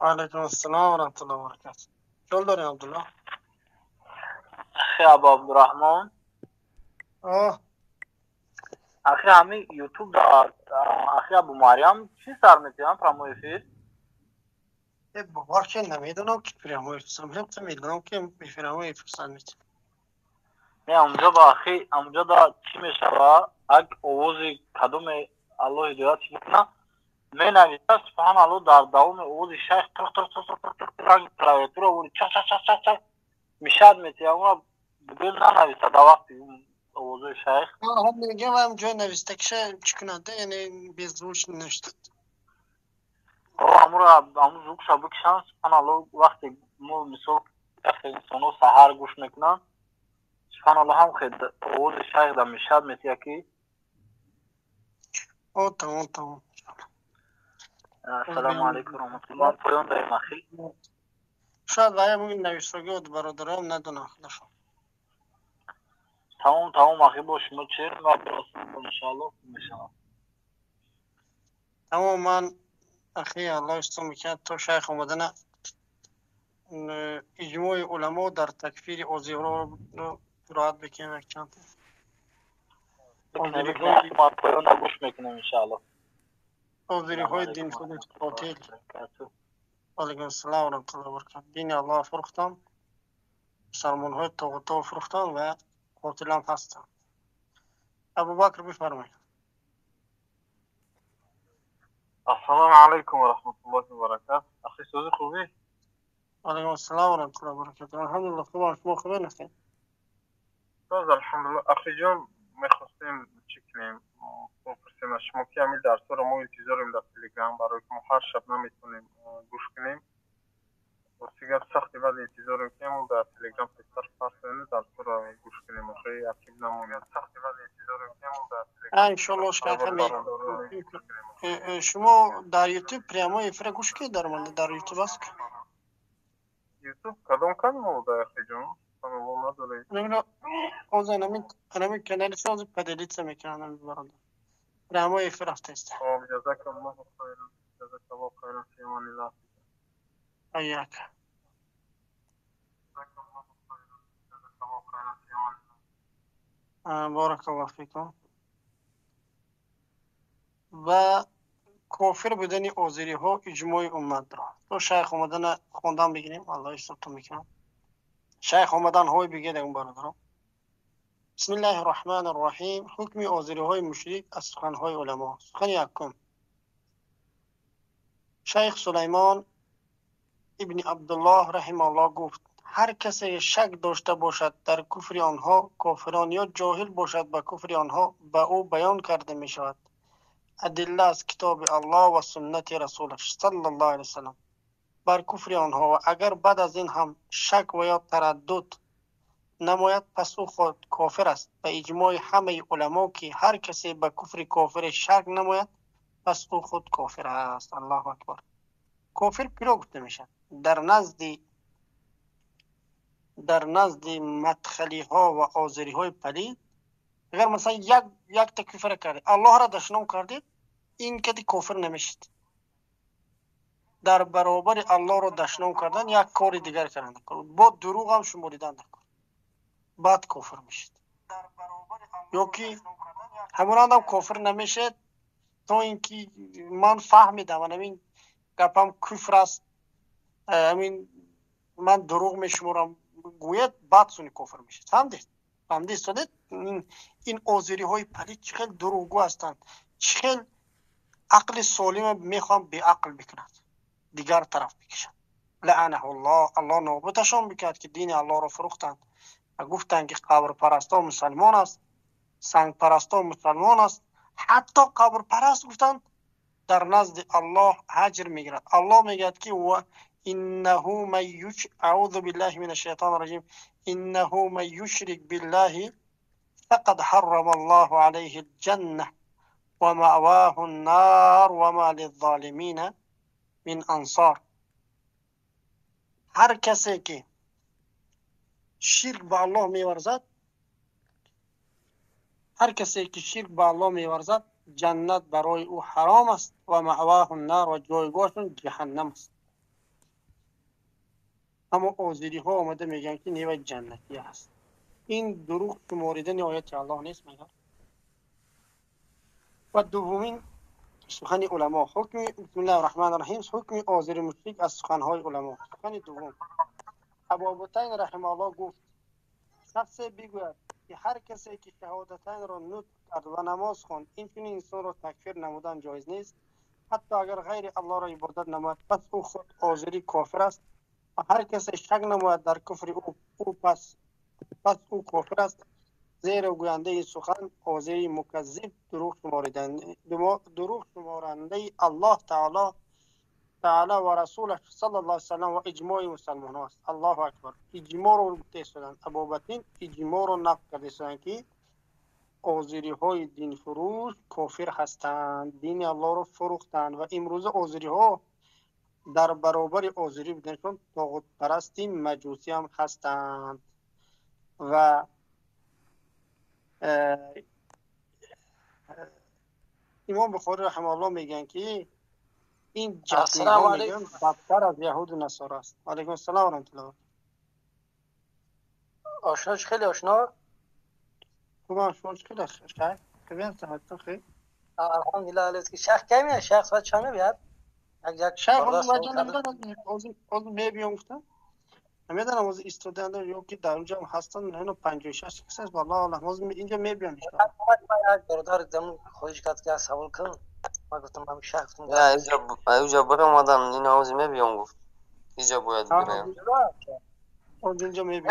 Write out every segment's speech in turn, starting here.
Алейкум ассалом ва раҳматуллоҳи ва баракатуҳ. Чол дорем, Абдулло? Ахи Абу Абдурраҳмон. Оҳ. Ахи, ҳами Ютуб да ахи Абу Марьям чӣ сар метиҳам прямой эфир? Э, бовар ки намедонам, ки прямой эфир сам медонам, ки прямой эфир сар метиҳам. Не, амҷо ба ахи, амҷо да чӣ мешава? Ак овози кадоме, Аллоҳ ҳидоят мекуна, менависа, субҳаналлоҳ, дар давоми овози шайх тр тр тр тр тр ранг клавиатура вори чак чак чак чак чак мишад метиҳам, уна бигӯем нанависа дар вақти овозои шайх. Мегӯям, ам ҷои навистакиша чӣ кунад, яъне беззвучно навиштад. Амура аму звукша бикшан, субҳаналлоҳ, вақте мо мисол вақте инсонҳо саҳар гӯш мекунанд, субҳаналлоҳ, ҳам хел овози шайх да мешад метиҳа ки. О, тамом, тамом. Ассалому алайкум раҳматуллоҳ, поён даем, ахи. Шояд вая нависогиот бародарам надонам худашон. Тамом, тамом, ахи, бо шумо чер ва иншоаллоҳ мешавад. Тамом, ман, ахи, Аллоҳ истон мекунад, то шайх омадана иҷмои уламо дар такфири озиҳоро қироат бикунем якчанд. Поёна гӯш мекунем, иншоаллоҳ. Озириҳои динфурӯш, қотил. Алайкум ассалом ва раҳматуллоҳи ва баракатуҳ. Дини Аллоҳ фурӯхтанд, мусалмонҳои тоғуто фурӯхтанд ва қотилам ҳастанд. Абубакр, бифармоед. Ассалому алайкум ва раҳматуллоҳи ва баракатуҳ. Ахи, сӯзи хубӣ? Алайкум ассалом ва раҳматуллоҳи ва баракатуҳ. Алҳамдулиллоҳ, хубам, шумо хубед, ахи? Соз, алҳамдулиллоҳ. Ахиҷон, мехостем чӣ кунем, бипурсем аз шумо, ки ҳамин дарсҳоро мо интизорем дар Телеграм, барои ки мо ҳар шаб наметавонем гӯш кунем. Рости гап, сахти баъд интизорем, ки ҳамон дар Телеграм тезтар фарсоем, дарсҳоро гӯш кунем, охи ақиб намонем. Сахти баъд интизорем, ки ҳамон дар Телеграм иншоаллоҳ, шайхами, шумо дар Ютуб прямой эфира гӯш кунед, даромада дар Ютуб аст. Ютуб кадом канал да, ахиҷон? Канал надоред? Ҳозир анами канали ҳозир поделиться мекунам, ами бародар, прямой эфир рафтааст. Хоб, ҷазакаллоҳу хайран, ҷазакаллоҳу хайран, фи аманиллаҳ. Аяк. Ҷазакаллоҳу хайран, ҷазакаллоҳу хайран, фи аманиллаҳ. Баракаллоҳу фикум. Ва кофир будани озириҳо иҷмои умматро то шайх омадана хондан бигирем. Аллоҳ ҳисобтон мекунам. Шайх омадан ҳой бигиред он бародаро. Бисмиллаҳи роҳмани роҳим. Ҳукми озириҳои мушрик аз суханҳои уламо. Сухани якум: шайх Сулаймон ибни Абдуллоҳ раҳимааллоҳ гуфт: ҳар касе шак дошта бошад дар куфри онҳо, кофирон, ё ҷоҳил бошад ба куфри онҳо, ба ӯ баён карда мешавад адилла аз китоби Аллоҳ ва суннати расулаш саллаллоҳу алайҳи васаллам бар куфри онҳо ва агар баъд аз ин ҳам шак ва ё тараддуд намояд, пас ӯ кофир аст ба иҷмои ҳамаи уламо, ки ҳар касе ба куфри кофире шак намояд, пас ӯ худ кофир аст. Аллоҳу акбар. Кофир киро гуфта мешавад? Дар назди мадхалиҳо ва озириҳои палид, агар масалан якта куфра кардед, Аллоҳро дашном кардед, ин кади кофир намешид. Дар баробари Аллоҳро дашном кардан як кори дигар кардан, бо дурӯғам шуморидан накун, баъд кофир мешид. Ё ки ҳамонандам кофир намешед, то ин ки ман фаҳмидам, ҳамин гапам куфр аст, ҳамин ман дурӯғ мешуморам гӯяд, баъд суни кофир мешед. Фаҳмдед? Фаҳмида истодед? Ин озириҳои палид чӣ хел дурӯғгӯ ҳастанд, чӣ хел ақли солима мехоҳанд беақл бикунад, дигар тараф бикашад. Лаанаҳуллоҳ, Аллоҳ нобудашон бикард, ки дини Аллоҳро фурӯхтанд ва гуфтанд, ки қабрпарастон мусалмон аст, сангпарастон мусалмон аст. Ҳатто қабрпараст, гуфтанд, дар назди Аллоҳ аҷр мегирад. Аллоҳ мегӯяд, ки иннаҳу ман юш, аузу биллаҳи мин ашшайтони раҷим, иннаҳу ман юшрик биллаҳи фақад ҳаррама Аллоҳу алайҳи алҷанна ва маъвоҳу ннор ва ма лиззолимина мин ансор. Ҳар касе ки ширк ба Аллоҳ меварзад, ҳар касе ки ширк ба Аллоҳ меварзад, ҷаннат барои ӯ ҳаром аст ва маъвоҳу ннор, ва ҷойгоҳашон ҷаҳаннам аст. Аммо озириҳо омада мегӯянд, ки невай ҷаннатӣ аст. Ин дурӯғ шуморидани ояти Аллоҳ нест магар? Ва дуввумин сухани уламо, ҳукми бисмиллаҳи раҳмони раҳим, ҳукми озири мушрик аз суханҳои уламо. Сухани дуввум, Абу Абутайн раҳимаҳуллоҳ гуфт: шахсе бигӯяд, ки ҳар касе ки шаҳодатайнро нутқ кард ва намоз хонд, инчунин инсонро такфир намудан ҷоиз нест, ҳатто агар ғайри Аллоҳро ибодат намояд, пас ӯ худ озири кофир аст ва ҳар касе шак намояд дар куфри ӯ, пас ӯ кофир аст, зеро гӯяндаи ин сухан озири муказзиб, дурӯғ шуморандаи Аллоҳ таъоло ва расулаш саллаллоҳу алайҳи васаллам ва иҷмои мусалмонҳо аст. Аллоҳу акбар! Иҷмоъро гуфта истоданд. Абубатин иҷмоъро нақл карда истоданд, ки озириҳои динфурӯш кофир ҳастанд, дини Аллоҳро фурӯхтанд. Ва имрӯза озириҳо дар баробари озирӣ буданашон тоғутпарасти маҷусӣ ҳам ҳастанд. Ва Имом Бухорӣ раҳимаҳуллоҳ мегӯянд, ки ин ҷаҳмиҳо, мегӯянд, бадтар аз яҳуду насоро аст. Алайкум ассалом ва раҳматуллоҳ. Ошно, хеле ошно. Хубам, шумо чӣ хеле, шайх? Хубем, саломатон хел? Алҳамдулиллаҳ. Алейки шайх, кай меяд? Шайх соат чанд мебиёд? Як Шайх ҳозир мебиём гуфтам, намедонам, ҳозир истодаанд ё ки дар онҷо ҳастанд. Намедонам, 56 кас аст, валлоҳу алам. Ҳозир инҷо мебиём. Як бародар замон хоҳиш кард, ки савол кун. Ман гуфтам, ҳамин шайх гуфтам. Инҷа баромадан, ин ҳозир мебиём гуфт, инҷа бояд бираям. Ҳозир инҷо мебиём.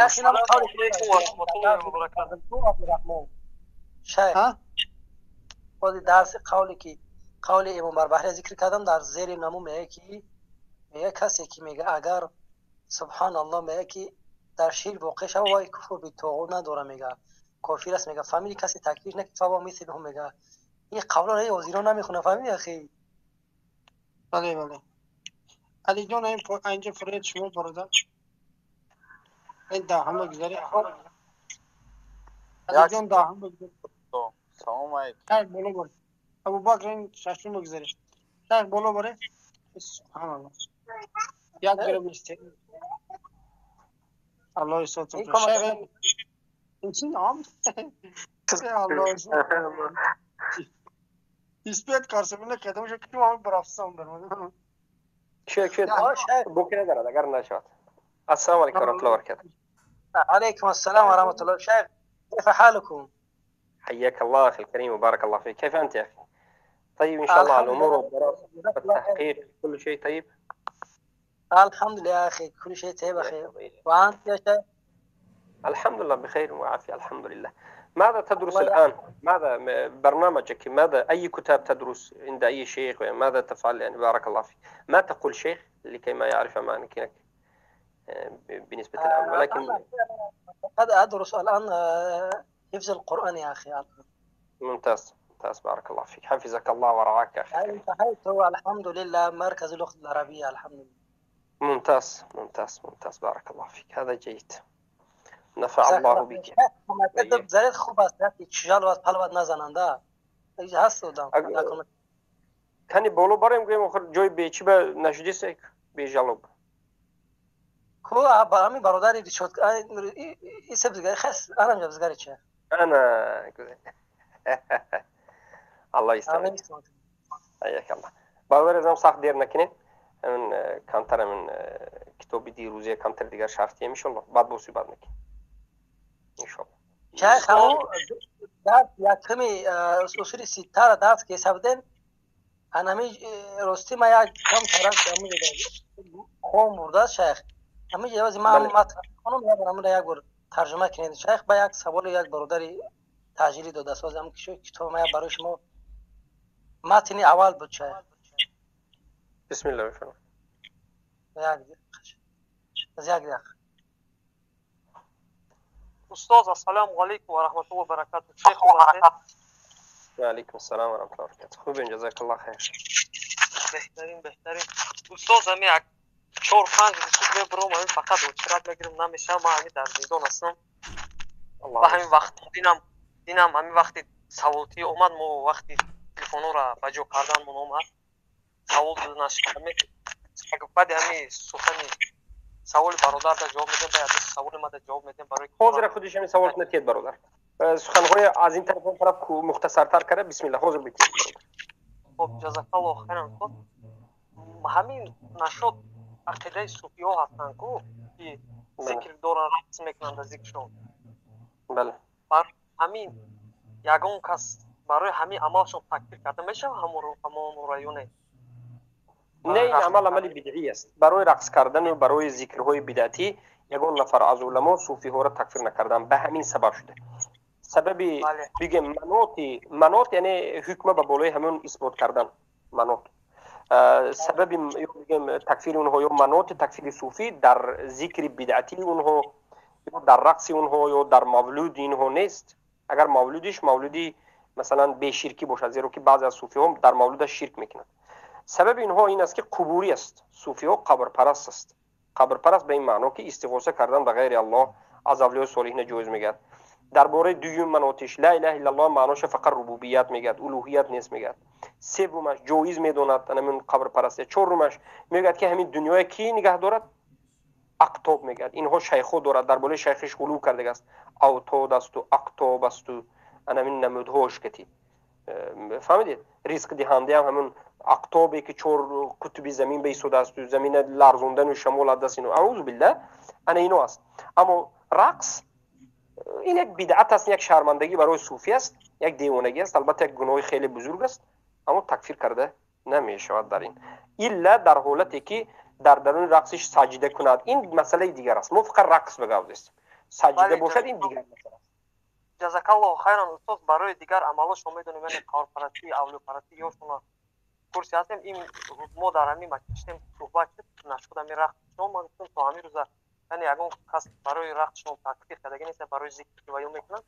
Шайх, ҳозир дарси қавле ки қавли имом Барбаҳрия зикр кардам, дар зери наму меяд, ки мега касе ки мега агар субҳаналлоҳ мега ки дар ширк воқеъ шава, вай куфр битоғут надора, мега кофир аст. Мега фамили касе такфир наки фаво мислиҳу. Мега ин қавлро ҳозирон намехонам, фаҳмиди, ахи? Бале, Алиҷон, инҷа фуред шумо, бародар, ин даҳам бигзари. Алиҷон, даҳам бигзари. Салом алейкум. Боло бор, Абубакр, ин шашум бигзари. Шайх, боло боре. Субҳаналлоҳ, як гира бисте. Аллоҳ исотун. Шайх, ин чи ном? Аллоҳ испет карсабина кадам шо ки мо барафсан бар. Чӣ боки надорад, агар нашавад. Ассалому алайкум ва раҳматуллоҳи ва баракатуҳ. عليكم السلام ورحمة الله. شيخ، كيف حالكم؟ حياك الله أخي الكريم وبارك الله فيك. كيف أنت يا أخي؟ طيب إن شاء الله، الأمور والدراسة والتحقيق كل شيء طيب؟ الحمد لله يا أخي، كل شيء طيب أخي، وأنت يا شيخ؟ الحمد لله بخير وعافية، الحمد لله. ماذا تدرس الآن؟ ماذا برنامجك؟ ماذا أي كتاب تدرس عند أي شيخ؟ ماذا تفعل يعني؟ بارك الله فيك. ما تقول شيخ لكي ما يعرف أماكنك بالنسبة الآن، ولكن قد أدرس الآن حفظ القرآن يا أخي. ممتاز ممتاز، بارك الله فيك، حفظك الله ورعاك يا أخي. انتهيت الحمد لله، مركز اللغة العربية، الحمد لله. ممتاز ممتاز ممتاز، بارك الله فيك، هذا جيد، نفع الله بك. زرد خوب است چجال باید پلوات نزننده هست دادم. کانی боло барем, гӯем, охир ҷои бечи ба нашудисек бежалоб. Ку ҳамин бародари ришот исе бизгари хес анам бизгари че. Ана аллоҳ истад. Ҳайяк аллоҳ. Бародари азам, сахт дер накунем. Ҳамин камтар ҳамин китоби дирӯзия камтар дигар шарҳ диҳем, иншоллоҳ, баъд бо суҳбат мекунем, иншоллоҳ. Шайх, ҳамун дарс якми усули ситтара дарс ки ҳисабдем, анами рости ма як кам тарак хом бурдааст, шайх. Ҳамин ҷавози ман матн хонам, як бор ҳаминро як бор тарҷума кунед, шайх. Ба як саволи як бародари таъҷилӣ додааст. Ҳозир ҳамин китоб ма барои шумо матни аввал буд, шайх. Бисмилла, бифармоед. Як дақиқа. Устод, ассалому алайкум ва раҳматуллоҳи ва баракатуҳ. Шейх? Ва алайкум ассалом ва раҳматуллоҳи ва баракатуҳ. Хуб, ҷазакаллоҳ хайр. Беҳтарин, беҳтарин. Устод, ҳами як 4-5 рӯз мебурам, ҳамин фақат очират мегирам, намешавам. Ман ҳамин дар зиндон ҳастам ва ҳамин вақт динам ҳамин вақти саволтӣ омад, мо вақти телефонҳоро ба ҷо карданмон омад, савол дода нашуд. Баъди ҳамин сухани Саволи бародар да ҷавоб медем, ба яде саволи ма да ҷавоб медем барои ҳозир худиш ҳамин савол натиед, бародар. Суханҳои аз ин тараф он тараф мухтасартар карда, бисмилла, ҳозир битиед. Хоб, ҷазакаллоҳ хайран, устод. Ҳамин нашод ақидаи суфиҳо ҳастанд ку, ки зикр доранд, рақс мекунанд дар зикршон. Бале. Ҳамин ягон кас барои ҳамин амалшон такфир карда мешавад ҳамонро ё не? Не, ин амал амали бидъӣ аст. Барои рақс кардану барои зикрҳои бидъатӣ ягон нафар аз уламо суфиҳоро такфир накардан. Ба ҳамин сабаб шуда. Сабаби бигем маноти манот, яъне ҳукма ба болои ҳамон исбот кардан манот. Сабаби ё бигем такфири онҳо ё маноти такфири суфӣ дар зикри бидъатии онҳо ё дар рақси онҳо ё дар мавлуди инҳо нест. Агар мавлудиш мавлуди масалан беширкӣ бошад, зеро ки баъзе аз суфиҳо дар мавлудаш ширк мекунанд. Сабаби инҳо ин аст, ки қубурӣ аст. Суфиҳо қабрпараст аст. Қабрпараст ба ин маъно, ки истиғоса кардан ба ғайри Аллоҳ аз авлиёи солиҳина ҷоиз мегӯяд. Дар бораи дуюм манотиш ла илаҳа иллаллоҳ маъноша фақат рубубият мегӯяд, улуҳият нест мегӯяд. Севумаш ҷоиз медонад ҳамин қабрпарастия. Чорумаш мегӯяд, ки ҳамин дунёя кӣ нигаҳ дорад? Ақтоб мегӯяд. Инҳо шайхҳо дорад, дар болои шайхиш ғулув кардагааст. Автод асту, ақтоб асту, ана ҳамин намудҳош кати. Фаҳмидед? Ризқдиҳандаам ҳамин ақтобе, ки чор қутби замин баистодааст, замина ларзондану шамол аз даст ино. Аузу биллаҳ, ана ино аст. Аммо рақс ин як бидъат аст, як шармандагӣ барои суфӣ аст, як девонагӣ аст, албатта як гуноҳи хеле бузург аст, аммо такфир карда намешавад дар ин. Илла дар ҳолате ки дар даруни рақсиш саҷда кунад. Ин масъалаи дигар аст. Мо фақат рақс ба гап дестем. Саҷда бошад, ин дигар масъала аст. Ҷазакаллоҳу хайран, устод. Барои дигар амалҳо шумо медонем, яъне қабрпарастӣ, авлиёпарастӣ ёшона курси ҳастем. Ин мо дар ҳамин маҷлисем суҳбат шуд, нашуд ҳамин рақс шумо. Ман гуфтам, то ҳамин рӯза, яъне ягон кас барои рақс шумо такфир кардаги нест, барои зикр ки ваё мекунанд.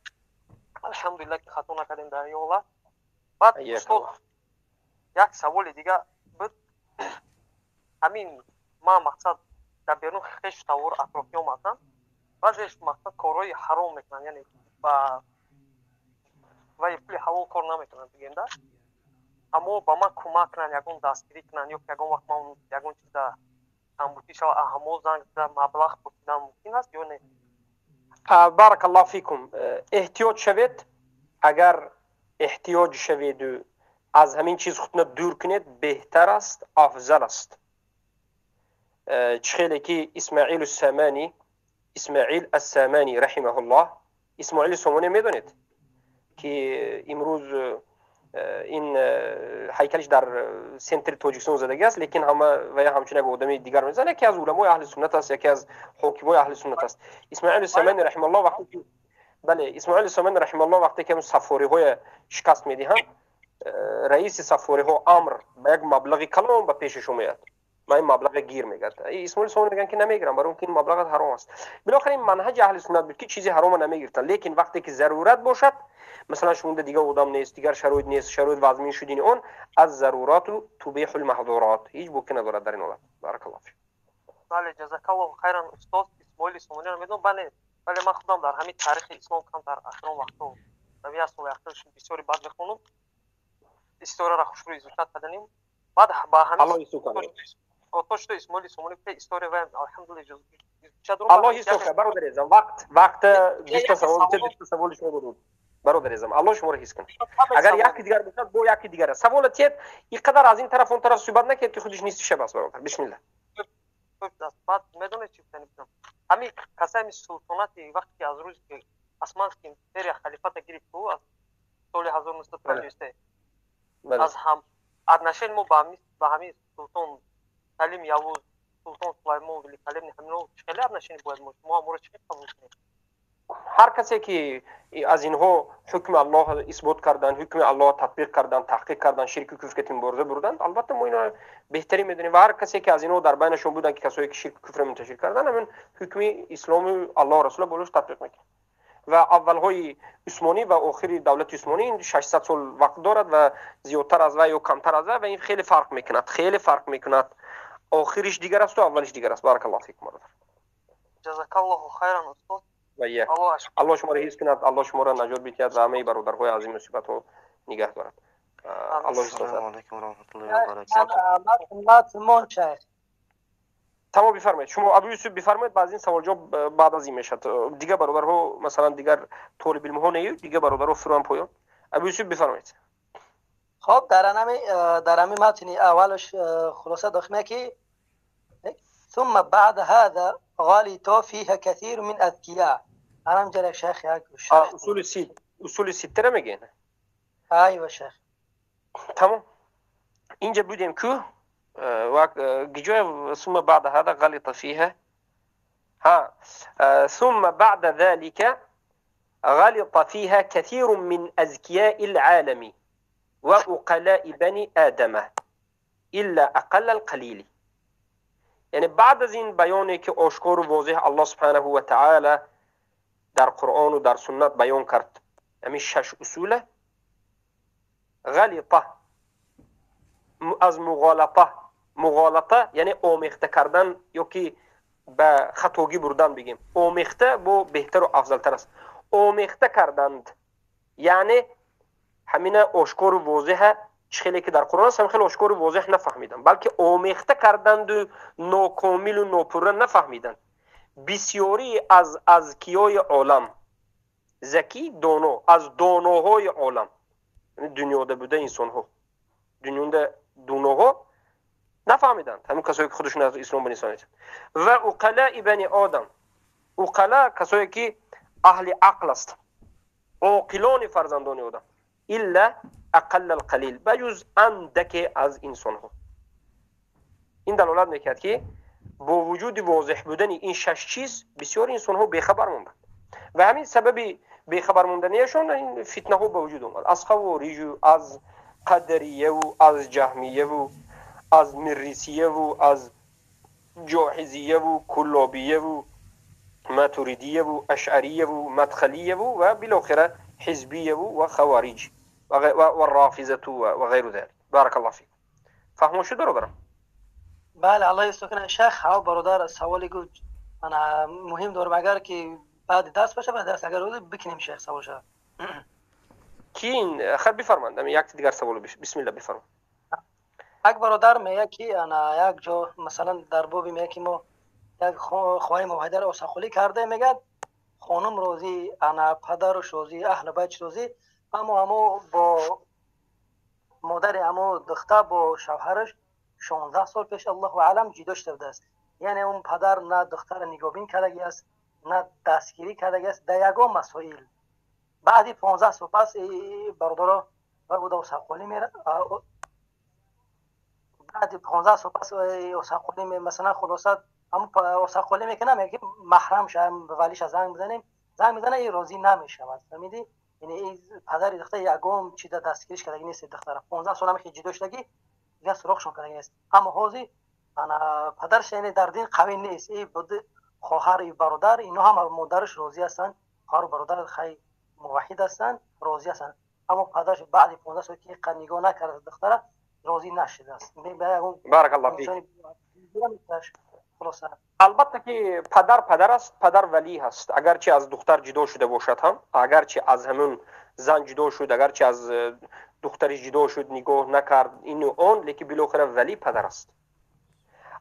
Алҳамдулилла, ки хато накардем дар ин ҳолат. Баъд, устод, як саволи дига буд. Ҳамин ман мақсад дар берун хешу тавор атрофиём ҳастам, баъзеш мақсад корҳои ҳаром мекунанд, яъне ба вай пули ҳалол кор намекунанд, бигем да, аммо ба ман кӯмак кунанд, ягон дастгирӣ кунанд ё ки ягон вақт ман ягон чиза камбудӣ шава, ҳамо занг зада маблағ пурсидан мумкин аст ё не? Баракаллоҳу фикум. Эҳтиёт шавед. Агар эҳтиёҷ шаведу аз ҳамин чиз худна дур кунед, беҳтар аст, афзал аст. Чӣ хеле ки Исмаилу Самани, Исмаил Ассамани раҳимаҳуллоҳ, Исмоили Сомонӣ медонед, ки имрӯз ин ҳайкалиш дар центри Тоҷикистон задагӣ аст, лекин ҳама вая ҳамчун як одами дигар мезанад. Яке аз уламои аҳли суннат аст, яке аз ҳокимои аҳли суннат аст. Исмоили Самани раҳимаҳуллоҳ вақте ки, бале, Исмоили Самани раҳимаҳуллоҳ вақте ки саффориҳоя шикаст медиҳанд, раиси саффориҳо Амр ба як маблағи калон ба пешашон меяд. Ман ин маблаға гир, мегӯяд. Исмоили Сомонӣ мегӯянд, ки намегирам, барои он ки ин маблағат ҳаром аст. Билохира ин манҳаҷи аҳли суннат буд, ки чизи ҳарома намегирифтанд. Лекин вақте ки зарурат бошад, масалан шумода дигар одам нест, дигар шароит нест, шароит вазмин шудини он, аз-зарурату тубеҳул маҳзурот, ҳеҷ боке надорад дар ин ҳолат. Баракаллоҳу фик. Бале, ҷазакаллоҳу хайран, устод. Исмоили Сомониро медонам, бале, вале ман худам дар ҳамин таърихи ислом кам дар ахирон вақтҳо, дар як соли ахир бисёри бад мехонам, историяро хушрӯ изучать карданем. Баъд ба ҳамин Аллоҳ ҳисоб кунад. То что Исмоили Сомонӣ история ва алҳамдулилла изучать. Аллоҳ ҳисоб кунад, бародари азизам. Вақт дута савол, дута саволи шумо буд. Бародари азизам, Аллоҳ шуморо ҳис кунад. Агар яки дигар бошад, бо яки дигар аст. Савола тиед, ин қадар аз ин тараф он тараф суҳбат накунед, ки худиш нисфи шаб аст, бародар. Бисмилла. Баъд медонед чӣ гуфтани будам? Ҳамин касаи султонати вақте ки аз рӯзи ки Османский империя халифата гирифт аз соли 1953, аз ҳам отношение мо ба ҳамин султон Салим Явуз, султон Сулаймон Великолепный, ҳамино чӣ хеле отношение бояд мо ҳаморо чӣ қабул кунем? Ҳар касе ки аз инҳо ҳукми Аллоҳ исбот кардан, ҳукми Аллоҳ татбиқ кардан, таҳқиқ кардан, ширку куфр ки мубориза бурданд, албатта мо ино беҳтарин медонем. Ва ҳар касе ки аз инҳо дар байнашон буданд, ки касое ки ширку куфр мунташир кардан, ҳамин ҳукми исломи Аллоҳ расула болош татбиқ мекунад. Ва аввалҳои усмонӣ ва охири давлати усмонӣ ин 600 сол вақт дорад ва зиёдтар аз вай ё камтар аз вай, ва ин хеле фарқ мекунад, хеле фарқ мекунад. Охириш дигар асту аввалиш дигар аст. Баракаллоҳу фикум, бародар. Ҷазакаллоҳу хайран, устод. Аллоҳ шуморо ҳифз кунад, Аллоҳ шуморо наҷот бидиҳад ва ҳамаи бародарҳои аз ин мусибатҳо нигаҳ дорад. Аллоҳ ҳифз. Ассалому алайкум ва раҳматуллоҳи ва баракатуҳ. Шайх. Тамом, бифармоед. Шумо, Абу Юсуф, бифармоед. Баъз ин савол-ҷавоб баъд аз ин мешавад. Дигар бародарҳо, масалан, дигар толибилмҳо нею, дигар бародарҳо фурӯан поён. Абу Юсуф, бифармоед. Хоб, дар ҳами матни аввалаш хулоса дохил ки ثم بعد هذا غلط فيها كثير من أذكياء. أنا مجرد شيخ. اصول ست، اصول سته میگن. ايوه شيخ. تمام، اینجا بودیم که جواب ثم بعد هذا غلط فيها، ها، ثم بعد ذلك غلط فيها كثير من أذكياء العالم وعقلاء بني آدم إلا أقل القليل. یعنی بعد از این بیانی که آشکار و واضح الله سبحانه و تعالی در قرآن و در سنت بیان کرد همین شش اصوله، غلطه از مغالطه، مغالطه یعنی آمیخته کردن یا که به خطاگی بردن بگیم، آمیخته با بهتر و افضلتر است. آمیخته کردند، یعنی همین آشکار و واضح خیلی که در قرآن است هم خیلی آشکار و واضح نفهمیدن، بلکه آمیخته کردند و ناکامل و ناپوره نفهمیدند. بسیاری از اذکیای عالم، ذکی دانا، از داناهای عالم، یعنی دنیاده بوده انسان ها، دنیاده دوناها نفهمیدند، همین کسایی که خودشون از اسلام بنیسانید، و عقلاء بنی آدم، عقلا کسایی که اهل عقل است، عاقلان فرزندان آدم، الا اقل القلیل، بجز اندک از انسان ها. این دلالت میکرد که با وجود واضح بودن این شش چیز بسیار انسان ها بیخبر موندند و همین سبب بیخبر موندنیشون این فتنه ها به وجود اومد، از خوارج و از قدریه و از جهمیه و از مریسیه و از جاحظیه و کلابیه و ماتوریدیه و اشعریه و مدخلیه و بالاخره حزبیه و خوارج والرافضة وغير ذلك. بارك الله فيك. فهمو شد برادرم؟ بله، الله یستر کنه شیخ. ها برادر سوالی گفت، انا مهم دارم، اگر که بعد درس باشه، بعد درس، اگر بکنیم شیخ سوال شد. کین خب، بفرمایید، یک دیگر سوال بش. بسم الله، بفرما. یک برادر میگه که انا یک جا مثلا در باب میگه که ما یک خواهی موحده را خالی کرده، میگه خانم روزی، انا پدرش روزی، اهل بیت روزی، اما با مادر اما دختر با شوهرش 16 سال پیش، الله اعلم، جدا شده است. یعنی اون پدر نه دختر نگابین کرده است، نه دستگیری کرده است در یگان مسائل. بعد 15 سال پس برادرها و او سقالی میره، بعد 15 سال پس سقالی مثلا خلاصه هم سقالی میکنه، میگه محرم شم، ولیش زنگ بزنیم، زنگ میزنه، این راضی نمیشود. فهمیدی؟ یعنی این پدر دختر یگام چی دستگیریش کرده نیست. دختر 15 سال هم که جدا شدگی، دیگه سراغشون کرده نیست. اما حاضی انا پدرش یعنی در دین قوی نیست. ای بود خواهر، ای برادر، اینا هم مادرش راضی هستن، خواهر و برادر خیلی موحد هستن، راضی هستن، اما پدرش بعد 15 سال که نگاه نکرده دختره، راضی نشده است. بارک الله فیک. البته که پدر پدر است، پدر ولی هست، اگرچه از دختر جدا شده باشد هم، اگرچه از همون زن جدا شد، اگرچه از دختری جدا شد، نگاه نکرد، این و آن، لیکن بالاخره ولی پدر است.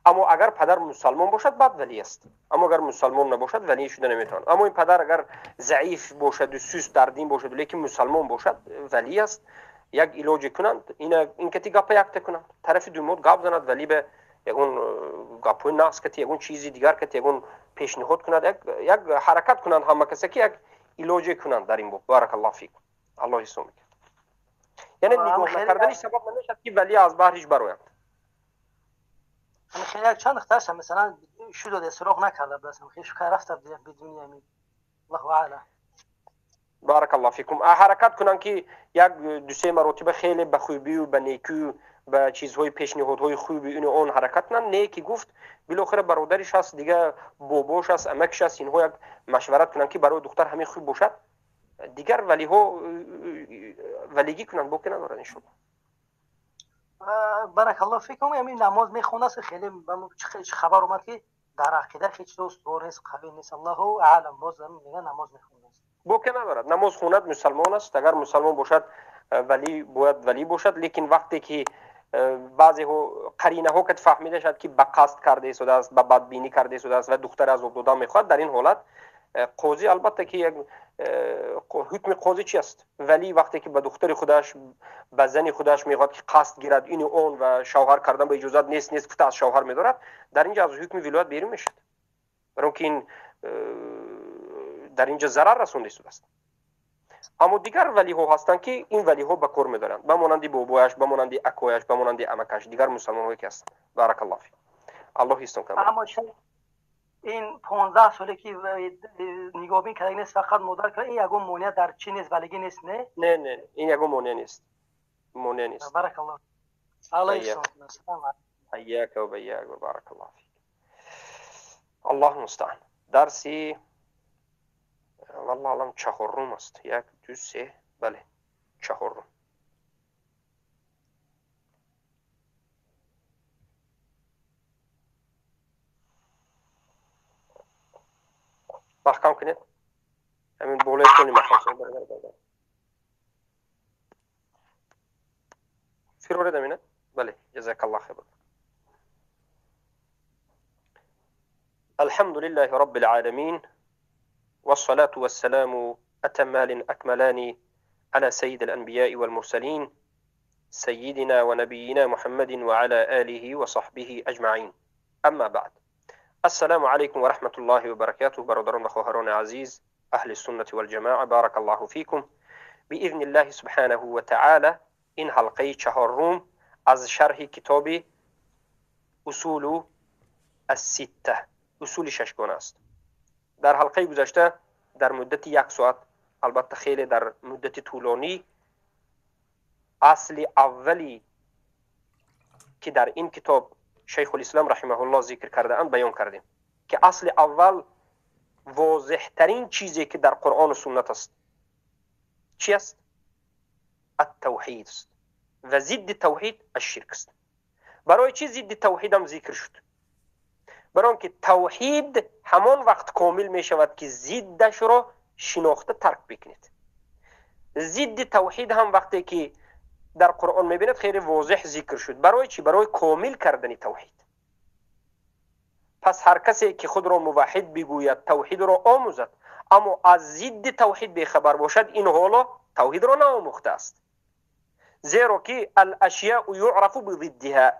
اما اگر پدر مسلمان باشد بعد ولی است، اما اگر مسلمان نباشد ولی شده نمیتواند. اما این پدر اگر ضعیف باشد و سست در دین باشد لیکن مسلمان باشد، ولی است. یک علاج کنند، این کتی گپ یک کنند، طرف دوماد گپ زند، ولی به یگون گپوی نقص کتی، یگون چیزی دیگر کتی، یگون پیشنهاد کند، یک حرکت کنند، همه کسی که یک علاج کنند در این باب. بارک الله فیک، الله یسومک. یعنی نگاه نکردنی سبب نمیشد که ولی از بهرش برویند. خیلی یک چند اخترش مثلا شده سراغ نکرده، بس خیلی شو رفت بدون یمین، الله اعلم. بارک الله فیکم. حرکت کنند که یک دو سه مرتبه خیلی به خوبی و به نیکی، به چیزهای پیشنهادهای خوبی، این آن حرکت کنند. نه که گفت بالاخره برادرش هست دیگه، باباش هست، عمکش هست، اینها یک مشورت کنند که برای دختر همین خوب باشد، دیگر ولی ها ولیگی کنند، باکی ندارد انشالله. بارک الله فیکم. همین نماز میخونه است، خیلی خبر اومد که در عقیده هیچ استوار نیست، قوی نیست، الله اعلم. باز میگه نماز میخونه است. باکی ندارد، نماز خوند، مسلمان است. اگر مسلمان باشد ولی باید ولی باشد، لیکن وقتی که баъзеҳо қаринаҳо ки фаҳмида шавад ки ба қасд карда истодааст, ба бадбинӣ карда истодааст ва духтар азоб додан мехоҳад, дар ин ҳолат қозӣ албатта ки як ҳукми қозӣ чи аст? Валӣ вақте ки ба духтари худаш, ба зани худаш мехоҳад ки қасд гирад ину он ва шавҳар кардан ба иҷозат нест, нест гуфта аз шавҳар медорад, дар инҷа аз ҳукми вилоят берун мешавад, барои ки ин дар инҷа зарар расонда истодааст. Аммо дигар валиҳо ҳастанд ки ин валиҳо ба кор медоранд, ба монанди бобояш, ба монанди акояш, ба монанди амакаш, дигар мусалмонҳое ки ҳастанд. Баракаллоҳ фик. Аллоҳ ҳифзтон кунад. Аммо ин 15 соле ки нигоҳбин карда нест, фақат модар карда, ин ягон монеа дар чӣ нест, валигӣ нест, не? Не, не, ин ягон монеа нест, монеа нест. Баракаллоҳ. Аллоҳ ҳифзтон кунад. Салом алайкум. Ҳайяка ва байяк ва баракаллоҳ фик. Аллоҳ мустаъан. Дарси валлоҳ алам чаҳорум аст. 1, 2, 3, бале, чаҳорум. Маҳкам кунед. Ҳамин болои тони маҳкам кунед. Фироред амина? Бале, ҷазакаллоҳ хайр. الحمد لله رب العالمين والصلاة والسلام أتمان أكملان على سيد الأنبياء والمرسلين سيدنا ونبينا محمد وعلى آله وصحبه أجمعين. أما بعد، السلام عليكم ورحمة الله وبركاته. برادران وخواهران عزيز أهل السنة والجماعة، بارك الله فيكم. بإذن الله سبحانه وتعالى إن حلقة چهارم از شرح کتاب اصول الستة، اصول ششگانه است. در حلقه گذشته در مدت یک ساعت، البته خیلی در مدت طولانی، اصل اولی که در این کتاب شیخ الاسلام رحمه الله ذکر کرده اند بیان کردیم که اصل اول واضح ترین چیزی که در قرآن و سنت است چی است؟ التوحید است و ضد توحید الشرک است. برای چی ضد توحید هم ذکر شد؟ برای اینکه توحید همان وقت کامل می شود که ضدش را شناخته ترک بکنید. ضد توحید هم وقتی که در قرآن میبیند خیلی واضح ذکر شد. برای چی؟ برای کامل کردن توحید. پس هر کسی که خود را موحد بگوید، توحید را آموزد، اما از ضد توحید بیخبر باشد، این حالا توحید را نآموخته است. زیرا که الاشیاء یعرف بضدها،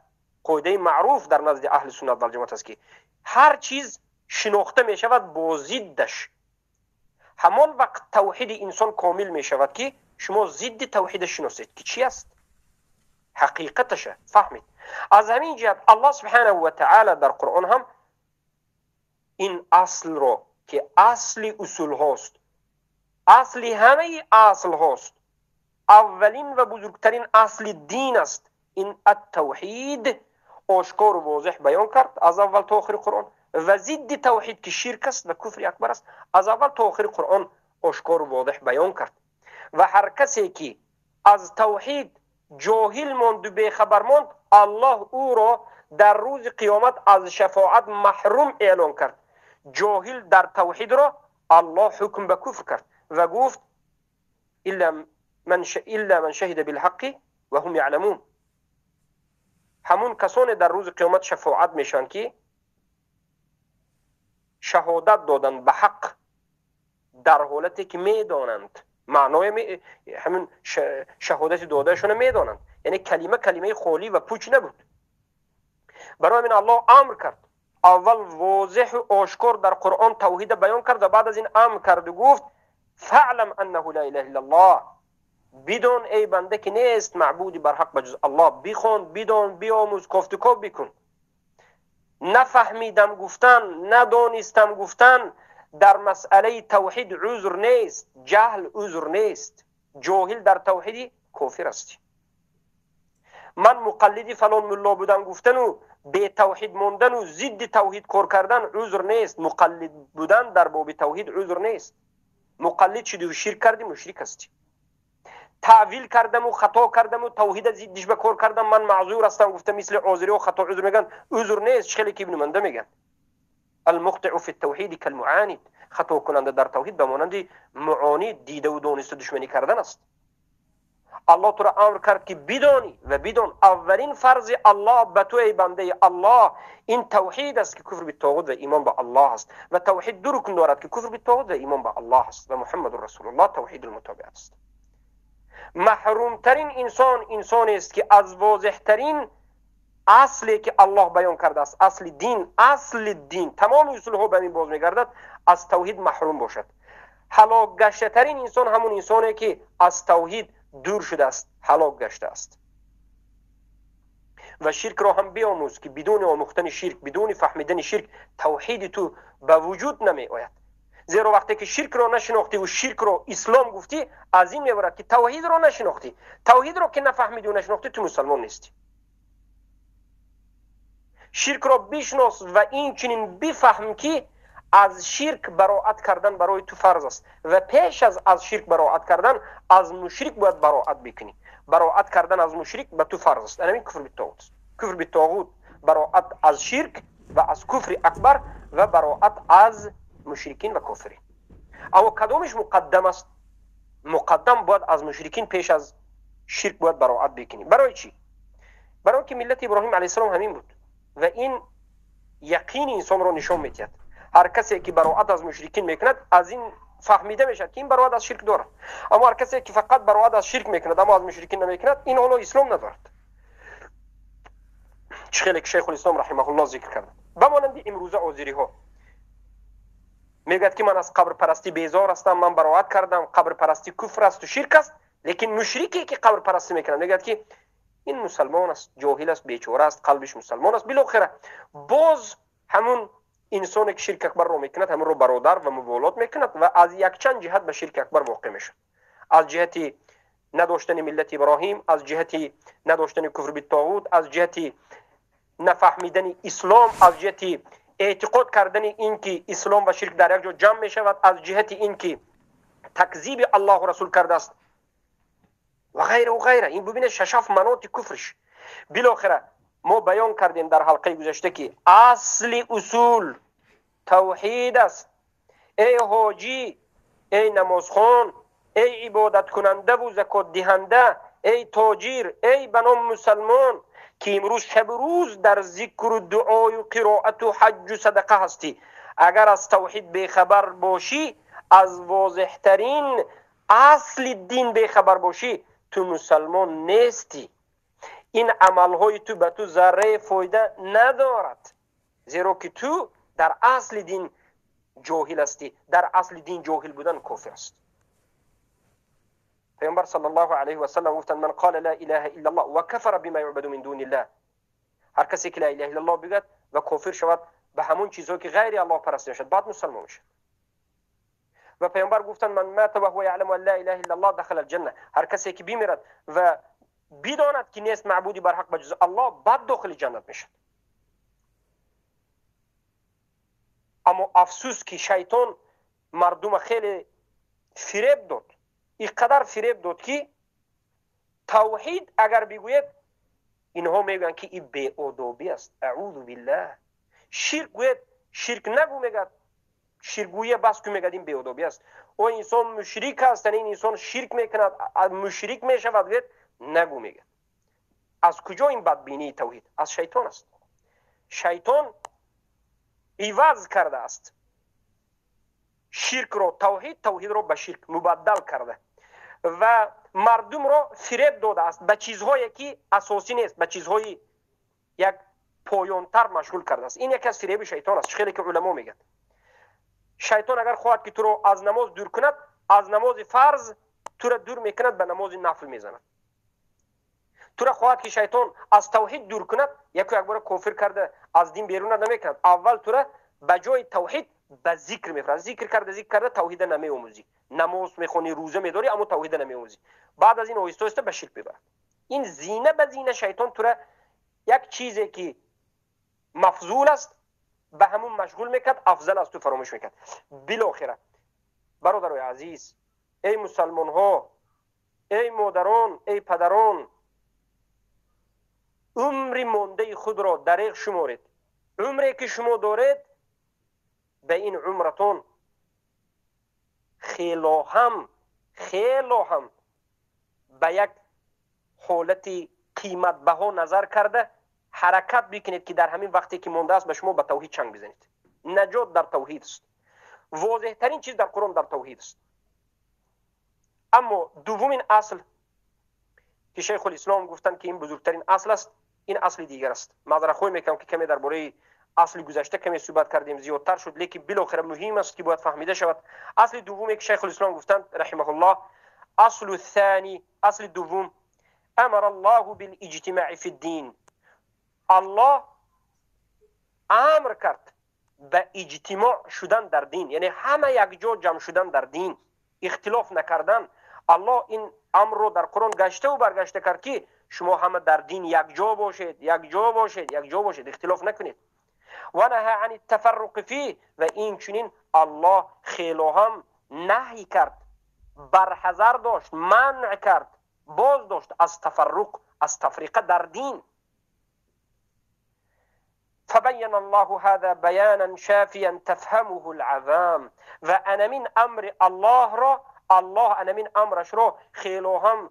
قاعده معروف در نزد اهل سنت و جماعت است که هر چیز شناخته می شود با ضدش. همان وقت توحید انسان کامل می شود که شما ضد توحید شناسید که چی است، حقیقتش فهمید. از همین جهت الله سبحانه و تعالی در قرآن هم این اصل را که اصل اصول هاست، اصل همه اصل هاست، اولین و بزرگترین اصل دین است، این التوحید آشکار و واضح بیان کرد از اول تا آخر قرآن، و ضد توحید که شرک است و کفر اکبر است از اول تا آخر قرآن آشکار و واضح بیان کرد. و هر کسی که از توحید جاهل ماند و بیخبر ماند، الله او را در روز قیامت از شفاعت محروم اعلان کرد. جاهل در توحید را الله حکم به کفر کرد و گفت الا من شهد بالحق و هم یعلمون. همون کسانی در روز قیامت شفاعت میشن که شهادت دادن به حق در حالتی که میدانند، معنای همون شهادت داده شونه میدانند، یعنی کلمه کلمه خالی و پوچ نبود. برای همین الله امر کرد، اول واضح و آشکار در قرآن توحید بیان کرد و بعد از این امر کرد و گفت فعلم انه لا اله الا الله، بدون ای بنده که نیست معبودی بر حق بجز الله. بخوان، بدون، بیاموز، کوفت و کوب بکن. نفهمیدم گفتن، ندانستم گفتن در مسئله توحید عذر نیست، جهل عذر نیست. جاهل در توحید کافر است. من مقلدی فلان ملا بودم گفتن و به توحید ماندن و ضد توحید کار کردن عذر نیست. مقلد بودن در باب توحید عذر نیست. مقلد شدی و شرک کردی، مشرک هستی. تعویل کردم و خطا کردم و توحید ضدش به کار کردم، من معذور هستم گفتم، مثل عذری و خطا عذر میگن، عذر نیست. خیلی که ابن منده میگن المخطئ فی التوحید کالمعاند، خطا کننده در توحید به مانند معاند دیده و دانسته دشمنی کردن است. Аллоҳ туро амр кард ки бидонӣ ва бидон аввалин фарзи Аллоҳ ба ту эй бандаи Аллоҳ ин тавҳид аст ки куфр битоғут ва имон ба Аллоҳ аст ва тавҳид ду рукн дорад ки куфр битоғут ва имон ба Аллоҳ аст ва Муҳаммадур Расулуллоҳ тавҳидул мутобиа аст. Маҳрумтарин инсон инсонест ки аз возеҳтарин асле ки Аллоҳ баён кардааст, асли дин, асли дин, тамоми усулҳо ба ин боз мегардад, аз тавҳид маҳрум бошад. Ҳалок гаштатарин инсон ҳамун инсоне ки аз тавҳид дур шудааст, ҳалок гаштааст. Ва ширкро ҳам биомӯз ки бидуни омӯхтани ширк, бидуни фаҳмидани ширк тавҳиди ту ба вуҷуд намеояд. Зеро вақте ки ширкро нашинохтӣ ва ширкро ислом гуфтӣ, аз ин мебарад ки тавҳидро нашинохтӣ. Тавҳидро ки нафаҳмидӣ нашинохтӣ, ту мусалмон нестӣ. Ширкро бишнос ва инчунин бифаҳм ки аз ширк бароат кардан барои ту фарз аст ва пеш аз ширк бароат кардан аз мушрик бояд бароат бикунӣ. Бароат кардан аз мушрик ба ту фарз аст. Ана ин куфр битоғут аст. Куфр битоғут бароат аз ширк ва аз куфри акбар ва бароат аз мушрикин ва кофирин. Аммо кадомиш муқаддам аст? Муқаддам бояд аз мушрикин пеш аз ширк бояд бароат бикунӣ. Барои чӣ? Барои ки миллати Иброҳим алайҳиссалом ҳамин буд ва ин яқини инсонро нишон медиҳад. Ҳар касе ки бароат аз мушрикин мекунад, аз ин фаҳмида мешавад ки ин бароат аз ширк дорад. Аммо ҳар касе ки фақат бароат аз ширк мекунад, аммо аз мушрикин намекунад, ин ҳоло ислом надорад. Чӣ хеле ки Шайхулислом раҳимаҳуллоҳ зикр карданд. Ба монанди имрӯза озириҳо мегӯяд ки ман аз қабрпарастӣ безор ҳастам, ман бароат кардам, қабрпарастӣ куфр асту ширк аст. Лекин мушрике ки қабрпарастӣ мекунад, мегӯяд ки ин мусалмон аст, ҷоҳил аст, бечора аст, қалбиш мусалмон аст. Билохира боз ҳамун инсоне ки ширк акбарро мекунад, ҳамонро бародар ва муволот мекунад ва аз якчанд ҷиҳат ба ширки акбар воқеъ мешавад. Аз ҷиҳати надоштани миллати Иброҳим, аз ҷиҳати надоштани куфр битоғут, аз ҷиҳати нафаҳмидани ислом, аз ҷиҳати эътиқод кардани ин ки ислом ва ширк дар як ҷо ҷамъ мешавад, аз ҷиҳати ин ки такзиби Аллоҳу расул кардааст ва ғайра ва ғайра. Ин бубинед шаш-ҳафт маноти куфрш. Билохира мо баён кардем дар ҳалқаи гузашта ки асли усул тавҳид аст. Эй ҳоҷӣ, эй намозхон, эй ибодаткунандаву закотдиҳанда, эй тоҷир, эй ба ном мусалмон ки имрӯз шабу рӯз дар зикру дуою қироату ҳаҷҷу садақа ҳастӣ, агар аз тавҳид бехабар бошӣ, аз возеҳтарин асли дин бехабар бошӣ, ту мусалмон нестӣ. Ин амалҳои ту ба ту зарраи фоида надорад, зеро ки ту дар асли дин ҷоҳил ҳастӣ. Дар асли дин ҷоҳил будан кофир аст. Паёмбар саллаллоҳу алайҳи васаллам гуфтанд: ман қала ла илаҳа иллаллоҳ ва кафара бима юъбаду мин дуниллаҳ. Ҳар касе ки ла илаҳа иллаллоҳ бигӯяд ва кофир шавад ба ҳамон чизҳое ки ғайри Аллоҳ парастида мешавад, баъд мусалмон мешавад. Ва паёмбар гуфтанд: ман мата ва ҳува яъламу ан ла илаҳа иллаллоҳ дахала алҷанна. Ҳар касе ки бимирад ва бидонад ки нест маъбуди барҳақ ба ҷуз Аллоҳ, баъд дохили ҷаннат мешавад. Аммо афсӯс ки шайтон мардума хеле фиреб дод, инқадар фиреб дод ки тавҳид агар бигӯяд, инҳо мегӯянд ки ин беодобӣ аст. Аъузу биллаҳ. Ширк гӯяд, ширк нагӯ мегӯяд, ширкгӯя бас кун мегӯяд, ин беодобӣ аст. О инсон мушрик аст, яъне ин инсон ширк мекунад, мушрик мешавад, гӯяд нагӯ мегӯяд. Аз куҷо ин бадбинии тавҳид? Аз шайтон аст. Шайтон иваз кардааст ширкро тавҳид, тавҳидро ба ширк мубаддал карда ва мардумро фиреб додааст ба чизҳое ки асосӣ нест, ба чизҳои як поёнтар машғул кардааст. Ин яке аз фиреби шайтон аст. Хеле ки уламо мегӯянд, шайтон агар хоҳад ки туро аз намоз дур кунад, аз намози фарз туро дур мекунад, ба намози нафл мезанад. Туро хоҳад ки шайтон аз тавҳид дур кунад, яку якбора кофир карда аз дин берун намекунад. Аввал туро ба ҷои тавҳид ба зикр мефирад. Зикр карда, зикр карда тавҳида намеомӯзӣ. Намоз мехонӣ, рӯза медорӣ, аммо тавҳида намеомӯзӣ. Баъд аз ин оҳиста оҳиста ба ширк мебарад. Ин зина ба зина шайтон туро як чизе ки мафзул аст ба ҳамун машғул мекард, афзал аз ту фаромӯш мекард. Билохира бародарои азиз, эй мусалмонҳо, эй модарон, эй падарон, умри мондаи худро дареғ шуморед. Умре ки шумо доред, ба ин умратон хело ҳам, хело ҳам ба як ҳолати қиматбаҳо назар карда ҳаракат бикунед, ки дар ҳамин вақте ки мондааст ба шумо ба тавҳид чанг бизанед. Наҷот дар тавҳид аст. Возеҳтарин чиз дар Қуръон дар тавҳид аст. Аммо дуввумин асл, ки Шайхулислом гуфтанд, ки ин бузургтарин асл аст, ин асли дигар аст. Маъзарахоҳӣ мекунам, ки каме дар бораи асли гузашта каме суҳбат кардем, зиёдтар шуд, лекин билохира муҳим аст, ки бояд фаҳмида шавад. Асли дуввуме, ки Шайхулислом гуфтанд раҳимаҳуллоҳ, аслу thani, асли дуввум: амара Аллоҳу билиҷтимаи фи ддин. Аллоҳ амр кард ба иҷтимоъ шудан дар дин, яъне ҳама якҷо ҷамъ шудан дар дин, ихтилоф накардан. Аллоҳ ин амрро дар Қуръон гаштаву баргашта кард, ки шумо ҳама дар дин якҷо бошед, якҷо бошед, якҷо бошед, ихтилоф накунед. Ва наҳа ани тафарруқи фи. Ва инчунин Аллоҳ хело ҳам наҳй кард, барҳазар дошт, манъ кард, боз дошт аз тафарруқ, аз тафриқа дар дин. فبين الله هذا بيانا شافيا تفهمه العوام. و انمین امر الله را، الله انمین امرش را خیلی هم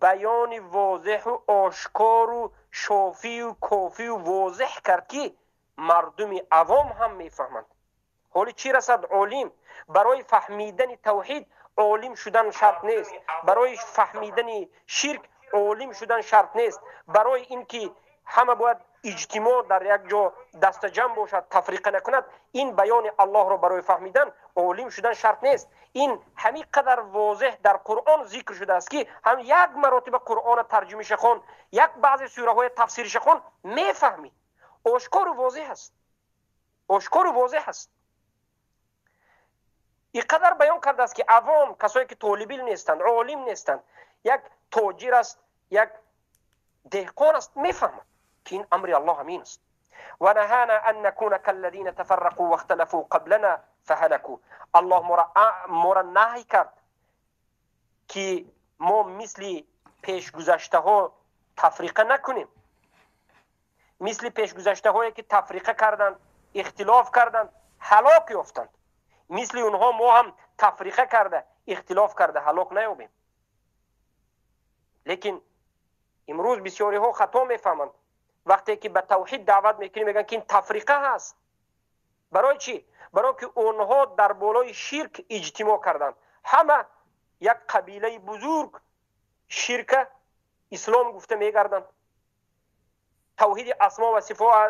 بیان واضح و آشکار و شافی و کافی و واضح کرد که مردم عوام هم میفهمند. حالی چی رسد عالم؟ برای فهمیدن توحید عالم شدن شرط نیست، برای فهمیدن شرک عالم شدن شرط نیست. برای اینکه همه باید اجتماع در یک جا دست جمع باشد، تفریقه نکند، این بیان الله را برای فهمیدن عالم شدن شرط نیست. این همین قدر واضح در قرآن ذکر شده است که هم یک مراتب قرآن ترجمه خون، یک بعضی سوره های تفسیرش خون، میفهمی. آشکار و واضح است، آشکار و واضح است. اینقدر بیان کرده است که عوام، کسایی که طالب علم نیستند، عالم نیستند، یک تاجر است، یک دهقان است، میفهمد که این امر الله همین است. و نهانا ان نكون كالذين تفرقوا واختلفوا قبلنا فهلكوا. الله مرا نهی کرد که ما مثل پیشگذشته ها تفریقه نکنیم، مثل پیشگذشته هایی که تفریقه کردند، اختلاف کردند، هلاک یافتند. مثل اونها ما هم تفریقه کرده، اختلاف کرده، هلاک نیابیم. لیکن امروز بسیاری ها خطا میفهمند. وقتی که به توحید دعوت میکنی، میگن که این تفریقه هست. برای چی؟ برای که اونها در بالای شرک اجتماع کردند. همه یک قبیله بزرگ شرک اسلام گفته میگردند، توحید اسما و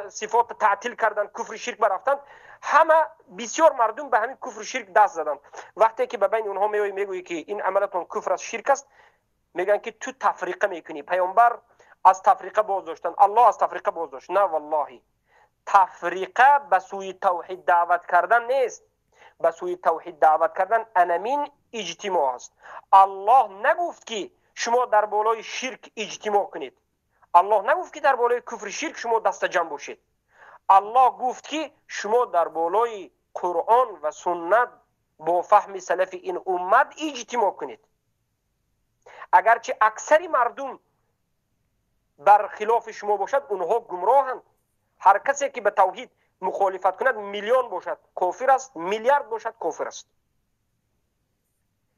صفات تعطیل کردند، کفر شرک برفتند. همه بسیار مردم به همین کفر شرک دست زدند. وقتی که به بین اونها میای، میگویی که این عملتون کفر است، شرک است، میگن که تو تفریقه میکنی، پیامبر از تفریقه باز داشتن، الله از تفریقه باز داشت. نه والله، تفریقه به سوی توحید دعوت کردن نیست. به سوی توحید دعوت کردن انمین اجتماع است. الله نگفت که شما در بالای شرک اجتماع کنید. الله نگفت که در بالای کفر شرک شما دست جمع باشید. الله گفت که شما در بالای قرآن و سنت با فهم سلف این امت اجتماع کنید. اگرچه اکثر مردم بر خلاف شما باشد، اونها گمراهند. هر کسی که به توحید مخالفت کند، میلیون باشد کافر است، میلیارد باشد کافر است.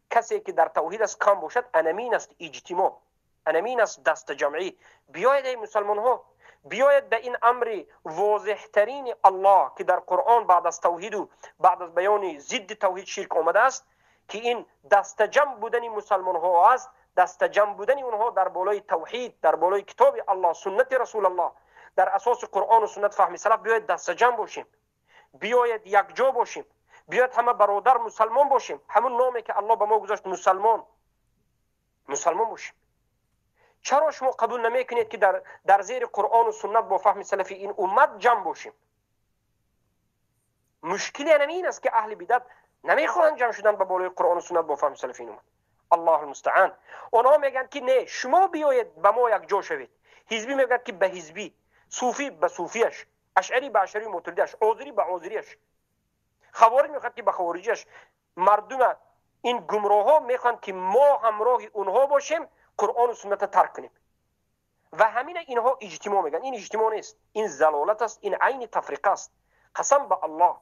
کسی که در توحید است، کم باشد. انمین است اجتماع، انمین است دست جمعی. بیاید ای مسلمان ها، بیاید به این امر واضح ترین الله که در قرآن بعد از توحید و بعد از بیان ضد توحید شرک آمده است، که این دست جمع بودن مسلمان ها است، دست جمع بودن اونها در بالای توحید، در بالای کتاب الله، سنت رسول الله، در اساس قرآن و سنت فهم سلف. بیاید دست جمع باشیم، بیاید یک جا باشیم، بیاید همه برادر مسلمان باشیم. همون نامی که الله به ما گذاشت، مسلمان، مسلمان باشیم. چرا شما قبول نمیکنید که در زیر قرآن و سنت با فهم سلفی این امت جمع باشیم؟ مشکل این است که اهل بدعت نمیخواهند جمع شدن به بالای قرآن و سنت با فهم سلفی این امت. الله المستعان. اونها میگن که نه، شما بیایید به ما یک جا شوید. حزبی میگن که به حزبی، صوفی به صوفیش، اشعری به اشعری ماتریدیش، آذری به آذریش، خوارج میخواد که به خوارجیش. مردم این گمراه ها میخوان که ما همراه اونها باشیم، قرآن و سنت ترک کنیم و همین اینها اجتماع میگن. این اجتماع نیست، این ضلالت است، این عین تفریقه است. قسم به الله،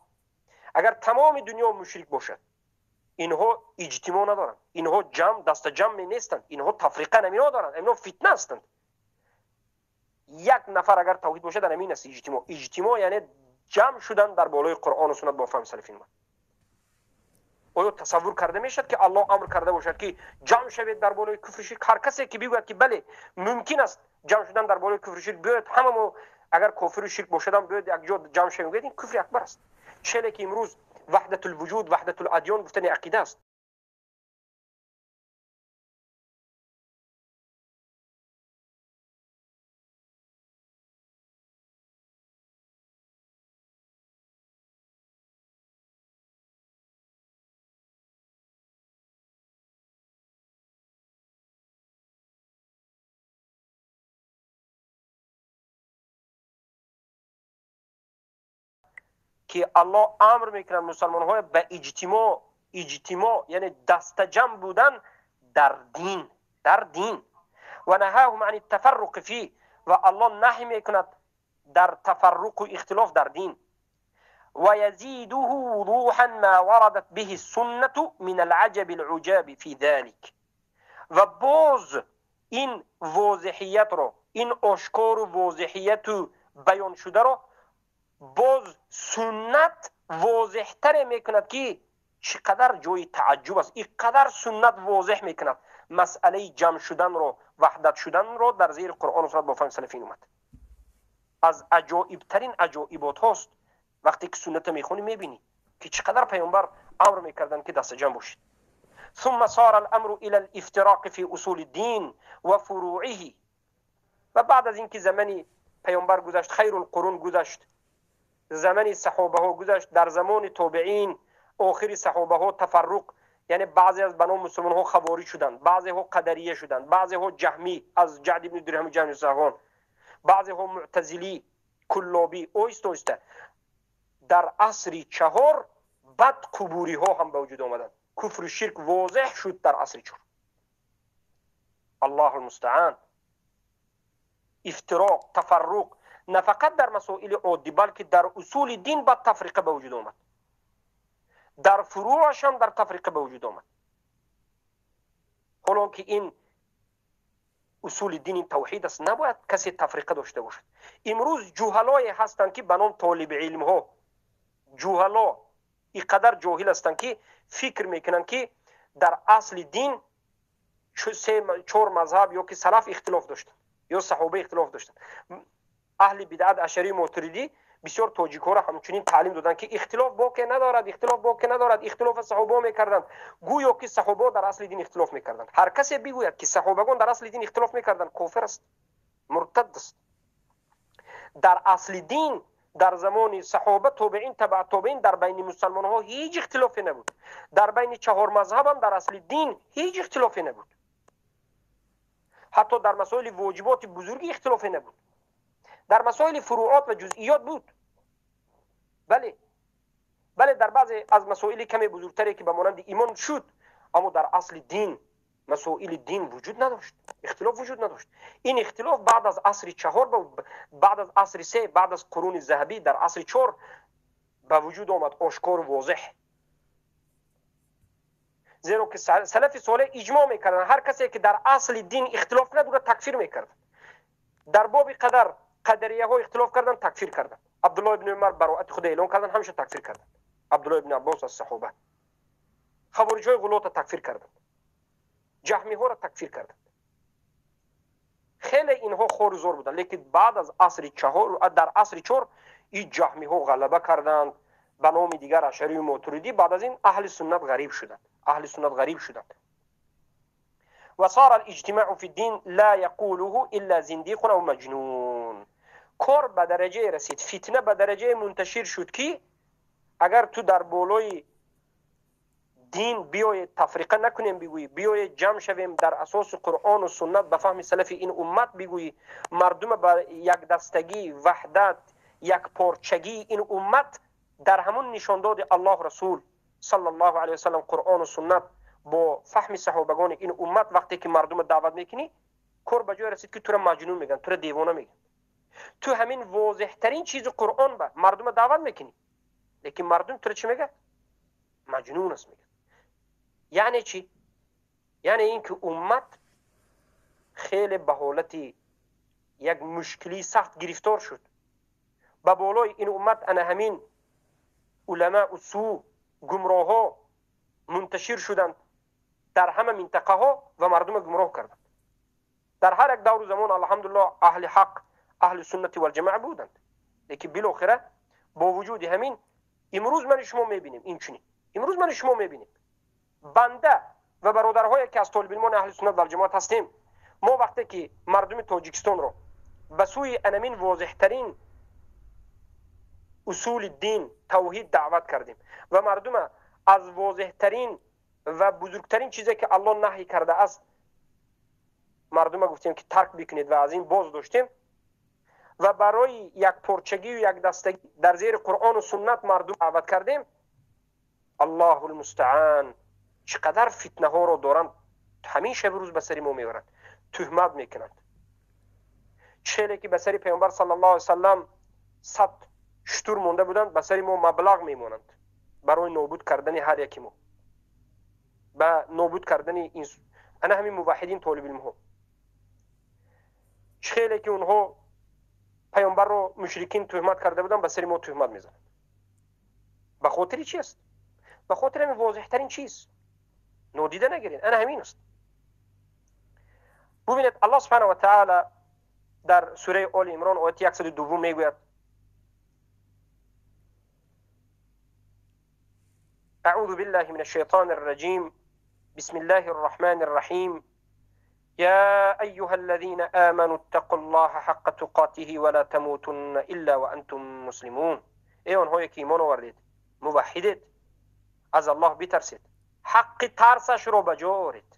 اگر تمام دنیا مشرک باشد Инҳо иҷтимоъ надоранд, инҳо ҷамъ, дастаҷамъ нестанд, инҳо тафриқа намино доранд, инҳо фитна ҳастанд. Як нафар агар тавҳид бошад, дар ҳамин аст иҷтимоъ. Иҷтимоъ яъне ҷамъ шудан дар болои Қуръону суннат бо фаҳми салафи уммат. Оё тасаввур карда мешавад, ки Аллоҳ амр карда бошад, ки ҷамъ шавед дар болои куфру ширк? Ҳар касе ки бигӯяд, ки бале, мумкин аст ҷамъ шудан дар болои куфру ширк, биёяд ҳама мо агар кофиру ширк бошадам, биёяд якҷо ҷамъ шавем, гӯяд, ин куфри акбар аст. Челе ки имрӯз ваҳдатул вуҷуд, ваҳдатул адён гуфтани ақида аст. Ки Аллоҳ амр мекунад мусалмонҳоя ба иҷтимоъ, иҷтимоъ яъне дастаҷамъ будан дар дин, дар дин. Ва наҳаҳум ани тафарруқи фи, ва Аллоҳ наҳй мекунад дар тафарруқу ихтилоф дар дин. Ва язидуҳу вудуҳан ма варадат биҳи суннату мин алъаҷаби алъуҷаби фи залик. Ва боз ин возеҳиятро, ин ошкору возеҳияту баёншударо боз суннат возеҳтаре мекунад, ки чӣ қадар ҷои тааҷҷуб аст. Ин қадар суннат возеҳ мекунад масъалаи ҷамъ шуданро, ваҳдат шуданро дар зери Қуръону суннат бо фаҳми салафин уммат. Аз аҷоибтарин аҷоиботҳост. Вақте ки сунната мехонӣ, мебинӣ, ки чӣ қадар паёмбар амр мекарданд, ки дастаҷамъ бошед. ثم صار الأمر إلى الافتراق في أصول الدين وفروعه. و بعد از اینکه زمانی پیامبر گذشت، خیر القرون گذشت، زمانی صحابه ها گذشت، در زمان تابعین، آخر صحابه ها تفرق، یعنی بعضی از بنا مسلمان ها خوارج شدند، بعضی ها قدریه شدند، بعضی ها جهمی از جعد ابن درهم جهمی صحابان، بعضی ها معتزلی، کلابی، اویست اویسته در عصر چهار بد قبوری ها هم به وجود آمدند. کفر و شرک واضح شد در عصر چهار. الله المستعان. افتراق، تفرق نه فقط در مسائل عادی، بلکه در اصول دین با تفریقه به وجود آمد، در فروعش هم در تفریقه به وجود آمد. حالا که این اصول دین توحید است، نباید کسی تفریقه داشته باشد. امروز جهلای هستند که به نام طالب علم ها، جهلا اینقدر جاهل هستند که فکر میکنند که در اصل دین چهار مذهب یا که سلف اختلاف داشتند یا صحابه اختلاف داشتند. اهل بدعت اشعری ماتریدی بسیار тоҷикҳоро ҳамчунин таълим доданд, ки ихтилоф боке надорад, ихтилоф боке надорад, ихтилоф саҳобаҳо мекарданд. Гӯё ки саҳобаҳо дар асли дин ихтилоф мекарданд. Ҳар касе бигӯяд, ки саҳобагон дар асли дин ихтилоф мекарданд, кофир аст, муртад аст. Дар асли дин дар замони саҳоба, тобеин, табаа тобеин дар байни мусалмонҳо ҳеҷ ихтилофе набуд. Дар байни чаҳор мазҳабам дар асли дин ҳеҷ ихтилофе набуд. Ҳатто дар масоили воҷиботи бузургӣ ихтилофе набуд. Дар масоили фуруот ва ҷузъиёт буд. Бале, бале, дар баъзе аз масоили каме бузургтаре, ки ба монанди имон шуд, аммо дар асли дин масоили дин вуҷуд надошт, ихтилоф вуҷуд надошт. Ин ихтилоф баъд аз асри чаҳор, баъд аз асри се, баъд аз қуруни заҳабӣ, дар асри чор ба вуҷуд омад ошкору возеҳ. Зеро ки салафи солеҳ иҷмоъ мекарданд, ҳар касе ки дар асли дин ихтилоф кунад, ӯро такфир мекарданд. Дар боби қадар қадарияҳо ихтилоф карданд, такфир карданд. Абдуллоҳ ибни Умар бароати худ эълон карданд, ҳамеша такфир карданд. Абдуллоҳ ибни Аббос аз саҳоба. Хавориҷҳои ғулота такфир карданд. Ҷаҳмиҳоро такфир карданд. Хеле инҳо хору зор буданд, лекин баъд аз асри чаҳор, дар асри чор ин ҷаҳмиҳо ғалаба карданд ба номи дигар ашарию мотуридӣ. Баъд аз ин аҳли суннат ғариб шуданд. Аҳли суннат ғариб шуданд. وصار الاجتماع في الدين لا يقوله إلا زنديق أو مجنون. کار به درجه رسید، فتنه به درجه منتشر شد که اگر تو در بالای دین بیای تفریقه نکنیم، بگویی بیای جمع شویم در اساس قرآن و سنت به فهم سلف این امت، بگویی مردم به یک دستگی، وحدت، یک پارچگی این امت در همون نشانداد الله رسول صلی الله علیه وسلم، قرآن و سنت با فهم صحابگان این امت، وقتی که مردم دعوت میکنی، کار به جای رسید که تو را مجنون میگن، تو را دیوانه میگن. تو همین واضح ترین چیز قرآن به مردم دعوت میکنی، لیکن مردم تو را چی میگن؟ مجنون است میگن. Яъне чӣ? Яъне ин ки уммат хеле ба ҳолати як мушкилии сахт гирифтор шуд. Ба болои ин уммат ана ҳамин уламаи су, гумроҳҳо мунташир шуданд дар ҳама минтақаҳо ва мардумро гумроҳ карданд. Дар ҳар як давру замон алҳамдулиллоҳ аҳли ҳақ, аҳли суннати валҷамоа буданд, лекин билохира бо вуҷуди ҳамин имрӯз мани шумо мебинем инчунин. Имрӯз мани шумо мебинем банда ва бародарҳое ки аз толибилмони аҳли суннат валҷамоат ҳастем, мо вақте ки мардуми тоҷикистонро ба сӯи анамин возеҳтарин усули дин, тавҳид даъват кардем ва мардума аз возеҳтарин ва бузургтарин чизе ки Аллоҳ наҳй кардааст мардума гуфтем ки тарк бикунед ва аз ин боз доштем ва барои якпорчагию якдастагӣ дар зери Қуръону суннат мардум даъват кардем. Аллоҳу лмустаан, чӣ қадар фитнаҳоро доранд, ҳамин шабу рӯз ба сари мо меоранд, туҳмат мекунанд. Челе ки ба сари Паёмбар саллаллоҳу алайҳи васаллам 100 шутур монда буданд, ба сари мо маблағ мемонанд барои нобуд кардани ҳар яки мо, ба нобуд кардани ана ҳамин муваҳҳидин толибилмҳо. Чхеле ки онҳо паёмбарро мушрикин туҳмат карда буданд, ба сари мо туҳмат мезананд. Ба хотири чи аст? Ба хотири ҳамин возеҳтарин чиз. Нодида нагиред, ана ҳамин аст. Бубинед, Аллоҳ субҳанаҳу ва таъала дар сураи Оли Имрон ояти 102 мегӯяд: أعوذ بالله من الشيطان الرجيم، بسم الله الرحمن الرحيم، يا أيها الذين آمنوا اتقوا الله حق تقاته ولا تموتن إلا وأنتم مسلمون. эй онҳое ки имон овардед, муваҳҳидед, аз Аллоҳ битарсед, ҳаққи тарсашро ба ҷо оред.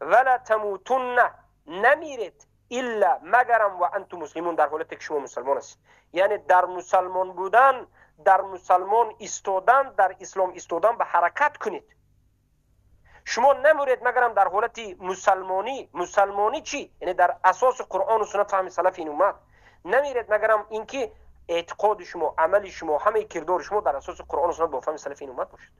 ولا تموتن, намиред, إلا магарам وأنتم مسلمون, дар ҳолате ки шумо мусалмон ҳастед. Яъне дар мусалмон будан, дар мусалмон истодан, дар ислом истодан ба ҳаракат кунед. Шумо намуред магарам дар ҳолати мусалмонӣ. Мусалмонӣ чӣ? Яъне дар асоси Қуръону суннат фаҳми салафи ин уммат. Намиред магарам инки эътиқоди шумо, амали шумо, ҳамаи кирдори шумо дар асоси Қуръону суннат бо фаҳми салафи ин уммат бошад.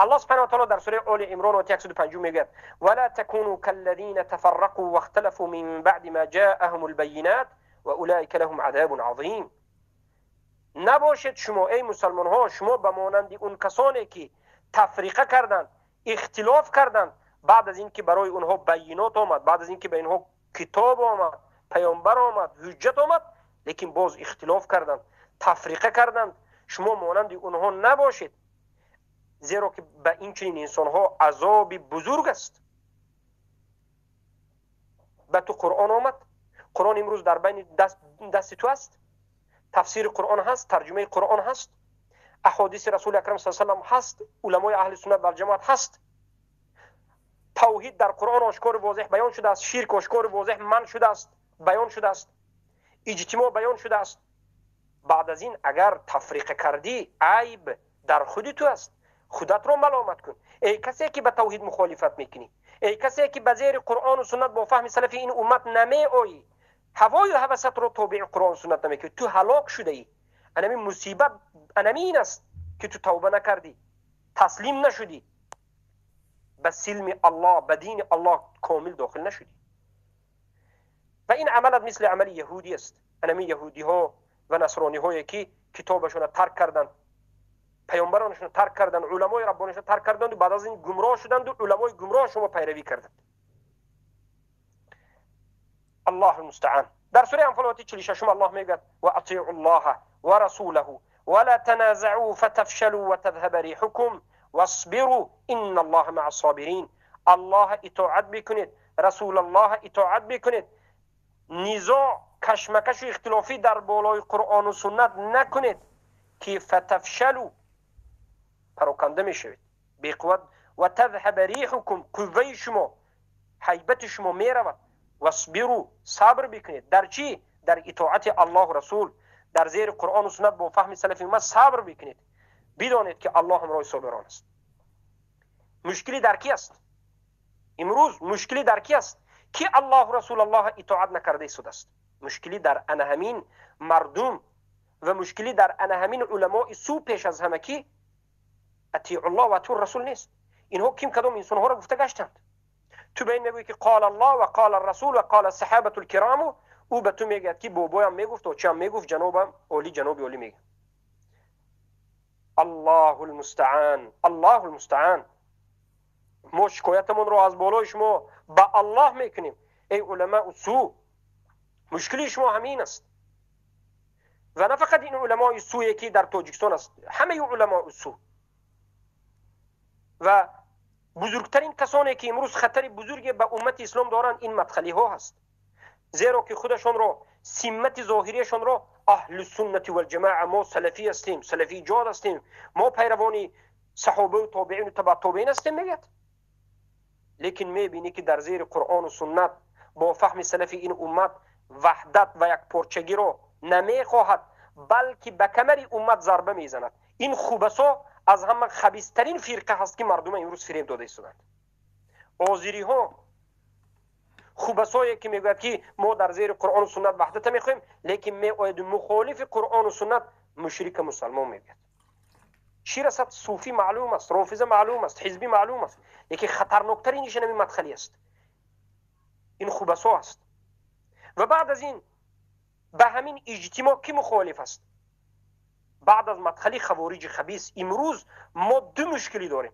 Аллоҳ субҳанаҳу ва таъала дар сураи Оли Имрон ояти 105 мегӯяд: ولا تكونوا كالذين تفرقوا واختلفوا من بعد ما جاءهم البينات وأولئك لهم عذاب عظيم. набошед шумо, эй мусалмонҳо, шумо ба монанди он касоне ки тафриқа карданд, ихтилоф карданд, баъд аз ин ки барои онҳо байинот омад, баъд аз ин ки ба инҳо китоб омад, паёмбар омад, ҳуҷҷат омад, лекин боз ихтилоф карданд, тафриқа карданд. Шумо монанди онҳо набошед, зеро ки ба ин чунин инсонҳо азоби бузург аст. Ба ту Қуръон омад, Қуръон имрӯз дар байни дасти ту аст, тафсири Қуръон ҳаст, тарҷумаи Қуръон ҳаст, аҳодиси Расули Акрам саллаллоҳу алайҳи васаллам ҳаст, уламои аҳли суннат валҷамоат ҳаст, тавҳид дар Қуръон ошкору возеҳ баён шудааст, ширк ошкору возеҳ манъ шудааст, баён шудааст, иҷтимоъ баён шудааст. Баъд аз ин агар тафриқа кардӣ, айб дар худи ту аст. Худатро маломат кун. Эй касе ки ба тавҳид мухолифат мекунӣ, эй касе ки ба зери Қуръону суннат бо фаҳми салафи ин уммат намеоӣ, ҳавою ҳавасатро тобеи Қуръону суннат намекунӣ, ту ҳалок шудаӣ. Анами мусибат анами ин аст ки ту тавба накардӣ, таслим нашудӣ, ба силми Аллоҳ, ба дини Аллоҳ комил дохил нашудӣ. Ва ин амалат мисли амали яҳудӣ аст. Анами яҳудиҳо ва насрониҳое ки китобашонро тарк карданд, паёмбаронашонро тарк карданд, уламои раббонишонро тарк карданду баъд аз ин гумроҳ шуданду уламои гумроҳ шумо пайравӣ карданд. Аллоҳу мустаан. Дар сураи Анфол ояти 46 Аллоҳ мегӯяд: وأطيعوا الله ورسوله ولا تنازعوا فتفشلوا وتذهب ريحكم واصبروا إن الله مع الصابرين. Аллоҳ итоат бикунед, Расулаллоҳ итоат бикунед, низоъ, кашмакашу ихтилофӣ дар болои Қуръону суннат накунед ки فتفشلوا, пароканда мешавед, беқувват, وتذهب ريحكم, қувваи шумо, ҳайбати шумо меравад. واصبروا, сабр бикунед. Дар чӣ? Дар итоати Аллоҳу Расул, дар зери Қуръону суннат бо фаҳми салафи уммат сабр бикунед. Бидонед ки Аллоҳ ҳамроҳи собирон аст. Мушкилӣ дар ки аст? Имрӯз мушкилӣ дар ки аст? Ки Аллоҳу Расулаллоҳ итоат накарда истодааст? Мушкилӣ дар ана ҳамин мардум ва мушкилӣ дар ана ҳамин уламои су, пеш аз ҳама ки اطیع الله و اطیع الرسول نیست. اینها کیم کدام انسانها را گفته گشتند. تو به این میگویی که قال الله و قال الرسول و قال الصحابه الکرام، او به تو میگه که بابایم میگفت و چی هم میگفت، جنابم علی جناب علی میگه. الله المستعان، الله المستعان. ما شکایتمون رو از بالای شما به الله میکنیم ای علماء سو. مشکلی شما همین است و نه فقط این علمای سویی که در تاجیکستان است، همه علمای سو و بزرگترین کسانی که امروز خطر بزرگ به امت اسلام دارند این مدخلی ها هست، زیرا که خودشان را سمت ظاهریشان را اهل سنت و الجماعه، ما سلفی هستیم، سلفی جاد هستیم، ما پیروانی صحابه و تابعین و تبع تابعین هستیم میگد، لیکن میبینی که در زیر قرآن و سنت با فهم سلفی این امت وحدت و یک پرچگی را نمیخواهد، بلکه به کمر امت ضربه میزند. این خوبسا از همه خبیث‌ترین فرقه هست که مردم امروز فریب داده ایستادند. آذری ها خوبسایی که میگوید که ما در زیر قرآن و سنت وحدت میخواهیم، لیکن میآید مخالف قرآن و سنت مشرک مسلمان میگوید. چی رسد؟ صوفی معلوم است، رافضه معلوم است، حزبی معلوم است، یکی خطرناکترینش همین مدخلی است، این خوبسا است. و بعد از این به همین اجتماع کی مخالف است؟ بعد از مدخلی خوارج خبیث. امروز ما دو مشکلی داریم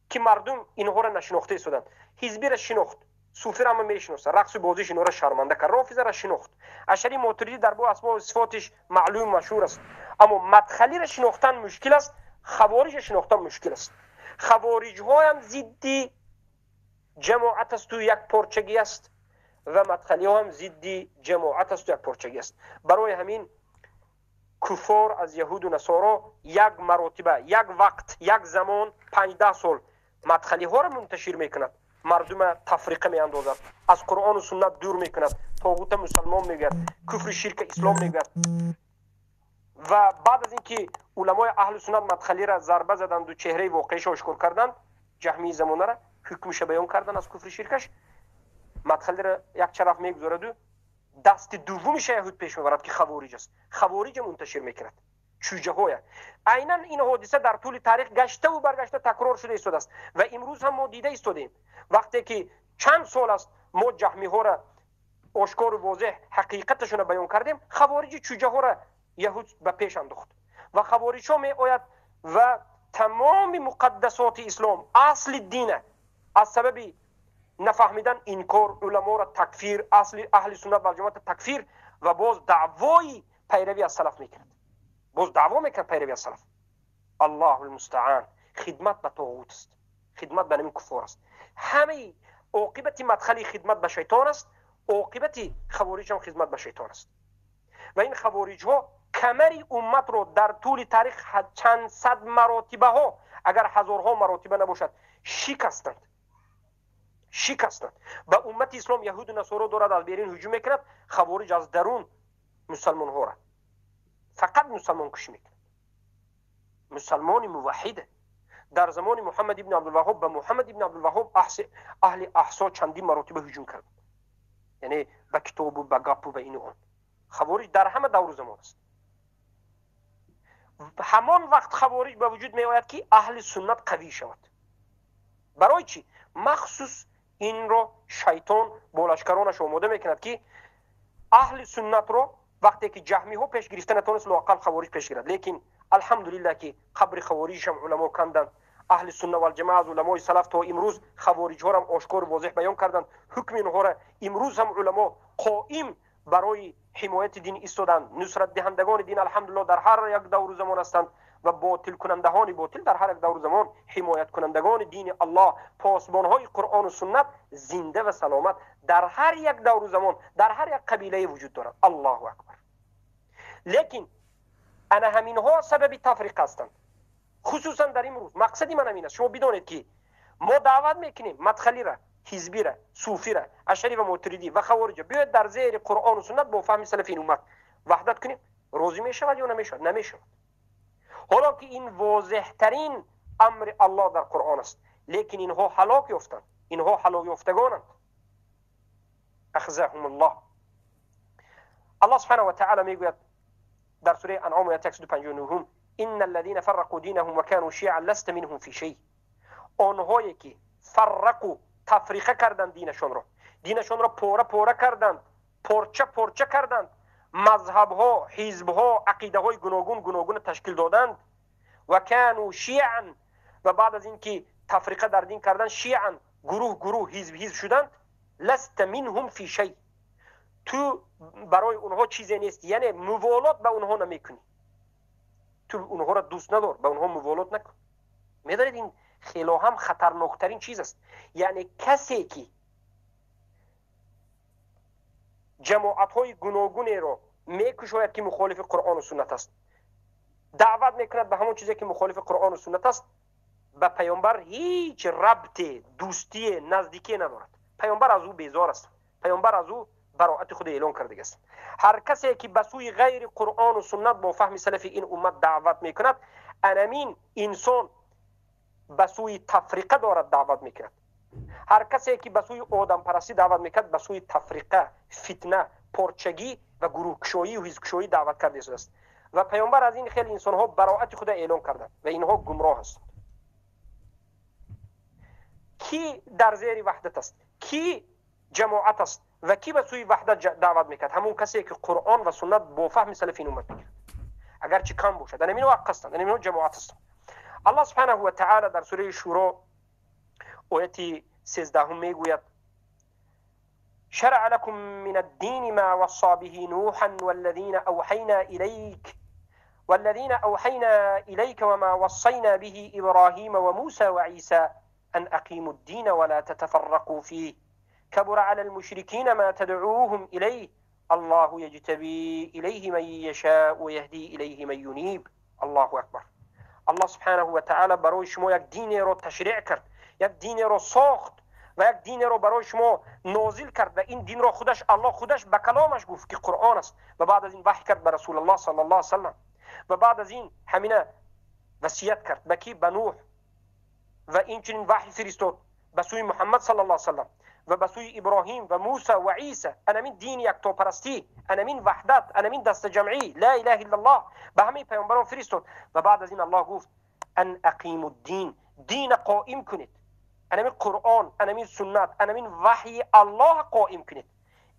که مردم اینها را نشناخته ایستادند. حزبی را شناخت، صوفی را هم میشناسه، رقص و بازیش اینها را شرمنده کرد، رافضه را شناخت، اشعری ماتریدی در با اسماء و صفاتش معلوم مشهور است، اما مدخلی را شناختن مشکل است، خوارج را شناختن مشکل است. خوارج ها هم ضد جماعت است و یک پارچگی است و مدخلی ها هم ضد جماعت است و یک پارچگی است. برای همین کفار از یهود و نصارا یک مراتبه، یک وقت، یک زمان، 5-10 سال مدخلی ها را منتشر میکند، مردم تفریقه می اندازد، از قرآن و سنت دور میکند، طاغوت مسلمان میگوید، کفر شرک اسلام میگوید. و بعد از اینکه علمای اهل سنت مدخلی را ضربه زدند و چهره واقعیش آشکار کردند، جهمی زمانه را حکمش بیان کردند از کفر شرکش، مدخلی را یک طرف میگذارد و دست دومش یهود پیش میبرد که خوارج است، خوارج منتشر میکند چوجه های. عینا این حادثه در طول تاریخ گشته و برگشته تکرار شده ایستاده است و امروز هم ما دیده ایستادیم. وقتی که چند سال است ما جهمی ها را آشکار و واضح حقیقتشون را بیان کردیم، خوارج چوجه ها را یهود به پیش انداخت و خوارج ها می آید و تمام مقدسات اسلام، اصل دین، از سبب نفهمیدن انکار، علما را تکفیر، اصل اهل سنت و جماعت تکفیر و باز دعوای پیروی از سلف میکرد، باز دعوا میکرد پیروی از سلف. الله المستعان. خدمت به طاغوت است، خدمت به نمی کفار است. همه عاقبت مدخلی خدمت به شیطان است، عاقبت خوارج هم خدمت به شیطان است. و این خوارج ها کمر امت رو در طول تاریخ چند صد مراتبه ها، اگر هزارها مراتبه نباشد، شکستند، شکستند. به امت اسلام یهود و نصارا دارد از بیرون هجوم میکند، خوارج از درون مسلمان ها را فقط مسلمان کشی میکند، مسلمان موحده. در زمان محمد ابن عبدالوهاب به محمد ابن عبدالوهاب اهل احسا چندین مراتبه هجوم کردند، یعنی به کتاب و به گپ و به این و آن. خوارج در همه دور زمان است. همان وقت خوارج به وجود می آید که اهل سنت قوی شود. برای چی؟ مخصوص این را شیطان با لشکرانش آماده میکند که اهل سنت را وقتی که جهمی ها پیش گرفته نتونست، لااقل خوارج پیش گیرد. لیکن الحمدلله که قبر خوارج هم علما کندند، اهل سنت و الجماعه از علمای سلف تا امروز خوارج ها را آشکار و واضح بیان کردند، حکم اینها را امروز هم علما قائم برای حمایت دین ایستادند. نصرت دهندگان دین الحمدلله در هر یک دور زمان هستند و باطل کنندهان باطل در هر یک دور زمان حمایت کنندگان دین الله، پاسبانهای قرآن و سنت زنده و سلامت در هر یک دور زمان در هر یک قبیله وجود دارند. الله اکبر. لیکن انا همینها سبب تفریق هستند، خصوصا در امروز. مقصد من همین است، شما بدانید که ما دعوت میکنیم مدخلی را، حزبی را، صوفی را، اشعری و ماتریدی و خوارج بیاید در زیر قرآن و سنت با فهم سلف این امت وحدت کنیم. راضی میشود یا نمیشود؟ نمیشود. حالا که این واضح ترین امر الله در قرآن است، لیکن اینها هلاک یافتند، اینها هلاک یافتگانند. اخزاهم الله. الله سبحانه و تعالی میگوید در سوره انعام آیت 159: إن الذين فرقوا دينهم وكانوا شيعا لست منهم في شيء. آنهایی که فرقوا تفریقه کردند دینشان را، دینشان را پوره پوره کردند، پرچه پرچه کردند، مذهبها، حزبها، عقیده های گوناگون گوناگون تشکیل دادند، و كانوا شیعا، و بعد از اینکه تفریقه در دین کردند شیعا، گروه گروه، حزب حزب شدند، لست منهم فی شیء، تو برای اونها چیزی نیست، یعنی موالات به اونها نمیکنی، تو اونها را دوست ندار، به اونها موالات نکن. میدانید این خیلی هم خطرناکترین چیز است. یعنی کسی که جماعت های گوناگونی را میکشاید که مخالف قرآن و سنت است، دعوت میکند به همون چیزی که مخالف قرآن و سنت است، به پیامبر هیچ ربط دوستی نزدیکی ندارد. پیامبر از او بیزار است، پیامبر از او براعت خود اعلان کرده است. هر کسی که به سوی غیر قرآن و سنت با فهم سلف این امت دعوت میکند، انمین انسان به سوی تفریقه دارد دعوت میکند. هر کسی که به سوی آدم پرستی دعوت میکند، به سوی تفریقه، فتنه، پرچگی و گروهکشایی و حزبکشایی دعوت کرده است. و پیامبر از این خیلی انسان ها براعت خود اعلان کردند و اینها گمراه هستند. کی در زیر وحدت است، کی جماعت است و کی به سوی وحدت دعوت میکرد؟ همون کسی که قرآن و سنت با فهم سلف این امت میگیرد، اگرچه کم باشد، اینها حق هستند، اینها جماعت هستند. الله سبحانه و تعالی در سوره شورا آیت 13 میگوید: شرع لكم من الدين ما وصى به نوحا والذين أوحينا إليك وما وصينا به إبراهيم وموسى وعيسى أن أقيموا الدين ولا تتفرقوا فيه كبر على المشركين ما تدعوهم إليه الله يجتبي إليه من يشاء ويهدي إليه من ينيب. الله أكبر. الله سبحانه وتعالى برای شما یک دین رو تشریع کرد، یک دین رو ساخت و یک دین رو برای شما نازل کرد و این دین رو خودش الله خودش به کلامش گفت که قرآن است، و بعد از این وحی کرد به رسول الله صلی الله علیه و سلم، و بعد از این همینه وصیت کرد به کی؟ به نوح، و این چنین وحی فرستاد به سوی محمد صلی الله علیه و سلم و به سوی ابراهیم و موسی و عیسی. انمین دین یکتاپرستی، انمین وحدت، انمین دست جمعی، لا اله الا الله، به همه پیامبران فرستاد. و بعد از این الله گفت ان اقیموا الدین، دین قائم کنید، انمین قرآن، انمین سنت، انمین وحی الله قائم کنید.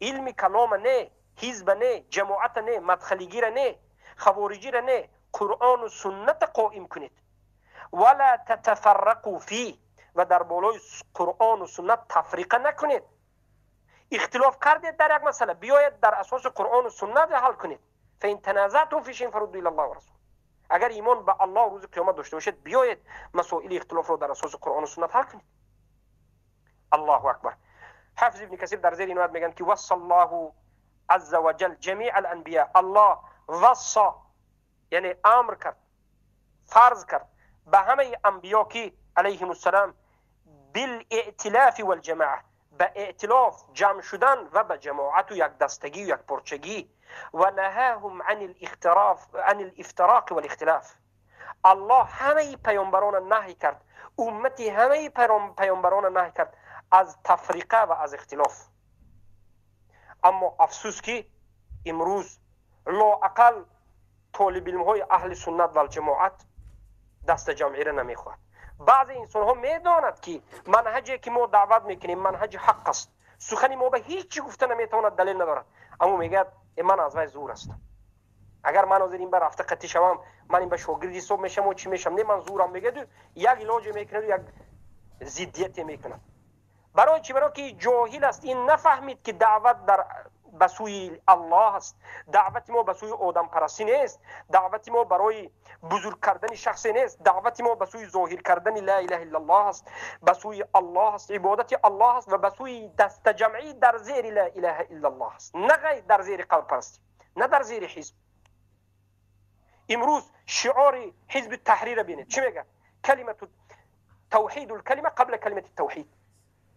علم کلام نه، حزب نه، جماعت نه، مدخلیگی را نه، خوارجی را نه، قرآن و سنت قائم کنید. ولا تتفرقوا فیه، و در بالای قرآن و سنت تفریقه نکنید. اختلاف کردید در یک مسئله، بیاید در اساس قرآن و سنت حل کنید. فإن تنازعتم فی شیء فردوا الی الله و رسول. اگر ایمان به الله روز قیامت داشته باشید، بیاید مسائل اختلاف رو در اساس قرآن و سنت حل کنید. الله اکبر. حافظ ابن کثیر در زیر این آیت میگن که وصى الله عز وجل جمیع الانبیاء، الله وصى یعنی امر کرد، فرض کرد به همه انبیا که علیهم السلام بالائتلاف والجماعه، به ائتلاف جمع شدن و به جماعت و یک دستگی و یک پرچگی، و نهاهم عن الافتراق والاختلاف. الله همه پیامبران نهی کرد، امتی همه پیامبران نهی کرد از تفریقه و از اختلاف. اما افسوس که امروز لااقل طالب علم های اهل سنت و الجماعت دست جمعی را نمیخواهد. بعضی انسان ها میداند که منهجی که ما دعوت میکنیم منهج حق است، سخنی ما به هیچ چی گفته نمیتواند، دلیل ندارد، اما میگه من از وی زور هستم، اگر من حاضر این بر رفته قطعی شوم، من این به شاگردی حساب میشم و چی میشم، نه من زورم. میگه یک علاج میکنه و یک ضدیت میکند. برای چی؟ برای که جاهل است، این نفهمید که دعوت در به سوی الله است، دعوت ما به سوی آدم پرستی نیست، دعوت ما برای بزرگ کردن شخص نیست، دعوت ما به سوی ظاهر کردن لا اله الا الله است، به سوی الله است، عبادت الله است و به سوی دست جمعی در زیر لا اله الا الله است، نه غیر در زیر قلب پرستی، نه در زیر حزب. امروز شعار حزب التحریر ببینید چی میگه؟ کلمه توحید الکلمه قبل کلمه التوحید.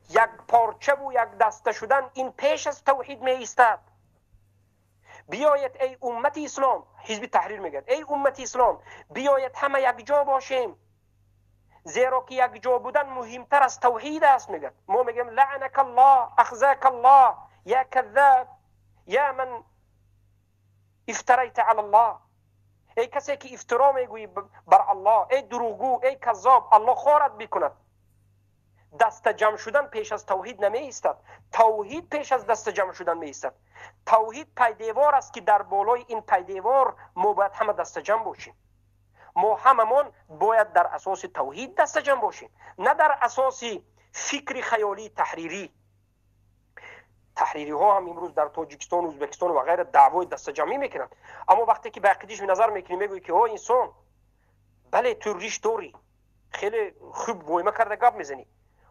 یک پارچه و یک دسته شدن این پیش از توحید می ایستد. بیاید ای امت اسلام، حزب تحریر میگه ای امت اسلام بیاید همه یک جا باشیم، زیرا که یک جا بودن مهمتر از توحید است. میگه ما میگیم لعنک الله، اخزاک الله، یا کذاب، یا من افتریت علی الله. Эй касе ки ифтиро мегӯӣ бар Аллоҳ, эй дурӯғгӯ, эй каззоб, Аллоҳ хорат бикунад. Даста ҷамъ шудан пеш аз тавҳид намеистад. Тавҳид пеш аз даста ҷамъ шудан меистад. Тавҳид пайдевор аст, ки дар болои ин пайдевор мо бояд ҳама даста ҷамъ бошем. Мо ҳамамон бояд дар асоси тавҳид даста ҷамъ бошем, на дар асоси фикри хаёлии таҳрирӣ. Таҳририҳо ҳам имрӯз дар Тоҷикистон, Ӯзбекистон ва ғайра даъвои дастаҷамъӣ мекунанд, аммо вақте ки ба ақидиш назар мекунӣ, мегӯӣ ки о инсон, бале, ту риш дорӣ, хеле хуб войма карда гап мезанӣ,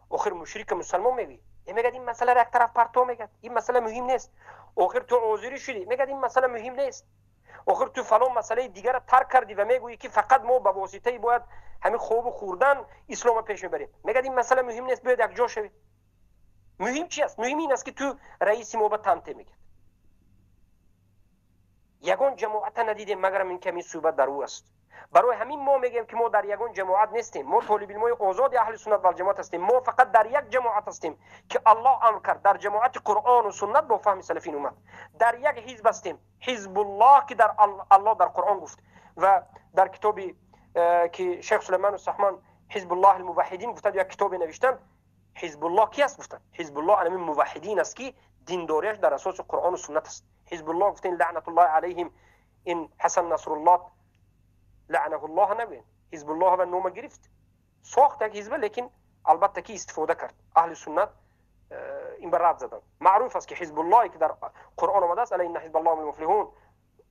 охир мушрика мусалмон мегӯӣ. Е мегӯяд, ин масъаларо як тараф парто, мегӯяд, ин масъала муҳим нест. Охир ту озирӣ шудӣ, мегӯяд, ин масъала муҳим нест. Охир ту фалон масъалаи дигарро тарк кардӣ ва мегӯӣ ки фақат мо ба воситаи бояд ҳамин хобу хӯрдан исломро пеш мебарем, мегӯяд, ин масъала муҳим нест, бояд якҷо шавем. Муҳим чи аст? Муҳим ин аст, ки ту раиси мо ба танте, мегӯяд. Ягон ҷамоата надидем, магарам ин ки ҳамин суҳбат дар ӯ аст. Барои ҳамин мо мегӯем, ки мо дар ягон ҷамоат нестем. Мо толибилмои озоди аҳли суннат валҷамоат ҳастем. Мо фақат дар як ҷамоат ҳастем, ки Аллоҳ амр кард, дар ҷамоати Қуръону суннат бо фаҳми салафин уммат. Дар як ҳизб ҳастем, Ҳизбуллоҳ, ки дар Аллоҳ дар Қуръон гуфт ва дар китоби ки шейх Сулаймону Саҳмон Ҳизбуллоҳ алмуваҳидин гуфтанд, як китобе навиштанд. Ҳизбуллоҳ ки аст гуфтанд? Ҳизбуллоҳ анамин муваҳидин аст, ки диндориаш дар асоси Қуръону суннат аст. Ҳизбуллоҳ гуфтен, лаънатуллоҳи алайҳим, ин Ҳасан Насруллоҳ лаънаҳуллоҳ нагӯем. Ҳизбуллоҳ ва нома гирифт, сохт як ҳизба, лекин албатта ки истифода кард. Аҳли суннат ин ба рад заданд. Маъруф аст, ки ҳизбуллоҳе ки дар Қуръон омадааст, ала инна ҳизбаллоҳ муфлиҳун,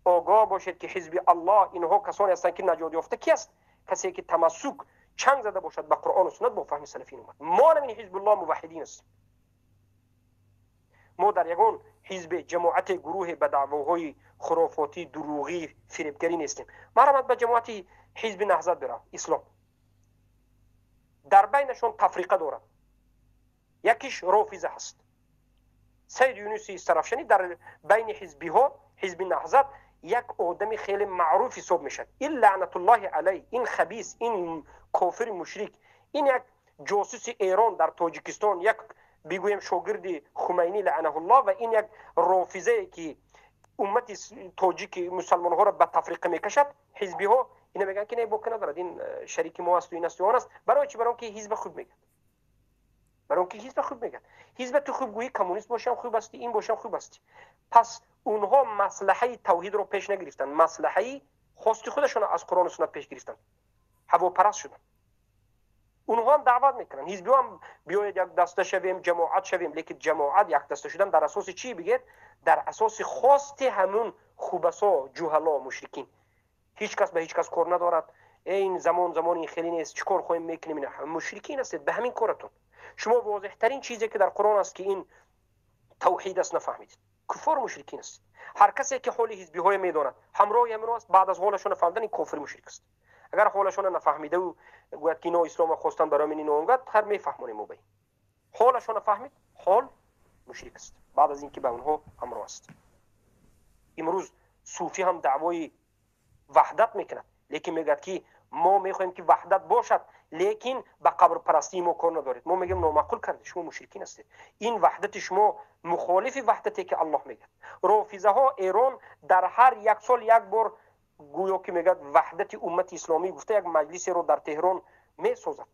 огоҳ бошед, ки ҳизби Аллоҳ инҳо касоне ҳастанд, ки наҷот ёфта. Ки аст? Касе ки тамассук чанг зада бошад ба Қуръону суннат бо фаҳми салафин уммат. Мо намин ҳизбуллоҳ муваҳидин ҳастем. Мо дар ягон ҳизбе, ҷамоате, гурӯҳе ба даъвоҳои хурофотӣ, дурӯғӣ, фиребгарӣ нестем. Марҳамат, ба ҷамоати ҳизби Наҳзат бирав, ислом дар байнашон тафриқа дорад. Якиш рофиза ҳаст, Сайид Юнуси Истарафшанӣ. Дар байни ҳизбиҳо ҳизби Наҳзат як одами хеле маъруф ҳисоб мешавад. Ин лаънатуллоҳи алайҳ, ин хабис, ин кофири мушрик, ин як ҷосуси Эрон дар Тоҷикистон, як бигӯем шогирди Хумайнӣ лаънаҳуллоҳ, ва ин як рофизае, ки уммати тоҷики мусалмонҳоро ба тафриқа мекашад. Ҳизбиҳо ина мегӯянд, ки не, бока надорад, ин шарики мо асту ин асту он аст. Барои чи? Барои он ки ҳизба хуб мегӯяд. Барои он ки ҳизба хуб мегӯяд. Ҳизба ту хуб гӯӣ, коммунист бошам хуб астӣ, ин бошам хуб астӣ. Пас онҳо маслаҳаи тавҳидро пеш нагирифтанд, маслаҳаи хости худашонро аз Қуръону суннат пеш гирифтанд, ҳавопараст шуданд. Онҳо ҳам даъват мекунанд, ҳизбиҳо ҳам, биёед як даста шавем, ҷамоат шавем. Лекин ҷамоат як даста шудан дар асоси чӣ бигӯед? Дар асоси хости ҳамун хубасо, ҷуҳало, мушрикин. Ҳеҷ кас ба ҳеҷ кас кор надорад. Ин замон замони ин хеле нест, чӣ кор хоҳем мекунем? Мушрикин ҳастед ба ҳамин коратон. Шумо возеҳтарин чизе, ки дар Қуръон аст, ки ин тавҳид аст, нафаҳмидед. Куффору мушрикин ҳастед. Ҳар касе ки ҳоли ҳизбиҳое медонад, ҳамроҳи ҳамино аст, баъд аз ҳолашона фаҳмидан, ин кофири мушрик аст. Агар ҳолашона нафаҳмидаву гӯяд, ки ино ислома хостанд, барои мин ино омгад, ҳар мефаҳмонем. Мо ба ин ҳолашона фаҳмид, ҳол мушрик аст, баъд аз ин ки ба онҳо ҳамроҳ аст. Имрӯз суфӣ ҳам даъвои ваҳдат мекунад, лекин мегӯяд, ки мо мехоҳем, ки ваҳдат бошад, лекин ба қабрпарастии мо кор надоред. Мо мегӯем, номаъқул карде, шумо мушрикин ҳастед. Ин ваҳдати шумо мухолифи ваҳдате, ки Аллоҳ мегӯяд. Рофизаҳо Эрон дар ҳар як сол як бор гӯё ки мегӯяд ваҳдати уммати исломӣ гуфта, як маҷлисеро дар Теҳрон месозад,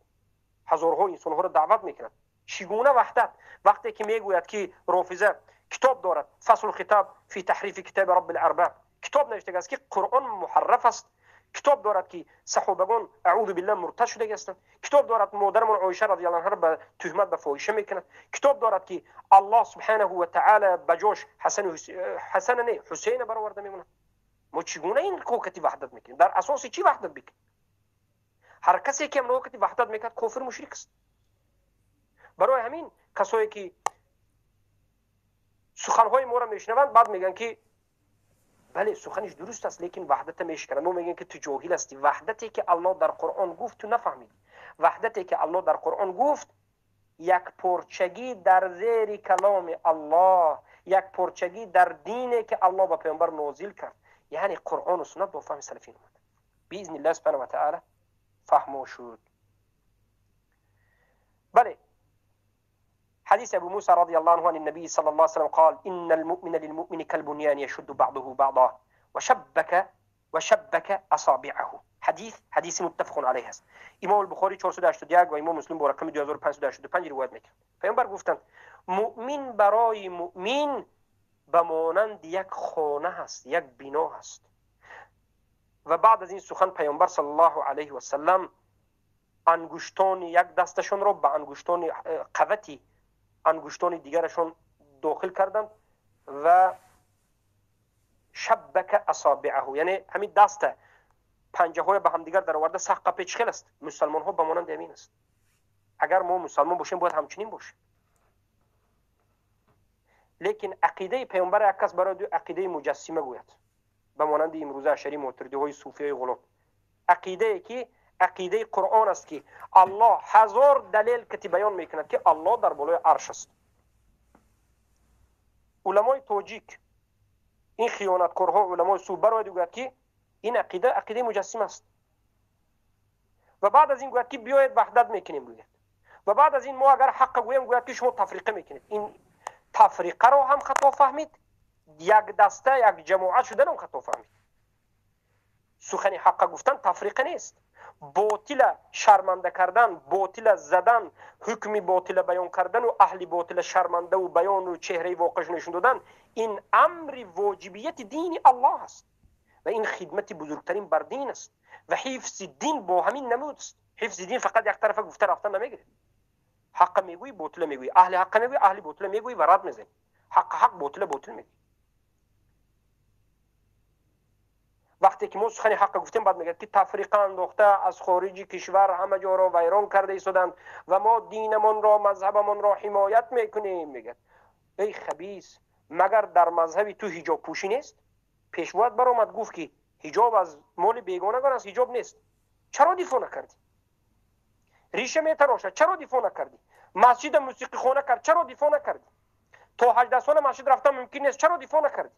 ҳазорҳо инсонҳоро даъват мекунад. Чӣ гуна ваҳдат, вақте ки мегӯяд, ки рофиза китоб дорад, Фасл хитаб фи таҳрифи китоби рабби ларбаб, китоб навиштагааст, ки Қуръон муҳарраф аст. Китоб дорад, ки саҳобагон, аъузу биллаҳ, муртад шудагӣ ҳастанд. Китоб дорад, модарамон Оиша радиаллоҳу анҳаро ба туҳмат ба фоҳиша мекунад. Китоб дорад, ки Аллоҳ субҳанаҳу ва таъала ба ҷош Ҳасану Ҳасана не, Ҳусейна бароварда мемонад. Мо чӣ гуна ин ҳокати ваҳдат мекунем? Дар асоси чӣ ваҳдат мекунем? Ҳар касе ки ҳамин ваҳдат мекард, кофир мушрик аст. Барои ҳамин касое ки суханҳои моро мешунаванд, баъд мегӯянд, ки бале, суханиш дуруст аст, лекин ваҳдата мешиканад. Мо мегӯем, ки ту ҷоҳил ҳастӣ. Ваҳдате ки Аллоҳ дар Қуръон гуфт, ту нафаҳмидӣ. Ваҳдате ки Аллоҳ дар Қуръон гуфт, якпорчагӣ дар зери каломи Аллоҳ, якпорчагӣ дар дине, ки Аллоҳ ба паёмбар нозил кард, яъне Қуръону суннат бо фаҳми салафин омад. Биизни ллоҳ субҳана ва таъала фаҳмо шуд. Бале, حديث أبو موسى رضي الله عنه عن النبي صلى الله عليه وسلم قال: إن المؤمن للمؤمن كالبنيان يشد بعضه بعضا وشبك. وشبك اصابعه. حدیث حدیث متفق علیه است. امام البخاری 481 و امام مسلم با رقم 2585 روایت میکرد. پیامبر گفتند مؤمن برای مؤمن به مانند یک خانه هست، یک بنا هست. و بعد از این سخن پیامبر صلی الله علیه و سلم انگشتان یک دستشان را به انگشتان قوتی انگشتان دیگرشان داخل کردند و شبک اصابعه، یعنی همین دست پنجه های به همدیگر در آورده سخت قپیچ خیل است. مسلمان ها به مانند همین است. اگر ما مسلمان باشیم باید همچنین باشیم. لیکن عقیده پیامبر یک کس برای دو عقیده مجسمه گوید، به مانند امروزه اشعری ماتریدی های صوفی های غلط. عقیده که عقیده قرآن است که الله هزار دلیل که بیان میکند که الله در بالای عرش است. علمای تاجیک این خیانتکارها علمای سو برای گوید که این عقیده عقیده مجسم است. و بعد از این گوید که بیاید وحدت میکنیم گوید. و بعد از این ما اگر حق گویم گوید که شما تفریقه میکنید. این تفریقه رو هم خطا فهمید، یک دسته یک جماعت شدن هم خطا فهمید. سخن حق گفتن تفریقه نیست. باطل شرمنده کردن، باطل زدن، حکم باطل بیان کردن و اهل باطل شرمنده و بیان و چهره واقعش نشون دادن، این امر واجبیت دین الله است و این خدمت بزرگترین بر دین است و حفظ دین با همین نمود است. حفظ دین فقط یک طرفه گفته رفتن نمیگیره. حق میگویی باطل میگویی، اهل حق میگویی اهل باطل میگویی و رد میزنی. حق حق باطل باطل میگویی. وقتی که ما سخن حق گفتیم بعد میگه که تفریقه انداخته از خارج کشور همه جا را ویران کرده ایستادند و ما دینمان را مذهبمان را حمایت میکنیم. میگه ای خبیث، مگر در مذهب تو حجاب پوشی نیست؟ پیشوات برآمد گفت که حجاب از مال بیگانگان است، حجاب نیست. چرا دفاع نکردی؟ ریشه میتراشد، چرا دفاع نکردی؟ مسجد موسیقی خانه کرد، چرا دفاع نکردی؟ تا 18 سال مسجد رفتن ممکن نیست، چرا دفاع نکردی؟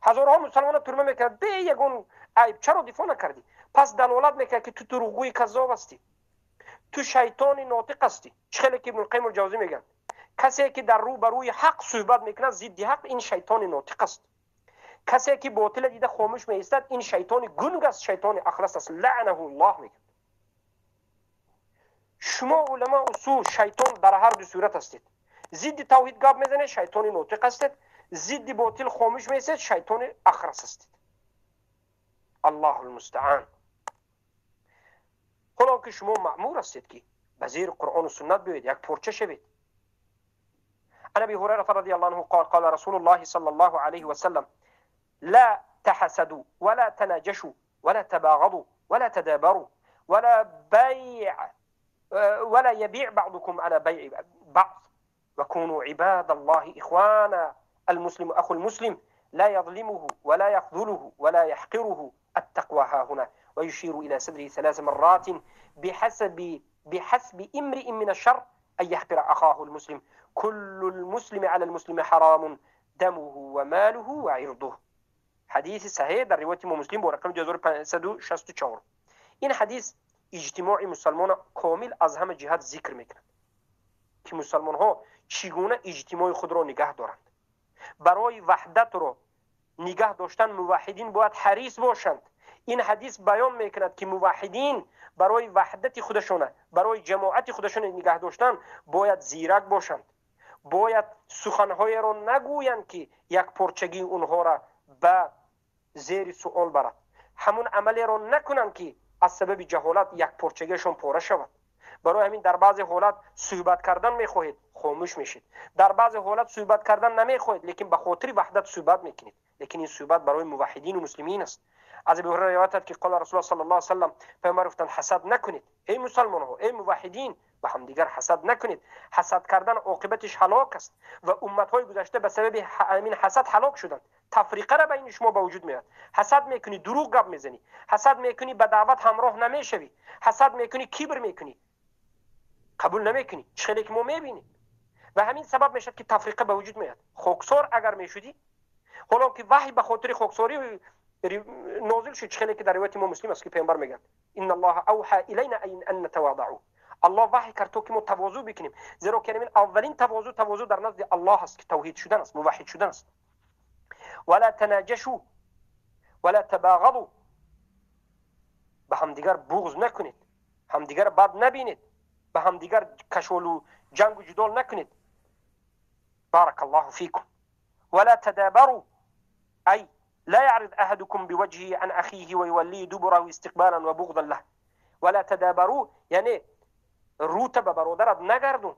هزارها مسلمان ترمه میکرد به یگون عیب، چرا دفاع نکردی؟ پس دلالت میکرد که تو دروغگوی کذاب هستی، تو شیطان ناطق هستی. چه خیلی که ابن القیم الجوزی میگن کسی که در رو بر روی حق صحبت میکنه ضد حق، این شیطان ناطق است. کسی که باطل دیده خاموش میایستد این شیطان گنگ است، شیطان اخرس است، لعنه الله میگن. شما علما اصول شیطان در هر دو صورت هستید. ضد توحید گپ میزنه شیطان ناطق هستید، ضد باطل خاموش میسید شیطان اخرس هستید. الله المستعان. حالا که شما مأمور هستید که به زیر قرآن و سنت بیایید، یک پرچه شوید. عن ابي هريره رضي الله عنه قال قال رسول الله صلى الله عليه وسلم لا تحسدوا ولا تناجشوا ولا تباغضوا ولا تدابروا ولا بيع ولا يبيع بعضكم على بيع بعض وكونوا عباد الله إخوانا المسلم أخو المسلم لا يظلمه ولا يخذله ولا يحقره التقوى ها هنا ويشير إلى صدره 3 مرات بحسب امرئ من الشر أن يحقر أخاه المسلم كل المسلم على المسلم حرام دمه وماله وعرضه. حدیث صحیح در روایت امام مسلم با رقم 2564. این حدیث اجتماع مسلمان کامل از همه جهت ذکر میکند که مسلمان ها چگونه اجتماع خود را نگه دارند. برای وحدت را نگه داشتن موحدین باید حریص باشند. این حدیث بیان میکند که موحدین برای وحدت خودشان، برای جماعت خودشان نگه داشتن باید زیرک باشند. باید سخنهای را نگویند که یک پرچگی اونها را به زیر سؤال برد. همون عملی را نکنند که از سبب جهالت یک پرچگیشون پاره شود. برای همین در بعضی حالت صحبت کردن میخواهید خاموش میشید، در بعضی حالت صحبت کردن نمیخواهید لیکن به خاطر وحدت صحبت میکنید، لیکن این صحبت برای موحدین و مسلمین است. از ابی هریره روایت که قال رسول الله صلی الله علیه و سلم، پیامبر گفتند حسد نکنید ای مسلمان ها، ای موحدین، به همدیگر حسد نکنید. حسد کردن عاقبتش هلاک است و امت های گذشته به سبب همین حسد هلاک شدند. تفریقه را بین شما به وجود میاد. حسد میکنی دروغ گپ میزنی، حسد میکنی به دعوت همراه نمیشوی، حسد میکنی کبر میکنی، قبول نمیکنی، چه که ما میبینیم و همین سبب میشد که تفریقه به وجود میاد. خاکسار اگر میشدی، حالا که وحی به خاطر خاکساری نازل شد، چه که در روایت امام مسلم است که پیامبر میگن ان الله اوحى الینا ان نتواضعوا، الله وحی کرد تو که ما تواضع بکنیم، زیرا که این اولین تواضع در نزد الله است که توحید شدن است، موحد شدن است. ولا تناجشوا ولا تباغضوا ҳамдигар буғз накунед, ҳамдигар бад набинед, ба ҳамдигар кашолу ҷангу ҷудол накунед. بارك الله فيكم. ولا تدابروا، أي لا يعرض أحدكم بوجهه عن أخيه ويوليه دبره استقبالا وبغضا له. ولا تدابروا یعنی روته به برادرت نگردون،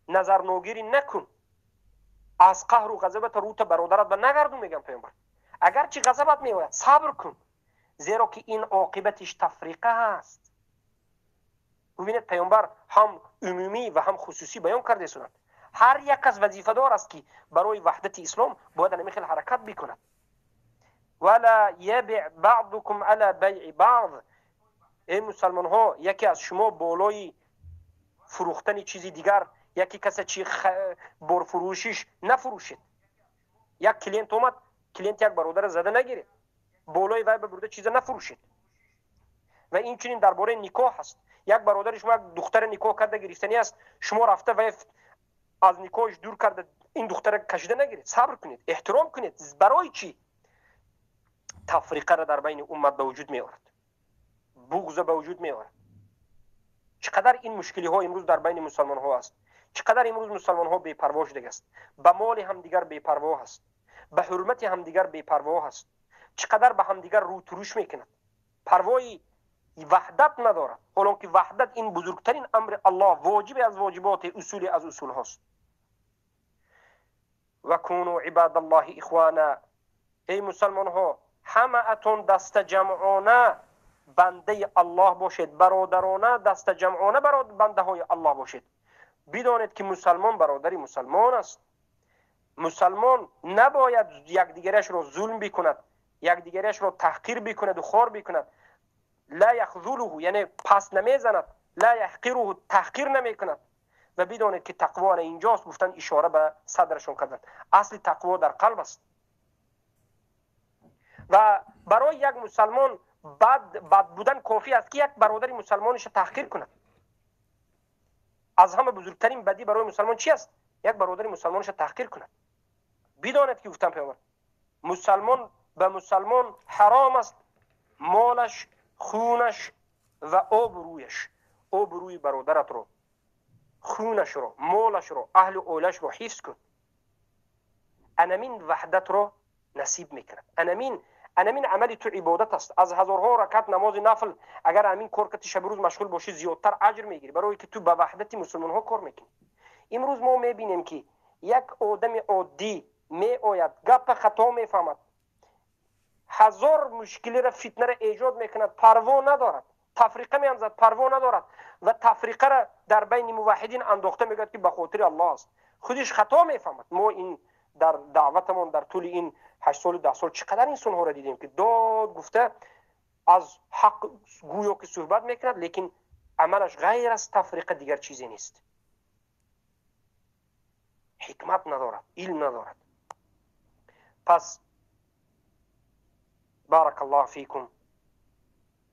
نظر نوگیری نکن، از قهر و غضبت روته برادرت به نگردون. میگم پیامبر اگرچه غضبت میآید صبر کن، زیرا که این عاقبتش تفریقه هست. ببینید پیامبر هم عمومی و هم خصوصی بیان کرده سنند. هر یک از وظیفه دار است که برای وحدت اسلام باید همی خیل حرکت بکند. ولا یبع بعضکم علی بیع بعض. ای مسلمان ها، یکی از شما بالای فروختن چیزی دیگر، یکی کسی چی برفروشیش نفروشید. یک client اومد، client یک برادر زده نگیرید، بالای وی برده چیز نفروشید. و این چنین درباره نکاح هست. یک برادر شما یک دختر نکاح کرده گرفتنی است، شما رفته و از نکاحش دور کرده، این دختر کشیده نگیرید، صبر کنید، احترام کنید. برای چی؟ تفریقه را در بین امت به وجود می آورد، بغض به وجود می آورد. چقدر این مشکلی ها امروز در بین مسلمان ها است، چقدر امروز مسلمان ها بی‌پروا شده است، به مال همدیگر بی‌پروا است، به حرمت همدیگر بی‌پروا است، چقدر به همدیگر رو تروش میکند، پروای وحدت ندارد. حالان که وحدت این بزرگترین امر الله، واجب از واجبات، اصول از اصول هاست. و کونوا عباد الله اخوانا. ای مسلمان ها، همه اتون دست جمعانه بنده الله باشید، برادرانه دست جمعانه بنده های الله باشید. بدانید که مسلمان برادری مسلمان است. مسلمان نباید یکدیگرش را ظلم بکند، یکدیگرش را تحقیر بکند و خوار بکند. لا یخذله یعنی پس نمیزند، لا یحقره تحقیر نمیکند. و بدانید که تقوا اینجاست. گفتن اشاره به صدرشون کردند. اصل تقوا در قلب است. و برای یک مسلمان بد بودن کافی است که یک برادر مسلمانش تحقیر کند. از همه بزرگترین بدی برای مسلمان چی است؟ یک برادر مسلمانش تحقیر کند. بداند که گفتم پیامبر مسلمان به مسلمان حرام است مالش، خونش و آبرویش. آبروی برادرت رو، خونش رو، مالش رو، اهل اولش رو حفظ کن. انمین وحدت رو نصیب میکند. انمین عملی تو عبادت است. از هزارها رکعت نماز نفل اگر امین کار که شب روز مشغول باشی زیادتر اجر میگیری، برای که تو به وحدت مسلمان ها کار میکنی. امروز ما میبینیم که یک آدم عادی می آید، گپ خطا میفهمد، هزار مشکلی را، فتنه را ایجاد میکند، پروا ندارد، تفریقه میاندازد، پروا ندارد و تفریقه را در بین موحدین انداخته، میگوید که به خاطر الله است. خودش خطا میفهمد. ما این در دعوتمون در طول این 8 سال 10 سال چقدر انسان ها را دیدیم که داد گفته از حق گویا که صحبت میکند، لیکن عملش غیر از تفریقه دیگر چیزی نیست. حکمت ندارد، علم ندارد. پس بارک الله فیکم،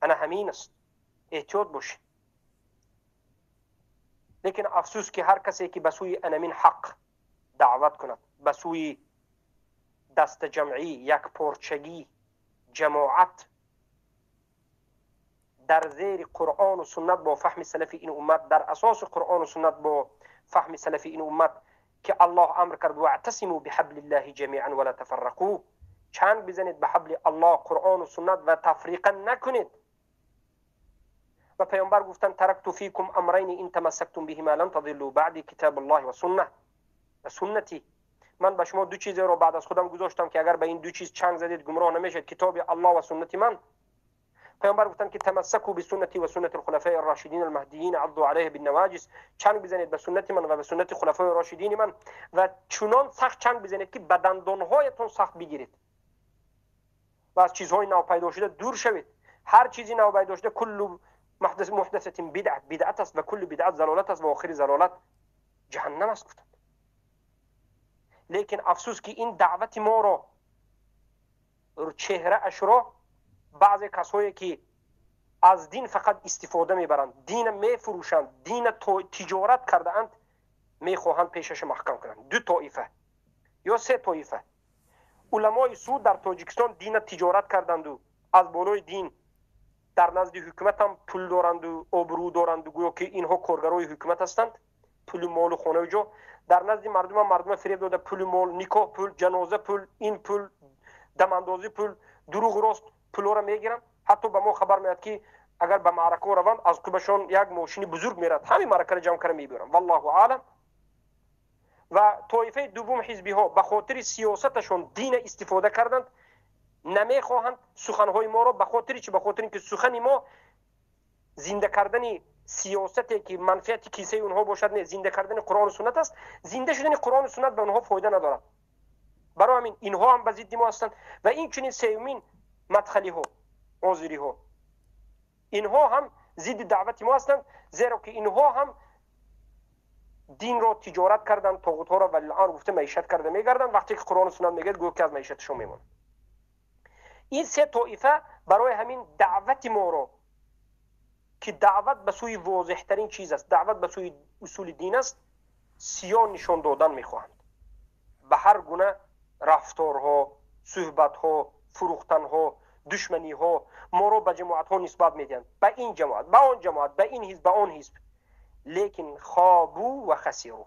انا همین است، احتیاط باشید. لیکن افسوس که هر کسی که به سوی انمین حق دعوت کند، به سوی دست جمعی، یک پارچگی، جماعت در زیر قرآن و سنت با فهم سلف این امت، در اساس قرآن و سنت با فهم سلف این امت که الله امر کرد واعتصموا بحبل الله جمیعا ولا تفرقوا، چنگ بزنید به حبل الله، قرآن و سنت و تفریقا نکنید. و پیامبر گفتن ترکت فیکم امرین ان تمسکتم بهما لن تضلوا بعدی کتاب الله و سنه و سنتی. من به شما دو چیز رو بعد از خودم گذاشتم که اگر به این دو چیز چنگ زدید گمراه نمیشید، کتاب الله و سنت من. پیامبر گفتن که تمسکوا بسنتی و سنت الخلفاء الراشدین المهدیین عضوا علیه بالنواجس، چنگ بزنید به سنت من و به سنت خلفای راشدین من و چنان سخت چنگ بزنید که به دندانهایتون سخت بگیرید و از چیزهای ناپیدا شده دور شوید. هر چیزی ناپیدا شده کل محدثه بدعت، بدعت است و کل بدعت ضلالت است و آخر ضلالت جهنم است گفتند. لیکن افسوس که این دعوت ما را، چهره اش را بعضی کسایی که از دین فقط استفاده میبرند، دین میفروشند، دین تجارت کرده اند، میخواهند پیشش محکم کنند. دو طایفه یا سه طایفه علمای سود در تاجیکستان دین تجارت کردند و از بالای دین Дар назди ҳукумат ҳам пул доранду, обрӯ доранду, гӯё ки инҳо коргарои ҳукумат ҳастанд, пулу молу хонаю ҷо. Дар назди мардум ҳам мардума фиреб дода, пулу мол, никоҳ пул, ҷаноза пул, ин пул, дамандозӣ пул, дурӯғу рост пулҳоро мегиранд. Ҳатто ба мо хабар меояд, ки агар ба маъракаҳо раванд, аз қубашон як мошини бузург мерад, ҳамин маъракаро ҷамъ карда мебиёранд. Валлоҳу аълам. Ва тоифаи дуввум ҳизбиҳо ба хотири сиёсаташон дина истифода карданд, намехоҳанд суханҳои моро. Ба хотири чи? Ба хотири ин ки сухани мо зинда кардани сиёсате ки манфиати кисаи онҳо бошад, не, зинда кардани Қуръону суннат аст. Зинда шудани Қуръону суннат ба онҳо фоида надорад. Барои ҳамин инҳо ҳам ба зидди мо ҳастанд. Ва инчунин сеюмин мадхалиҳо, озириҳо, инҳо ҳам зидди даъвати мо ҳастанд, зеро ки инҳо ҳам динро тиҷорат карданд, тоғутҳоро валиламр гуфта маишат карда мегарданд. Вақте ки Қуръону суннат мегӯяд, гӯё ки аз маишаташон мемонад. Ин се тоифа барои ҳамин даъвати моро, ки даъват ба сӯи возеҳтарин чиз аст, даъват ба сӯи усули дин аст, сиён нишон додан мехоҳанд ба ҳар гуна рафторҳо, суҳбатҳо, фурӯхтанҳо, душманиҳо. Моро ба ҷамоатҳо нисбат медиҳанд, ба ин ҷамоат, ба он ҷамоат, ба ин ҳизб, ба он ҳизб. Лекин хобу ва хасиру,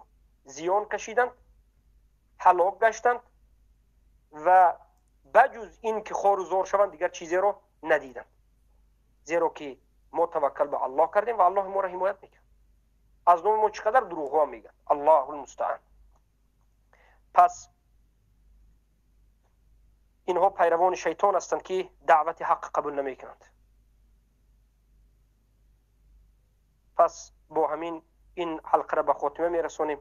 зиён кашиданд, ҳалок гаштанд ва ба ҷуз ин ки хору зор шаванд, дигар чизеро надиданд, зеро ки мо таваккал ба Аллоҳ кардем ва Аллоҳ моро ҳимоят мекард. Аз номи мо чӣ қадар дурӯғҳо мегӯянд, Аллоҳу лмустаан. Пас инҳо пайравони шайтон ҳастанд, ки даъвати ҳақ қабул намекунанд. Пас бо ҳамин ин ҳалқаро ба хотима мерасонем.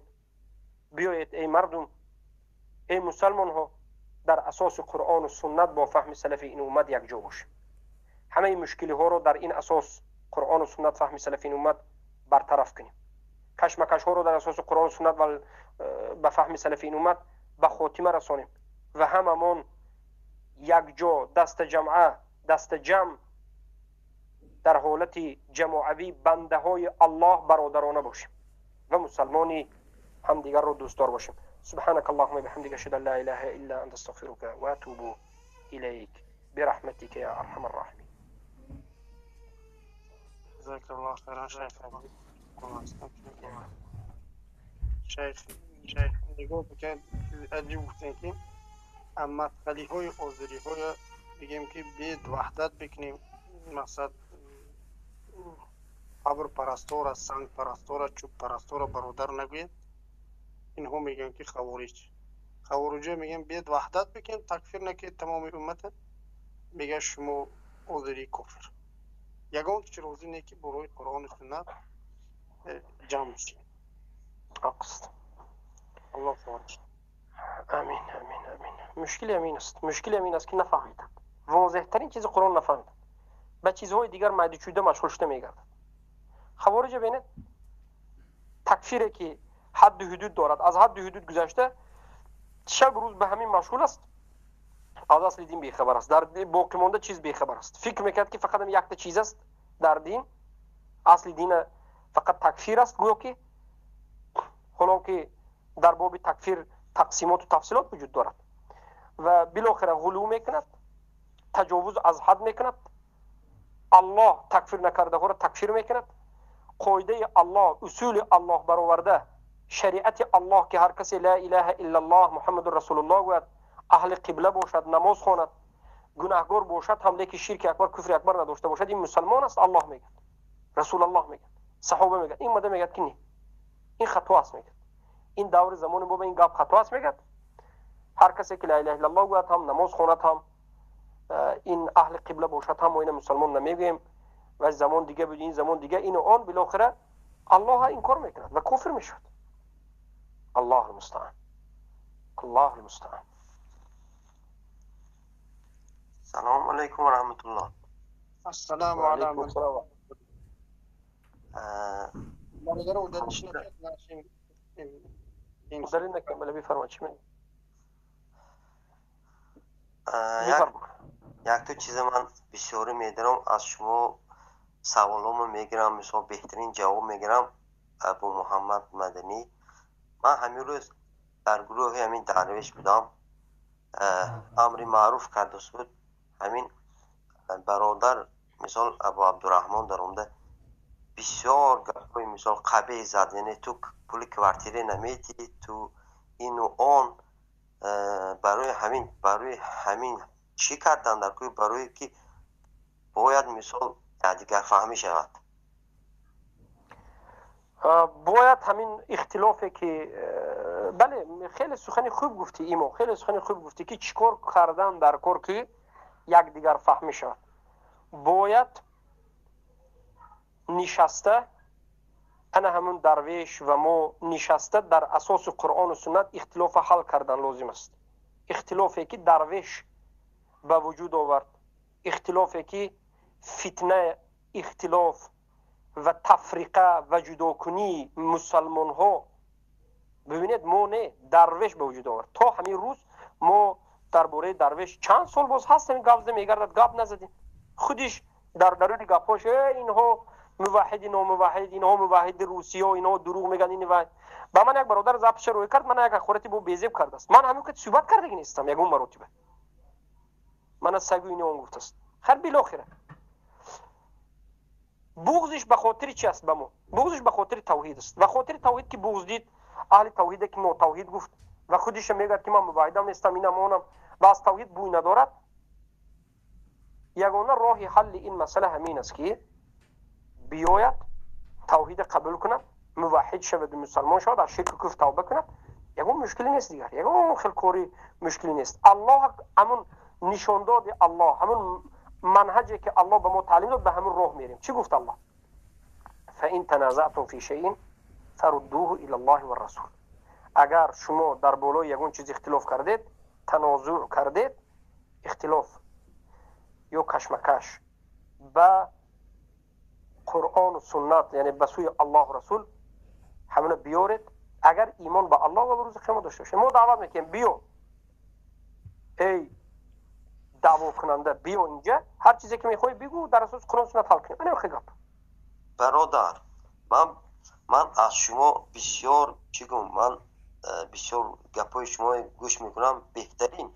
Биёед, эй мардум, эй мусалмонҳо, дар асоси Қуръону суннат бо фаҳми салафи ин уммат якҷо бошем. Ҳамаи мушкилиҳоро дар ин асос, Қуръону суннат, фаҳми салафи ин уммат, бартараф кунем. Кашмакашҳоро дар асоси Қуръону суннат ва ба фаҳми салафи ин уммат ба хотима расонем ва ҳамамон якҷо, даста ҷамъа, даста ҷамъ, дар ҳолати ҷамоавӣ бандаҳои Аллоҳ бародарона бошем ва мусалмони ҳамдигарро дӯстдор бошем. سبحانك اللهم بحمدك، أشهد أن لا إله إلا أنت، أستغفرك وأتوب إليك برحمتك يا أرحم الراحمين. جزاك الله خيرا شيخ. شیخ شیخ نگاه بکن، عجیب گفتن که مدخلی های آذری های بگیم که بید وحدت بکنیم، مقصد قبر پرستور، سنگ پرستور، چوب پرستور برادر نگوید. اینها میگن که خوارج، خوارجی میگن بید وحدت بکنیم، تکفیر نکنید تمام امت، میگه شما آذری کافر. یگان چی روزی نه که برای قرآن و سنت جمع شیم. حق. الله فرج. امین امین امین. مشکل امین است، مشکل امین است که نفهمیدند. واضح ترین چیز قرآن نفهمیدند، به چیزهای دیگر معدود مشغول شده میگردند. خوارج بینید، تکفیری که حد و حدود دارد، از حد و حدود گذشته، شب روز به همین مشغول است، از اصل دین بیخبر است، در باقی مانده چیز بیخبر است. فکر میکرد که فقط یک تا چیز است در دین، اصل دین فقط تکفیر است، گویا که حالا که در باب تکفیر تقسیمات و تفصیلات وجود دارد. و بالاخره غلو میکند، تجاوز از حد میکند، الله تکفیر نکرده ها را تکفیر میکند. قاعده الله، اصول الله برآورده، شریعت الله که هر کسی لا اله الا الله محمد رسول الله گوید، اهل قبله باشد، نماز خواند، گناهگار باشد هم، لیکن شرک اکبر، کفر اکبر نداشته باشد، این مسلمان است. الله میگه، رسول الله میگه، صحابه میگه. این ماده میگه که نه، این خطا است میگه. این دور زمان بابا این گپ خطا است میگه. هر کسی که لا اله الا الله گوید هم، نماز خواند هم، این اهل قبله باشد هم، ما این مسلمان نمیگیم و زمان دیگه بود، این زمان دیگه، این و آن، بالاخره الله انکار میکند و کفر میشد. الله المستعان، الله المستعان. سلام علیکم و رحمت الله. السلام و علیکم علیکم. السلام. برادر удалить нашим این удалить نکنم، بله بفرما، چی می як بفرما. якто чиза ман бисёрӣ медарам, аз шумо саволомо мегирам, мисол беҳтарин ҷавоб мегирам. Абу Муҳаммад Маданӣ, ман ҳамин рӯз дар гурӯҳи ҳамин дарвеш будам, амри маъруф карда буд ҳамин бародар. Мисол, Абу Абдураҳмон даромада бисёр гапҳои, мисол, қабеҳ зад, яъне ту пули квартира наметиҳӣ, ту ину он. Барои ҳамин чӣ кардан дар кӯ, барое ки бояд, мисол, якдигарфаҳмӣ шавад? Бояд ҳамин ихтилофе ки, бале, хеле сухани хуб гуфтӣ, имо, хеле сухани хуб гуфтӣ, ки чӣ кор кардан дар кор, ки якдигарфаҳмӣ шавад. Бояд нишаста ана ҳамун дарвеш ва мо нишаста дар асоси Қуръону суннат ихтилофа ҳал кардан лозим аст. Ихтилофе ки дарвеш ба вуҷуд овард, ихтилофе ки фитна, ихтилоф ва тафриқа ва ҷудокунии мусалмонҳо, бибинед, мо не, дарвеш ба вуҷуд овард. То ҳамин рӯз мо дар бораи дарвеш чанд сол боз ҳаст ҳамин гап зада мегардад, гап назадем. Худиш дар даруни гапҳош инҳо муваҳиди номуваҳид, инҳо муваҳиди русиё, инҳо дурӯғ мегӯянд, ин вай. Ба ман як бародар запиша рӯй кард, мана як ҳақорати бо безеб кардааст. Ман ҳамин кат суҳбат кардаги нестам ягон маротиба. Мана сагу ини он гуфтааст. Хайр, билохира буғзиш ба хотири чи аст ба мо? Буғзиш ба хотири тавҳид аст. Ба хотири тавҳид ки буғз дид, аҳли тавҳиде ки нотавҳид гуфт ва худиша мегӯяд, ки ман муваҳидам нестам, инам, онам, ва аз тавҳид бӯй надорад. Ягона роҳи ҳалли ин масъала ҳамин аст, ки биёяд, тавҳида қабул кунад, муваҳид шаваду мусалмон шавад, аз ширку куфр тавба кунад. Ягон мушкилӣ нест дигар, ягон хел кори мушкилӣ нест. Аллоҳ ҳамун нишондоди Аллоҳ, ҳамун манҳаҷе ки Аллоҳ ба мо таълим дод, ба ҳамун роҳ мерем. Чӣ гуфт Аллоҳ? فإن تنازعتم في شيء فردوه إلى الله والرسول. Агар шумо дар болои ягон чиз ихтилоф кардед, танозӯъ кардед, ихтилоф ё кашмакаш, ба Қуръону суннат, яъне ба сӯи Аллоҳу Расул ҳамона биёред, агар имон ба Аллоҳ ва ба рӯзи қиёмат дошта бошед. Мо даъват мекунем: биё, эй даъвокунанда, биё инҷа, ҳар чизе ки мехоҳӣ бигӯ, дар асоси Қуръон суннат ҳал кунем. Ана хел гап. Бародар, ман аз шумо бисёр, чӣ гум, ман бисёр гапҳои шумо гӯш мекунам, беҳтарин.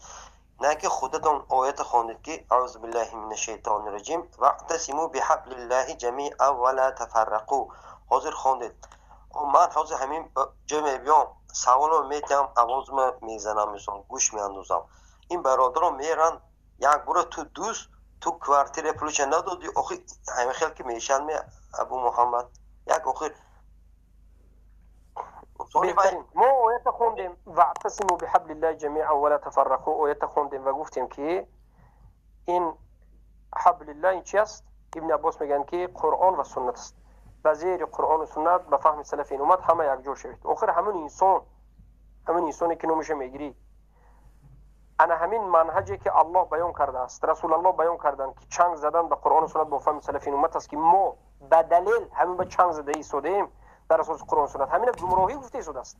На ки худатон оята хондед, ки أعوذ بالله من الشيطان الرجيم واعتصموا بحبل الله جميعا ولا تفرقوا. Ҳозир хондед. Ман ҳозир ҳамин ҷо мебиём, саволо метиҳам, овозма мезанам, мисол, гӯш меандозам. Ин бародарон меранд як бора: ту дӯст, ту квартира пулиша надодӣ. Охир ҳамин хел ки мешавад ме, Абу Муҳаммад, як охир. Беҳтарин. Мо оята хондем: واعتصموا بحبل الله جميعا ولا تفرقوا. Оята хондем ва гуфтем, ки ин حبل الله ин чи аст? Ибни Аббос мегӯянд, ки Қуръон ва суннат аст. Ба зери Қуръону суннат, ба фаҳми салафи ин уммат ҳама якҷо шавед. Охир ҳамун инсон, ҳамун инсоне ки номаша мегирӣ, ана ҳамин манҳаҷе ки Аллоҳ баён кардааст, Расулаллоҳ баён карданд, ки чанг задан ба Қуръону суннат бо фаҳми салафи ин уммат аст, ки мо ба далел ҳамин ба чанг зада истодаем дар асоси Қуръон суннат, ҳамина гумроҳӣ гуфта истодааст.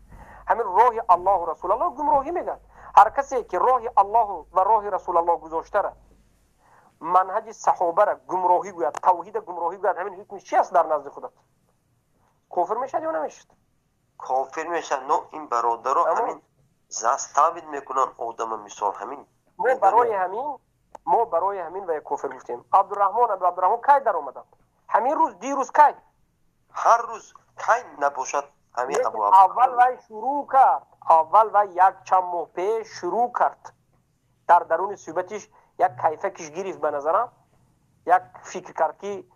Ҳамин роҳи Аллоҳу Расулаллоҳ гумроҳӣ мегӯяд. Ҳар касе ки роҳи Аллоҳу ва роҳи Расулаллоҳ гузоштара, манҳаҷи саҳобара гумроҳӣ гӯяд, тавҳида гумроҳӣ гӯяд, ҳамин ҳукмиш чи аст дар назди худат? Кофир мешавад ё намешавад? Кофир мешавад. Но ин бародаро ҳамин заставить мекунанд одама, мисол, ҳамин. Мо барои ҳамин ва кофир гуфтем. Абдураҳмон, Абу Абдураҳмон кай даромаданд? Ҳамин рӯз, дирӯз, кай? Ҳар рӯз кай набошад, ҳамин. Абу аввал вай шурӯъ кард, аввал вай як чанд моҳ пеш шурӯъ кард. Дар даруни суҳбатиш як кайфакиш гирифт, ба назарам, як фикр кард, ки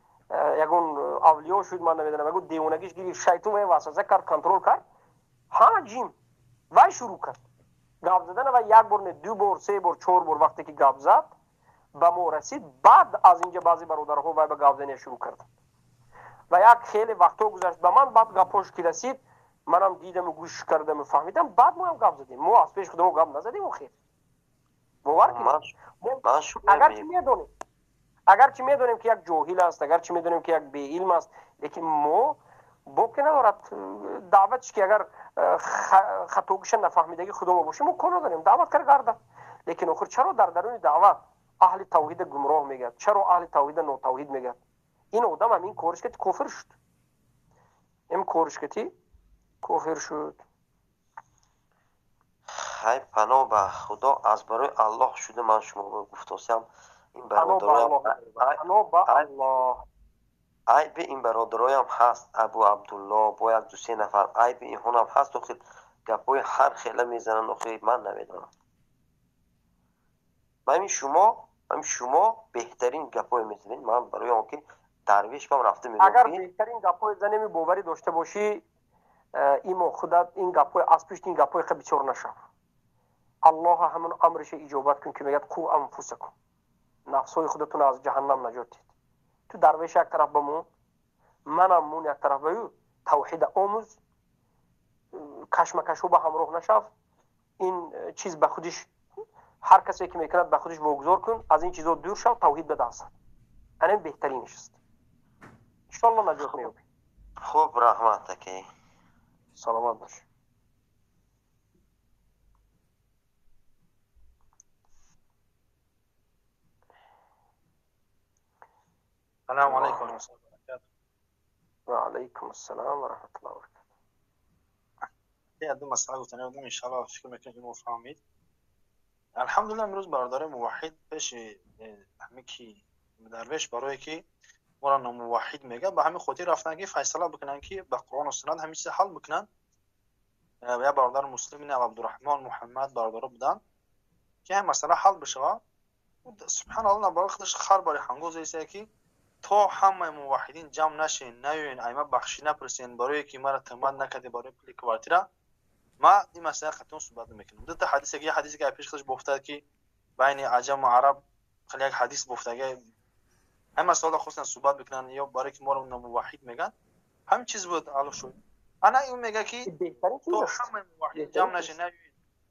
ягон авлиё шуд, ман намедонам, ягон девонагиш гирифт, шайтон вай васваса кард, контрол кард. Ҳа, ҷим вай шурӯъ кард гап задана. Вай як бор не, ду бор, се бор, чор бор вақте ки гап зад, ба мо расид. Баъд аз инҷа баъзе бародарҳо вай ба гап зания шурӯъ карданд ва як хеле вақтҳо гузашт. Ба ман баъд гапҳош ки расид, манам дидаму гӯш кардаму фаҳмидам, баъд моам гап задем. Мо аз пеши худамо гап назадем. Охир бовар кунед, агарчи медонем, ки як ҷоҳил аст, агарчи медонем, ки як беилм аст, лекин мо боке надорад даъватш, ки агар хатогиша нафаҳмидаги худомо бошем, мо кор надорем, даъват кар гардад. Лекин охир чаро дар даруни даъват аҳли тавҳида гумроҳ мегӯяд? Чаро аҳли тавҳида нотавҳид мегӯяд? Ин одам ҳам ин кориш кати кофир шуд, ин кориш кати кофир шуд. Хай, паноҳ ба Худо, аз барои Аллоҳ шуда ман шумо гуфтосям. Ин бародароям айби ин бародароям ҳаст, Абу Абдулло бо як ду се нафар айби инҳонам ҳаст. Охир гапҳои ҳар хела мезананд, охир ман намедонам. Ҳамин шумо, ҳамин шумо беҳтарин гапҳое мезанед. Ман барои он ки дарвеш ман рафта мегӯям, агар беҳтарин гапҳое занеми боварӣ дошта бошӣ, имо худат ин гапҳои аз пушти ин гапҳои хел бисёр нашав. Аллоҳ ҳамон амриша иҷобат кун, ки мегӯяд: қу анфусакум, нафсҳои худатонро аз ҷаҳаннам наҷот диҳед. Ту дарвеш як тараф бимон, манам мун як тараф баю, тавҳида омӯз, кашмакашҳо ба ҳамроҳ нашав. Ин чиз ба худиш ҳар касе ки мекунад ба худиш вогузор кун, аз ин чизо дур шав, тавҳид ба даст. Ана ин беҳтаринаш аст. Иншоалло наҷот меёбӣ. Хуб, раҳмат, акай. Саломат бош. السلام علیکم و رحمت الله وبرکاته. و علیکم السلام و رحمت الله و برکاته. یک دو مسئله گفتنی بودم، انشاءالله فکر میکنم که مفهمید. الحمدلله امروز برادر موحد پیش همه کی درویش برای که ما را موحد میگه، به همین خاطر رفتن که فیصله بکنن که به قرآن و سنت همه چیز حل بکنن. یا برادر مسلم و عبدالرحمن محمد برادر بودن که هم مسئله حل بشه. سبحان الله، برای خودش خر برای هنگوز ایسه که то ҳамаи муваҳидин ҷамъ нашен, наёен, айма бахшӣ напурсен, барое ки мара тӯҳмат накарде барои пули квартира, ма ин масъала қатъиён суҳбат намекунам. Дута ҳадисе, як ҳадисе ки пеш худаш бофтад, ки байни аҷаму араб хеле як ҳадис бофтага, ҳамин масъала хостан суҳбат бикунанд, ё барое ки моро муваҳид мегӯянд, ҳамин чиз буд. Алло шуд. Ана ин мега ки то ҳамаи муваҳидин ҷамъ нашен, наёен,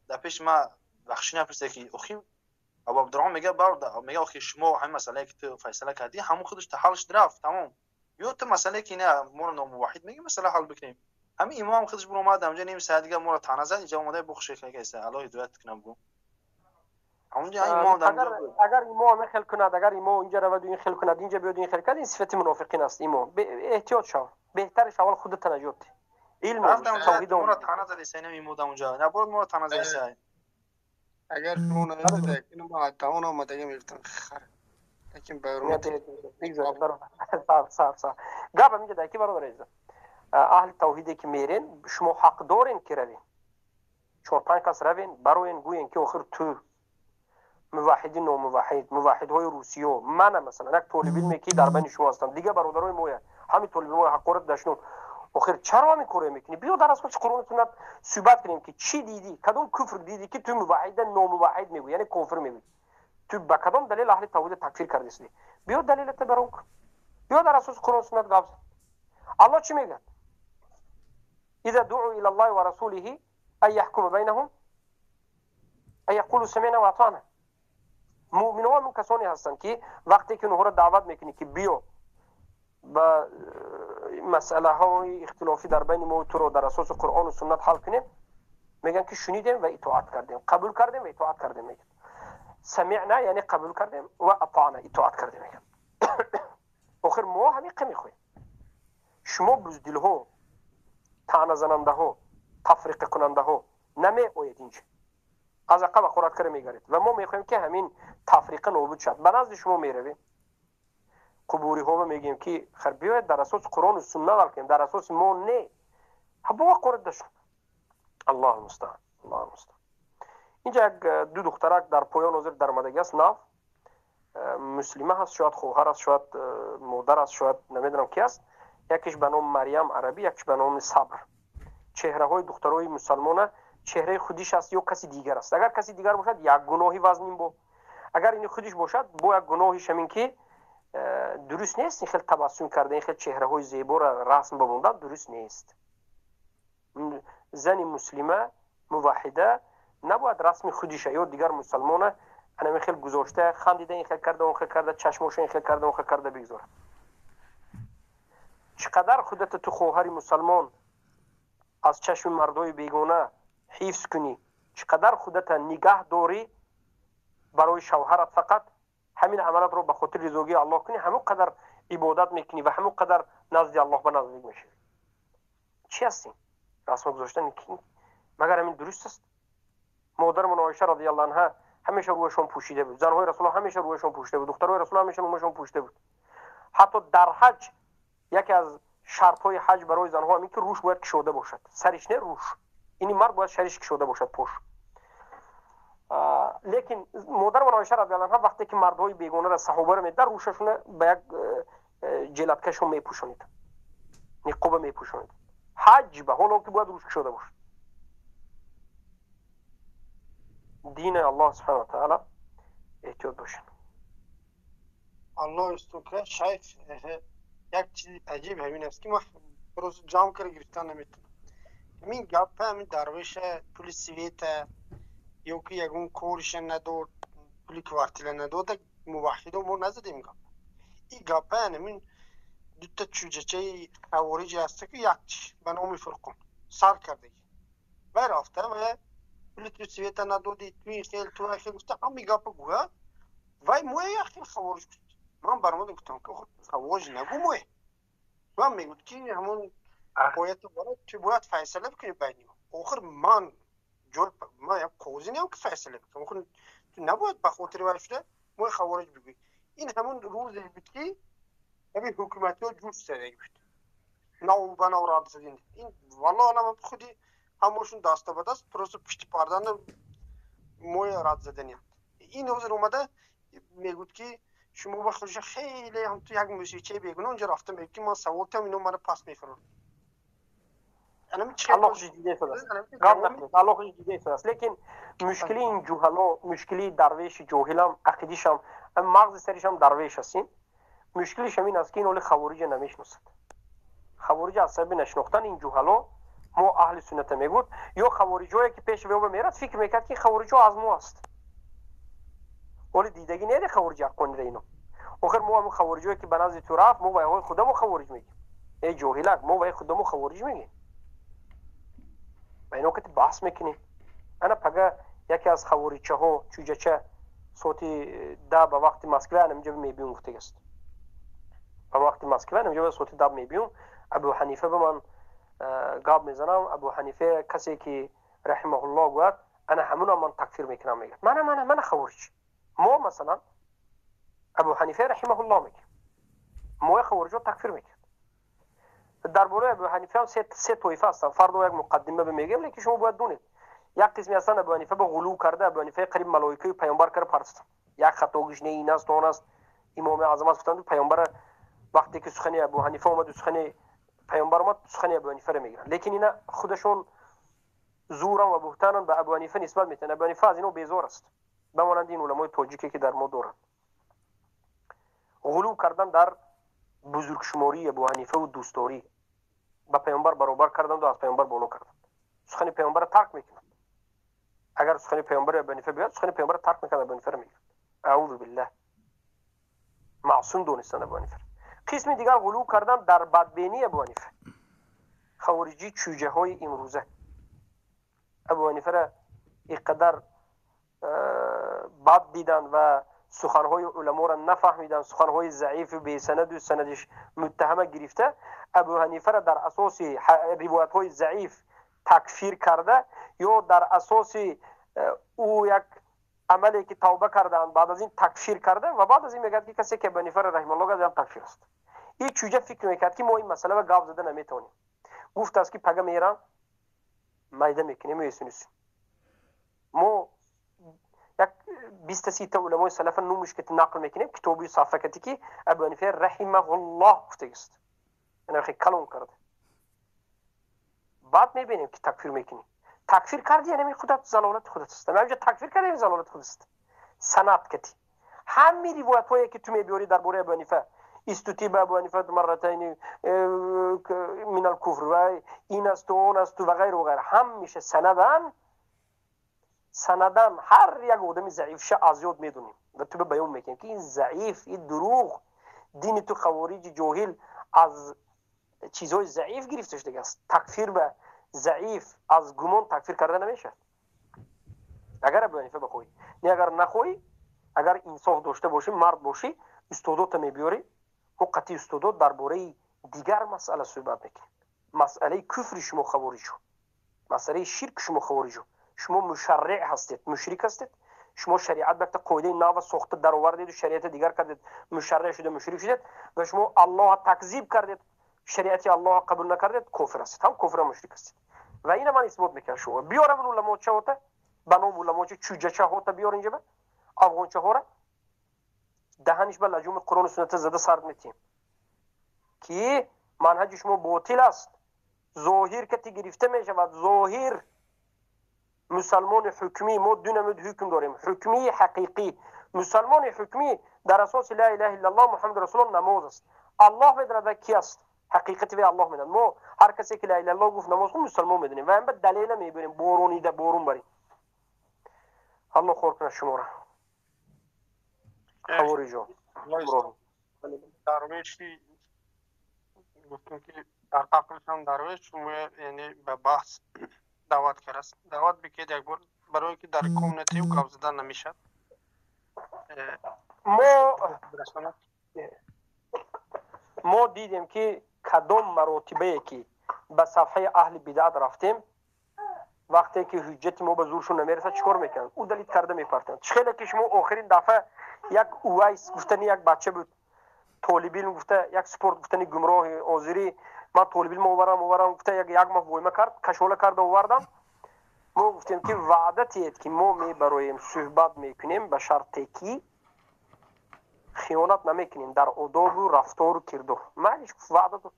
дар пеши ма бахшӣ напурсе, ки охи Абу Абдурраҳмон мега, бародар, мега, охи шумо ҳамин масъалае ки ту файсала кардӣ, ҳамон худаш ҳал шуд, рафт, тамом. Ё ту масъалае ки ина моро номуваҳид меги, масъала ҳал бикунем. Ҳамин имом худаш биромад ҳамҷа, ним соат дига моро таъна зад, инҷа омада бухши кайса, Аллоҳ ҳидоят кунам гу. Ҳамонҷа имом агар имом хел кунад, агар имом инҷа равад ин хел кунад, инҷа биёд ин хел кунад, ин сифати мунофиқин аст. Имом эҳтиёт шав, беҳтараш аввал худат наҷот деҳ. Илм тавҳид моро таъна зад, исайнам имом онҷа набурд, моро таъна зад исай. Агар шумо надидед, инو ма таун омадагӣ мегуфтам хар. Лекин ба ҳурмати сар сар гап ҳаминҷа дар ки бародар азизам, аҳли тавҳиде ки мерен, шумо ҳақ дорен ки равен, чор панҷ кас равен, бароен, гӯен ки охир ту муваҳиди номуваҳид, муваҳидҳои русиё, мана масалан як толибилме ки дар байни шумо ҳастам, дигар бародарои моя, ҳамин толибилмоя ҳақорат дашном, охир чаро ҳамин корро мекунӣ? Биё дар асоси Қуръону суннат суҳбат кунем, ки чӣ дидӣ, кадом куфр дидӣ ки ту муваҳида номуваҳид мегӯӣ, яъне кофир мегӯӣ? Ту ба кадом далел аҳли тавҳида такфир кардасӣ? Биё далелата барон кун, биё дар асоси Қуръону суннат гап зан. Аллоҳ чӣ мегӯяд? إذا دعوا إلى الله ورسوله أن يحكم بينهم أن يقولوا سمعنا وأطعنا. مؤمن‌ها من کسانی هستند که وقتی که اونها را دعوت میکنی که بیا با مسئله های اختلافی در بین ما و تو رو در اساس قرآن و سنت حل کنیم، میگن که شنیدیم و اطاعت کردیم، قبول کردیم و اطاعت کردیم. میگن سمعنا یعنی قبول کردیم و اطعنا اطاعت کردیم. میگن آخر ما همین میخوایم. شما بزدل ها، طعنه زننده ها، تفریق کننده ها نمی آید اینجا از عقب خورد کرده میگرید و ما میخوایم که همین تفریقه نابود شد. به نزد شما میرویم قبوری ها میگیم که خیر بیاید در اساس قرآن و سنت حل کنیم، در اساس ما نه. با قرآن داشت. الله المستعان، الله المستعان. اینجا یک دو دخترک در پایان حاضر در آمدگی است، نو مسلمه هست، شاید خواهر است، شاید مادر است، شاید نمیدونم کی است. یکیش به نام مریم عربی، یکیش به نام صبر. چهره های دخترای مسلمانه چهره خودش است یا کسی دیگر است. اگر کسی دیگر باشد یک گناهی وزنین با، اگر این خودش باشد با یک گناهی همین که درست نیست. این خیلی تبسم کرده، این خیلی چهره های زیبا را رسم بموندن درست نیست. زن مسلمه موحده نباید رسم خودش یا دیگر مسلمانه انا خیلی گذاشته، خندیده، این خیلی کرده، اون خیلی کرده، چشماش این خیلی کرده، اون خیلی کرده بگذاره. چقدر خودت تو خواهر مسلمان از چشم مردای بیگانه حفظ کنی، چقدر خودت نگاه داری برای شوهرت، فقط همین عملت رو به خاطر رضاگی الله کنی، همون قدر عبادت میکنی و همون قدر نزد الله به نزدیک میشی. چی هستین؟ رسم گذاشتن مگر همین درست است؟ مادرمون عایشه رضی الله عنها ҳамеша рӯяшон пӯшида буд, занҳои расулуллоҳ ҳамеша рӯяшон пӯшида буд, духтарои расулуллоҳ ҳамеша рӯяшон пӯшида буд. Ҳатто дар ҳаҷ яке аз шартҳои ҳаҷ барои занҳо ҳамин ки рӯш бояд кушода бошад, сариш не, рӯш. Ини мард бояд шариш кушода бошад, пош. Лекин модармон Оиша радиаллоҳу анҳа вақте ки мардҳои бегонаро, саҳобаро медида, рӯшашона ба як ҷелаткашон мепӯшонид, ниқоба мепӯшонид. Ҳаҷ ба ҳоло ки бояд рӯш кушода бошад. Дини Аллоҳ субҳанаҳу ва таъала эҳтиёт бошед. Аллоҳ истука шайх, як чизи аҷиб ҳамин аст ки ман просто ҷамъ карда гирифтан наметавонам. Ҳамин гапа, ҳамин дарвеша пули света ё ки ягон кориша надод, пули квартира надода, муваҳҳидо мо назадем гап. Ин гапа ҳамин дута чӯҷачаи хавориҷи ҳаста ки як ба номи Фурқон сар кардагӣ. Вай рафта ва пули ту света надодӣ, ту ин хел, ту ин хел гуфта, ҳамин гапа гӯя, вай моя як хел хавориҷ гуфт. Ман баромадам гуфтам ки хавориҷ нагӯ моя. Ман мегуфт ки ҳамон оятро бояд ту бояд файсала бикунӣ байни мо. Охир ман ҷой ман як қози неам ки файсала бикунам. Охир ту набояд ба хотири вай шуда мои хавориҷ бигӯӣ. Ин ҳамон рӯзе буд ки ҳамин ҳукуматиҳо ҷӯш задагӣ буд. Нав ба нав рад задин. Ин валлоҳ алам худи ҳамошон даста ба даст просто пушти парданда мои рад заданиянд. Ин ҳозир омада мегӯд ки шумо ба худша хеле ҳам ту як мусиқичаи бегуноҳ онҷо рафта мегӯд ки ман савол тиҳам, ино мара пас мефурӯрад. Аллоҳ хуши дида истодааст. Гап накунед, Аллоҳ хуши дида истодааст. Лекин мушкили ин ҷуҳало, мушкили дарвеши ҷоҳилам, ақидишам, мағзи саришам дарвеш аст. Ин мушкилиш ҳамин аст ки ин оли хавориҷа намешиносад. Хавориҷа аз сабаби нашинохтан ин ҷуҳало мо аҳли сунната мегӯд, ё хавориҷое ки пеши веба мерад фикр мекард ки хавориҷо аз мо аст. Оли дидагӣ неди хавориҷи ҳаққонира ино. Охир мо ҳамин хавориҷое ки ба назди ту рафт, мо вайҳои худамо хавориҷ мегӯем. Эй ҷоҳилак, мо вай худамо хавориҷ мегӯем. Ва ино кати баҳс мекунем. Ана пага яке аз хавориҷчаҳо чӯҷача соати 10 ба вақти Москва анаминҷа мебиём гуфтагаст. Ба вақти Москва анаминҷа соати 10 мебиём. Абу Ҳанифа ба ман гап мезанам. Абу Ҳанифа касе ки раҳимаҳуллоҳ гӯяд, ана ҳамуна ман такфир мекунам мегӯяд. Мана мана мана хавориҷ. Мо масалан Абу Ҳанифа раҳимаҳуллоҳ мегӯем. Мо хавориҷо такфир мекунем. Дар бораи Абу Ҳанифа ҳам се тоифа ҳастанд. Фардо як муқаддима мегӯем, лекин шумо бояд донед. Як қисме ҳастанд Абу Ҳанифа ба ғулув карда, Абу Ҳанифа қариб малоикаи паёмбар карда партостанд. Як хатогиш не ин аст, он аст, имоми аъзам аст гуфтанд, паёмбар вақте ки сухани Абу Ҳанифа омад, сухани паёмбар омад, сухани Абу Ҳанифаро мегиранд. Лекин ина худашон зуран ва буҳтанан ба Абу Ҳанифа нисбат метиҳанд. Абу Ҳанифа аз ино безор аст, ба монанди ин уламои тоҷике ки дар мо доранд. Ғулув кардан дар бузургшумории Абу Ҳанифаву дӯстдорӣ ба паёмбар баробар карданду аз паёмбар боло карданд. Сухани паёмбарро тарк мекунанд. Агар сухани паёмбари Абу Ҳанифа биёяд, сухани паёмбарро тарк мекунанд, Абу Ҳанифаро мегиранд. Аъузу биллаҳ. Маъсум донистанд Абу Ҳанифаро. Қисми дигар ғулув кардан дар бадбинии Абу Ҳанифа. Хавориҷӣ чӯҷаҳои имрӯза. Абу Ҳанифаро инқадар бад диданд ва суханҳои уламоро нафаҳмиданд, суханҳои заифу бесанаду санадиш муттаҳама гирифта, Абу Ҳанифаро дар асоси ривоятҳои заиф такфир карда ё дар асоси ӯ як амале ки тавба кардаанд, баъд аз ин такфир карда ва баъд аз ин мегӯяд ки касе ки Абу Ҳанифаро раҳималлоҳ гуфт, ҳам такфир аст. Ин чӯҷа фикр мекард ки мо ин масъала гап зада наметавонем. Гуфтааст ки пага мерам майда мекунем есунис. Мо як 23 та уламои салафа нумуш ки нақл мекунем, китоби сафакати ки Абу Ҳанифа раҳимаҳуллоҳ гуфтагист. Ана хеле калон карда. Баъд мебинем ки такфир мекунем. Такфир карди, яъне худат залолати худат аст. Ҳаминҷо такфир карди, залолати худат аст. Санад кати. Ҳамин ривоятҳое ки ту мебиёрӣ дар бораи Абу Ҳанифа, истутиба Абу Ҳанифа марратайни мин алкуфр ва ин аст он аст ва ғайру ва ғайр, ҳамеша санадан ҳар як одами заифша аз ёд медонем ва ту баён мекунем ки ин заиф, ин дурӯғ, дини ту хавориҷи ҷоҳил аз чизҳои заиф гирифта шудагааст. Такфир ба заиф аз гумон такфир карда намешавад. Агар Абу Ҳанифа бихоҳӣ, не агар нахоҳӣ, агар инсоф дошта бошӣ, мард бошӣ, устодота мебиёрӣ, мо қатъи устодот дар бораи дигар масъала суҳбат мекунем. Масъалаи куфри шумо хавориҷо, масъалаи ширки шумо хавориҷо. Шумо мушарриъ ҳастед, мушрик ҳастед. Шумо шариат ба қоидаи нав сохта даровардеду, шариати дигар кардед, мушарреъ шуда, мушрик шудед ва шумо Аллоҳа такзиб кардед, шариати Аллоҳа қабул накардед, кофир ҳастед, ҳам кофир, ҳам мушрик ҳастед. Ва ина ман исбот мекунам. Шумо биёрам уламочаҳота, ба ном уламоча чуҷачаҳота биёр инҷа, ба афғончаҳора даҳаниш ба лаҷуми Қуръону сунната зада сард метиҳем, ки манҳаҷи шумо ботил аст. Зоҳир кати гирифта мешавад. Зоҳир мусалмони ҳукмӣ, мо ду намуд ҳукм дорем: ҳукмии ҳақиқӣ. Мусалмони ҳукмӣ дар асоси ла илаҳа иллаллоҳ, Муҳаммад расулуллоҳ намоз аст. Аллоҳ медонад ва ки аст ҳақиқати вай, Аллоҳ медонад. Мо ҳар касе ки ла илаҳа иллаллоҳ гуфт, намоз хун, мусалмон медонем ва ба далела мебинем. Боронида борун барем. Аллоҳ хор кунад шуморо, хавориҷон. Дарвеши гуфтем, ки дар ақлшон дарвеш, шумо яъне ба баҳс даъват кардааст. Даъват бикед як бор, барое ки дар комнатаи ӯ гап задан намешавад. Мо дидем, ки кадом маротибае ки ба сафҳаи аҳли бидаат рафтем, вақте ки ҳуҷҷати мо ба зуршон намерасад, чӣ кор мекунанд? Удалить карда мепартанд. Чӣ хеле ки шумо охирин дафъа як Увайс гуфтани як бача буд, толибилм гуфта, як спорт гуфтани гумроҳи озирӣ, ман толибилм оварам, оварам гуфта, як моҳ войма кард, кашола карда овардам. Мо гуфтем, ки ваъда тиед, ки мо мебароем, суҳбат мекунем, ба шарте ки хиёнат намекунем дар одобу рафтору кирдор. Майлиш, гуфт, ваъда дод.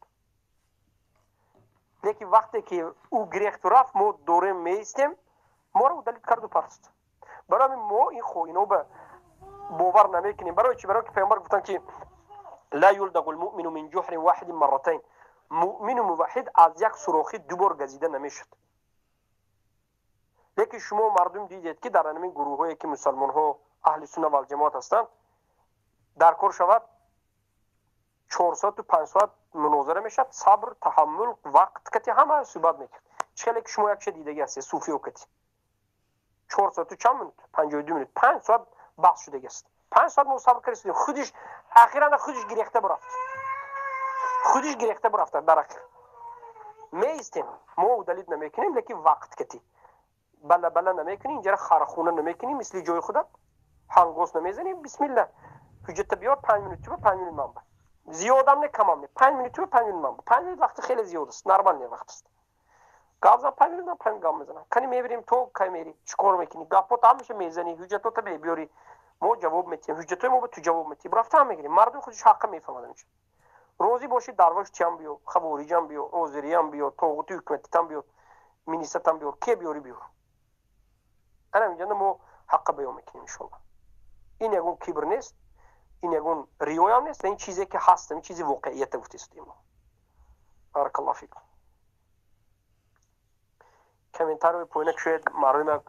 Лекин вақте ки ӯ гирехту рафт, мо дорем, меистем, моро удалить карду партост. Барои ҳамин мо ин хоино ба бовар намекунем. Барои чи? Барои ки Пайғамбар гуфтанд, ки ла юлдағу лмуъмину мин ҷуҳрин ваҳидин марратайн. Муъмину муваҳид аз як сурохӣ ду бор газида намешуд. Лекин шумо мардум дидед, ки дар ҳамин гурӯҳҳое ки мусалмонҳо аҳли сунна валҷамоат ҳастанд, дар кор шавад, 4 соату 5 соат мунозара мешавад, сабр, таҳаммул, вақт кати ҳама суҳбат мекард. Чӣ хеле ки шумо якша дидагӣ ҳастед, суфиё кати 4 соату чанд минут, 52 минут, 5 соат баҳс шудагӣ аст. 5 соат мо сабр кардем. Худиш ахиран худиш гирехта бурафт, худиш гирехта бурафта. Дар ахир меистем, мо удалить намекунем, лекин вақт кати бала бала намекунӣ, инҷара хархуна намекунӣ, мисли ҷои худат ҳангос намезанӣ. Бисмилла, ҳуҷҷата биёр, 5 минут туба, 5 минут ман ба, зиёдам не, камам не, 5 минут туба, 5 минут ман ба. 5 минут вақти хеле зиёд аст, нормальный вақт аст. Гап зан 5 минут, ман 5 минут гап мезанам. Кани мебирем, то кай мери, чӣ кор мекунӣ? Гапота ҳамеша мезанӣ, ҳуҷҷатота мебиёрӣ, мо ҷавоб метиҳем, ҳуҷҷатои мо ба ту ҷавоб метиҳем, рафта ҳам мегирем. Мардум худиш ҳаққа мефаҳмад. Инҷа розӣ бошӣ, дарвош чиам биё, хавориҷам биё, озириям биё, тоғути ҳукуматитам биё, министратам биёр, ке биёрӣ биёр. Ана инҷа мо ҳаққа баён мекунем, иншоалло. Ин ягон кибр нест, ин ягон риёям нест, ин чизе ки ҳаст, ин чизи воқеията гуфтестем. Баракаллоҳ фикум. Комментарии поина кушоед, мардум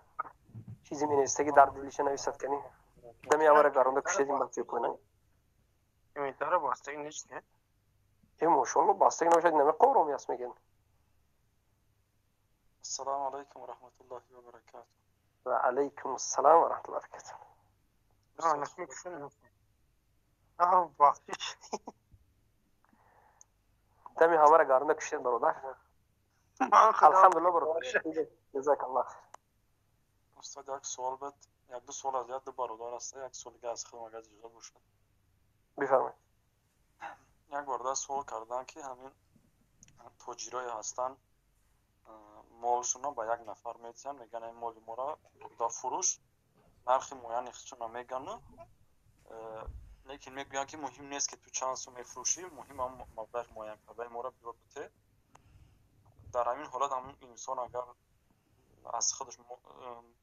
чизи менавистаги дар дилиша нависад. Кани дами авара гаронда кушедим, бачаи поина. Комментаро бастаги нест, не? Э, мошоалло, бастаги набошад, наме қороми аст мегӯянд. Ассалому алайкум ва раҳматуллоҳи ва баракатуҳ. Ва алайкум ассалом ва раҳматуллоҳи ва баракатуҳ. Бахшиш. Дами ҳамара гаронда кушед, бародар. Алҳамдулилла, бародар, ҷазакаллоҳ. Устод, як суол буд, як ду суол аз як ду бародар аст, як суол дига аз худам, агар иҷозат бошад. Бифармоед. Як бародар суол карданд, ки ҳамин тоҷирое ҳастанд, молшонро ба як нафар метиҳанд, мегӯянд, ин моли моро бурда фурӯш, нархи муайяни худшонро мегану, лекин мегӯянд, ки муҳим нест, ки ту чанд сум мефурӯшӣ, муҳим ҳам маблағи муайян кардаи моро биёр бите. Дар ҳамин ҳолат ҳамун инсон агар аз худаш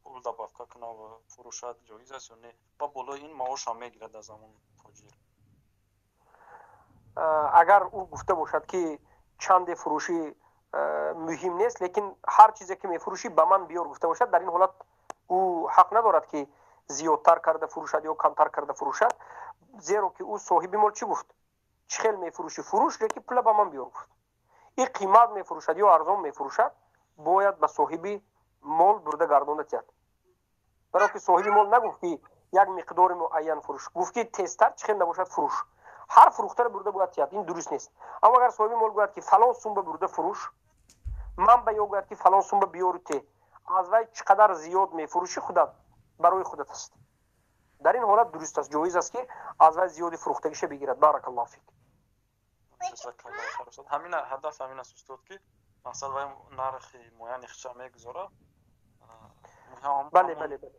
пул добавка кунад ва фурӯшад, ҷоиз аст ё не? Ба болои ин маошам мегирад аз ҳамун тоҷир. Агар ӯ гуфта бошад, ки чанде фурӯшӣ муҳим нест, лекин ҳар чизе ки мефурӯшӣ, ба ман биёр гуфта бошад, дар ин ҳолат ӯ ҳақ надорад, ки зиёдтар карда фурӯшад ё камтар карда фурӯшад, зеро ки ӯ соҳиби мол чӣ гуфт? Чӣ хел мефурӯшӣ, фурӯш, лекин пула ба ман биёр гуфт. И қимат мефурӯшад ё арзон мефурӯшад, бояд ба соҳиби мол бурда гардонда тиҳад, баро ки соҳиби мол нагуфт, ки як миқдори муайян фурӯш, гуфт, ки тезтар чӣ хел набошад, фурӯш. Ҳар фурӯхтаро бурда бояд тиҳад, ин дуруст нест. Аммо агар соҳиби мол гӯяд, ки фалон сумба бурда фурӯш, ман ба ё гӯяд, ки фалон сумба биёру те, аз вай чӣ қадар зиёд мефурӯшӣ, худат Барои худат аст. Дар ин ҳолат дуруст аст, ҷоиз аст, ки аз вай зиёди фурӯхтагиша бигирад. Баракаллоҳу фик. Ҳамин ҳадаф ҳамин аст, устод, ки мақсад вай нархи муайяни худша мегузорад. Бале, бале, бале.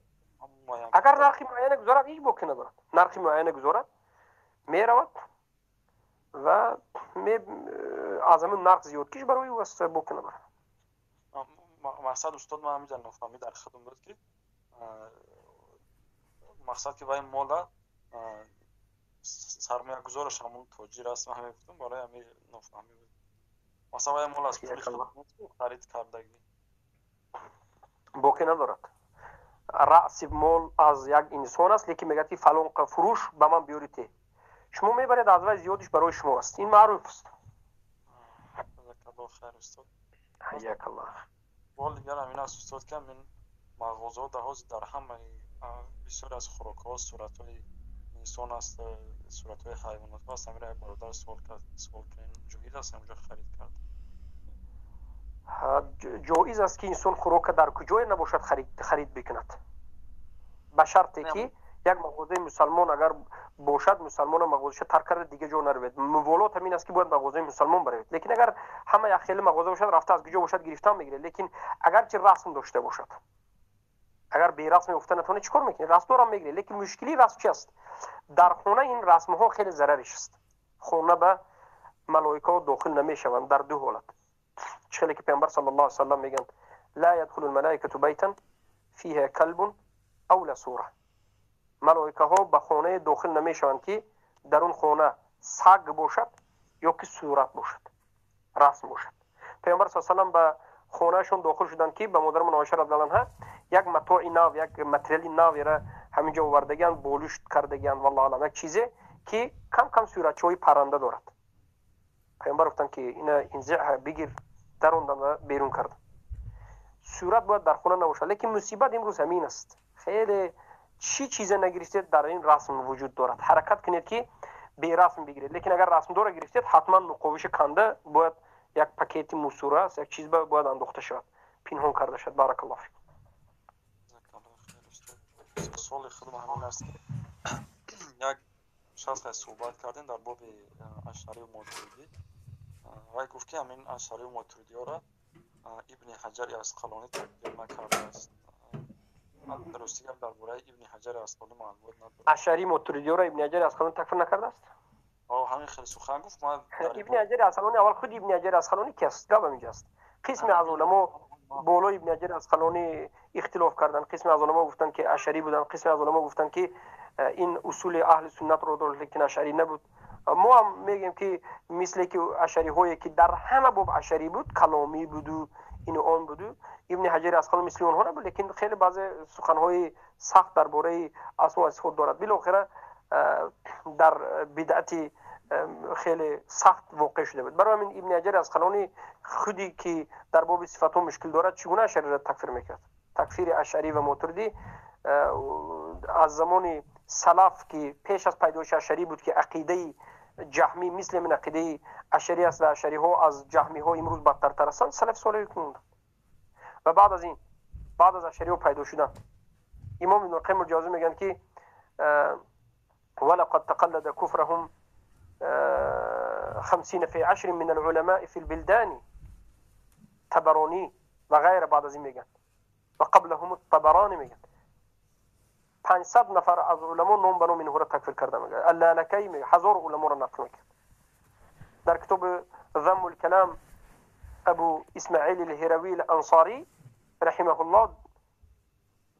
Агар нархи муайяне гузорад, ҳеҷ боке надорад. Нархи муайяне гузорад, меравад ва аз ҳамин нарх зиёд киш барои ӯ аст, боке надорад. Мақсад, устод, ман ҳаминҷа нофаҳмӣ дар худам буд, ки мақсад ки вай мола сармоягузораш ҳамон тоҷир аст. Ман мегуфтам, барои ҳамин нофаҳмӣ буд. Масалан, вай мол аз пули худ харид кардагӣ. Боке надорад. Раъси мол аз як инсон аст, лекин мегӯяд, ки фалон фурӯш, ба ман биёрите. Шумо мебаред, аз вай зиёдиш барои шумо аст. Ин маъруф аст. Ҳаякаллоҳ. Суол дигар ҳамин аст, устод, ки ҳамин мағозаҳо дар ҳозир дар ҳамаи бисёре аз хӯрокҳо суратҳои инсон аст, суратҳои ҳайвонотҳо аст. Ҳаминро як бародар суол кард, суол ки ин ҷоиз аст ҳаминҷо харид кард? Ҷоиз аст, ки инсон хӯрока дар куҷое набошад харид бикунад, ба шарте ки як мағозаи мусалмон агар бошад, мусалмона мағозаша тарк карда, дига ҷо наравед. Муволот ҳамин аст, ки бояд мағозаи мусалмон баравед. Лекин агар ҳама як хеле мағоза бошад, рафта аз куҷо бошад, гирифтан мегиред. Лекин агарчи расм дошта бошад, агар берасм ёфта натавонед, чӣ кор мекунед? Расмдорам мегиред. Лекин мушкилии расм чи аст? Дар хона ин расмҳо хеле зарариш аст. Хона ба малоикаҳо дохил намешаванд дар ду ҳолат. Чӣ хеле ки Паёмбар саллаллоҳу алайҳи васаллам мегӯянд: ла ядхулу лмалаикату байтан фиҳа калбун ав ла сура. Малоикаҳо ба хонае дохил намешаванд, ки дар он хона саг бошад ё ки сурат бошад, расм бошад. Паёмбар са салам ба хонаашон дохил шуданд, ки ба модарамон Оиша радиаллоҳу анҳа як матои нав, як материали навера ҳаминҷо овардагианд, болишт кардагианд, валлоҳу алам, як чизе ки кам кам суратчаҳои парранда дорад. Паёмбар гуфтанд, ки ина инзиъ, бигир. Даронданд ва берун карданд. Сурат бояд дар хона набошад. Лекин мусибат имрӯз ҳамин аст, хеле чӣ чизе нагирифтед, дар ин расм вуҷуд дорад. Ҳаракат кунед, ки берасм бигиред. Лекин агар расмдора гирифтед, ҳатман муқовиша канда бояд, як пакети мусура аст, як чиз бояд андохта шавад, пинҳон карда шавад. Баракаллоҳу фик. Суоли худам ҳамин аст, ки як шахс суҳбат кардем дар боби ашарию мотуридӣ. Вай гуфт, ки ҳамин ашарию мотуридиёро Ибни Ҳаҷари Асқалонӣ такфир накардааст. Ман рости гап дар бораи Ибни Ҳаҷари Асқалонӣ маълумот надорам. Ашари мотуридиёро Ибни Ҳаҷари Асқалонӣ такфир накардааст? Ҳамин хеле сухан гуфт. Ман Ибни Ҳаҷари Асқалонӣ, аввал худи Ибни Ҳаҷари Асқалонӣ ки аст? Гап ҳаминҷо аст. Қисме аз уламо болои Ибни Ҳаҷари Асқалонӣ ихтилоф карданд. Қисме аз уламо гуфтанд, ки ашарӣ буданд, қисме аз уламо гуфтанд, ки ин усули аҳли суннатро дошт, лекин ашарӣ набуд. Мо ҳам мегӯем, ки мисле ки ашариҳое ки дар ҳама боб ашарӣ буд, каломӣ буду, ину он буду, Ибни Ҳаҷари Асқалонӣ мисли онҳо набуд, лекин хеле баъзе суханҳои сахт дар бораи асмо ва сифот дорад. Билохира дар бидъати хеле сахт воқеъ шуда буд. Барои ҳамин Ибни Ҳаҷари Асқалонӣ худи ки дар боби сифатҳо мушкил дорад, чӣ гуна ашариро такфир мекард? Такфири ашарӣ ва мотуридӣ аз замони салаф, ки пеш аз пайдоиши ашарӣ буд, ки ақидаи ҷаҳмӣ мисли мин ақидаи ашарӣ аст ва ашариҳо аз ҷаҳмиҳо имрӯз бадтартар ҳастанд, салафи солеҳ ҳукм ва баъд аз ин, баъд аз ашариҳо пайдо шудан, имом Ибн Қайим Ҷавзӣ мегӯянд, ки ولقد تقلد كفرهم 50 في 10 من العلماء في البلدان، تبروني و غیره. بعد از این میگن و قبلهم الطبراني، میگن 500 نفر از علما نام به نام اینها را تکفیر کرده. میگه اللالکایی میگه هزار علما را نقل میکرد. در کتاب ذم الكلام ابو اسماعیل الهروی الانصاری رحمه الله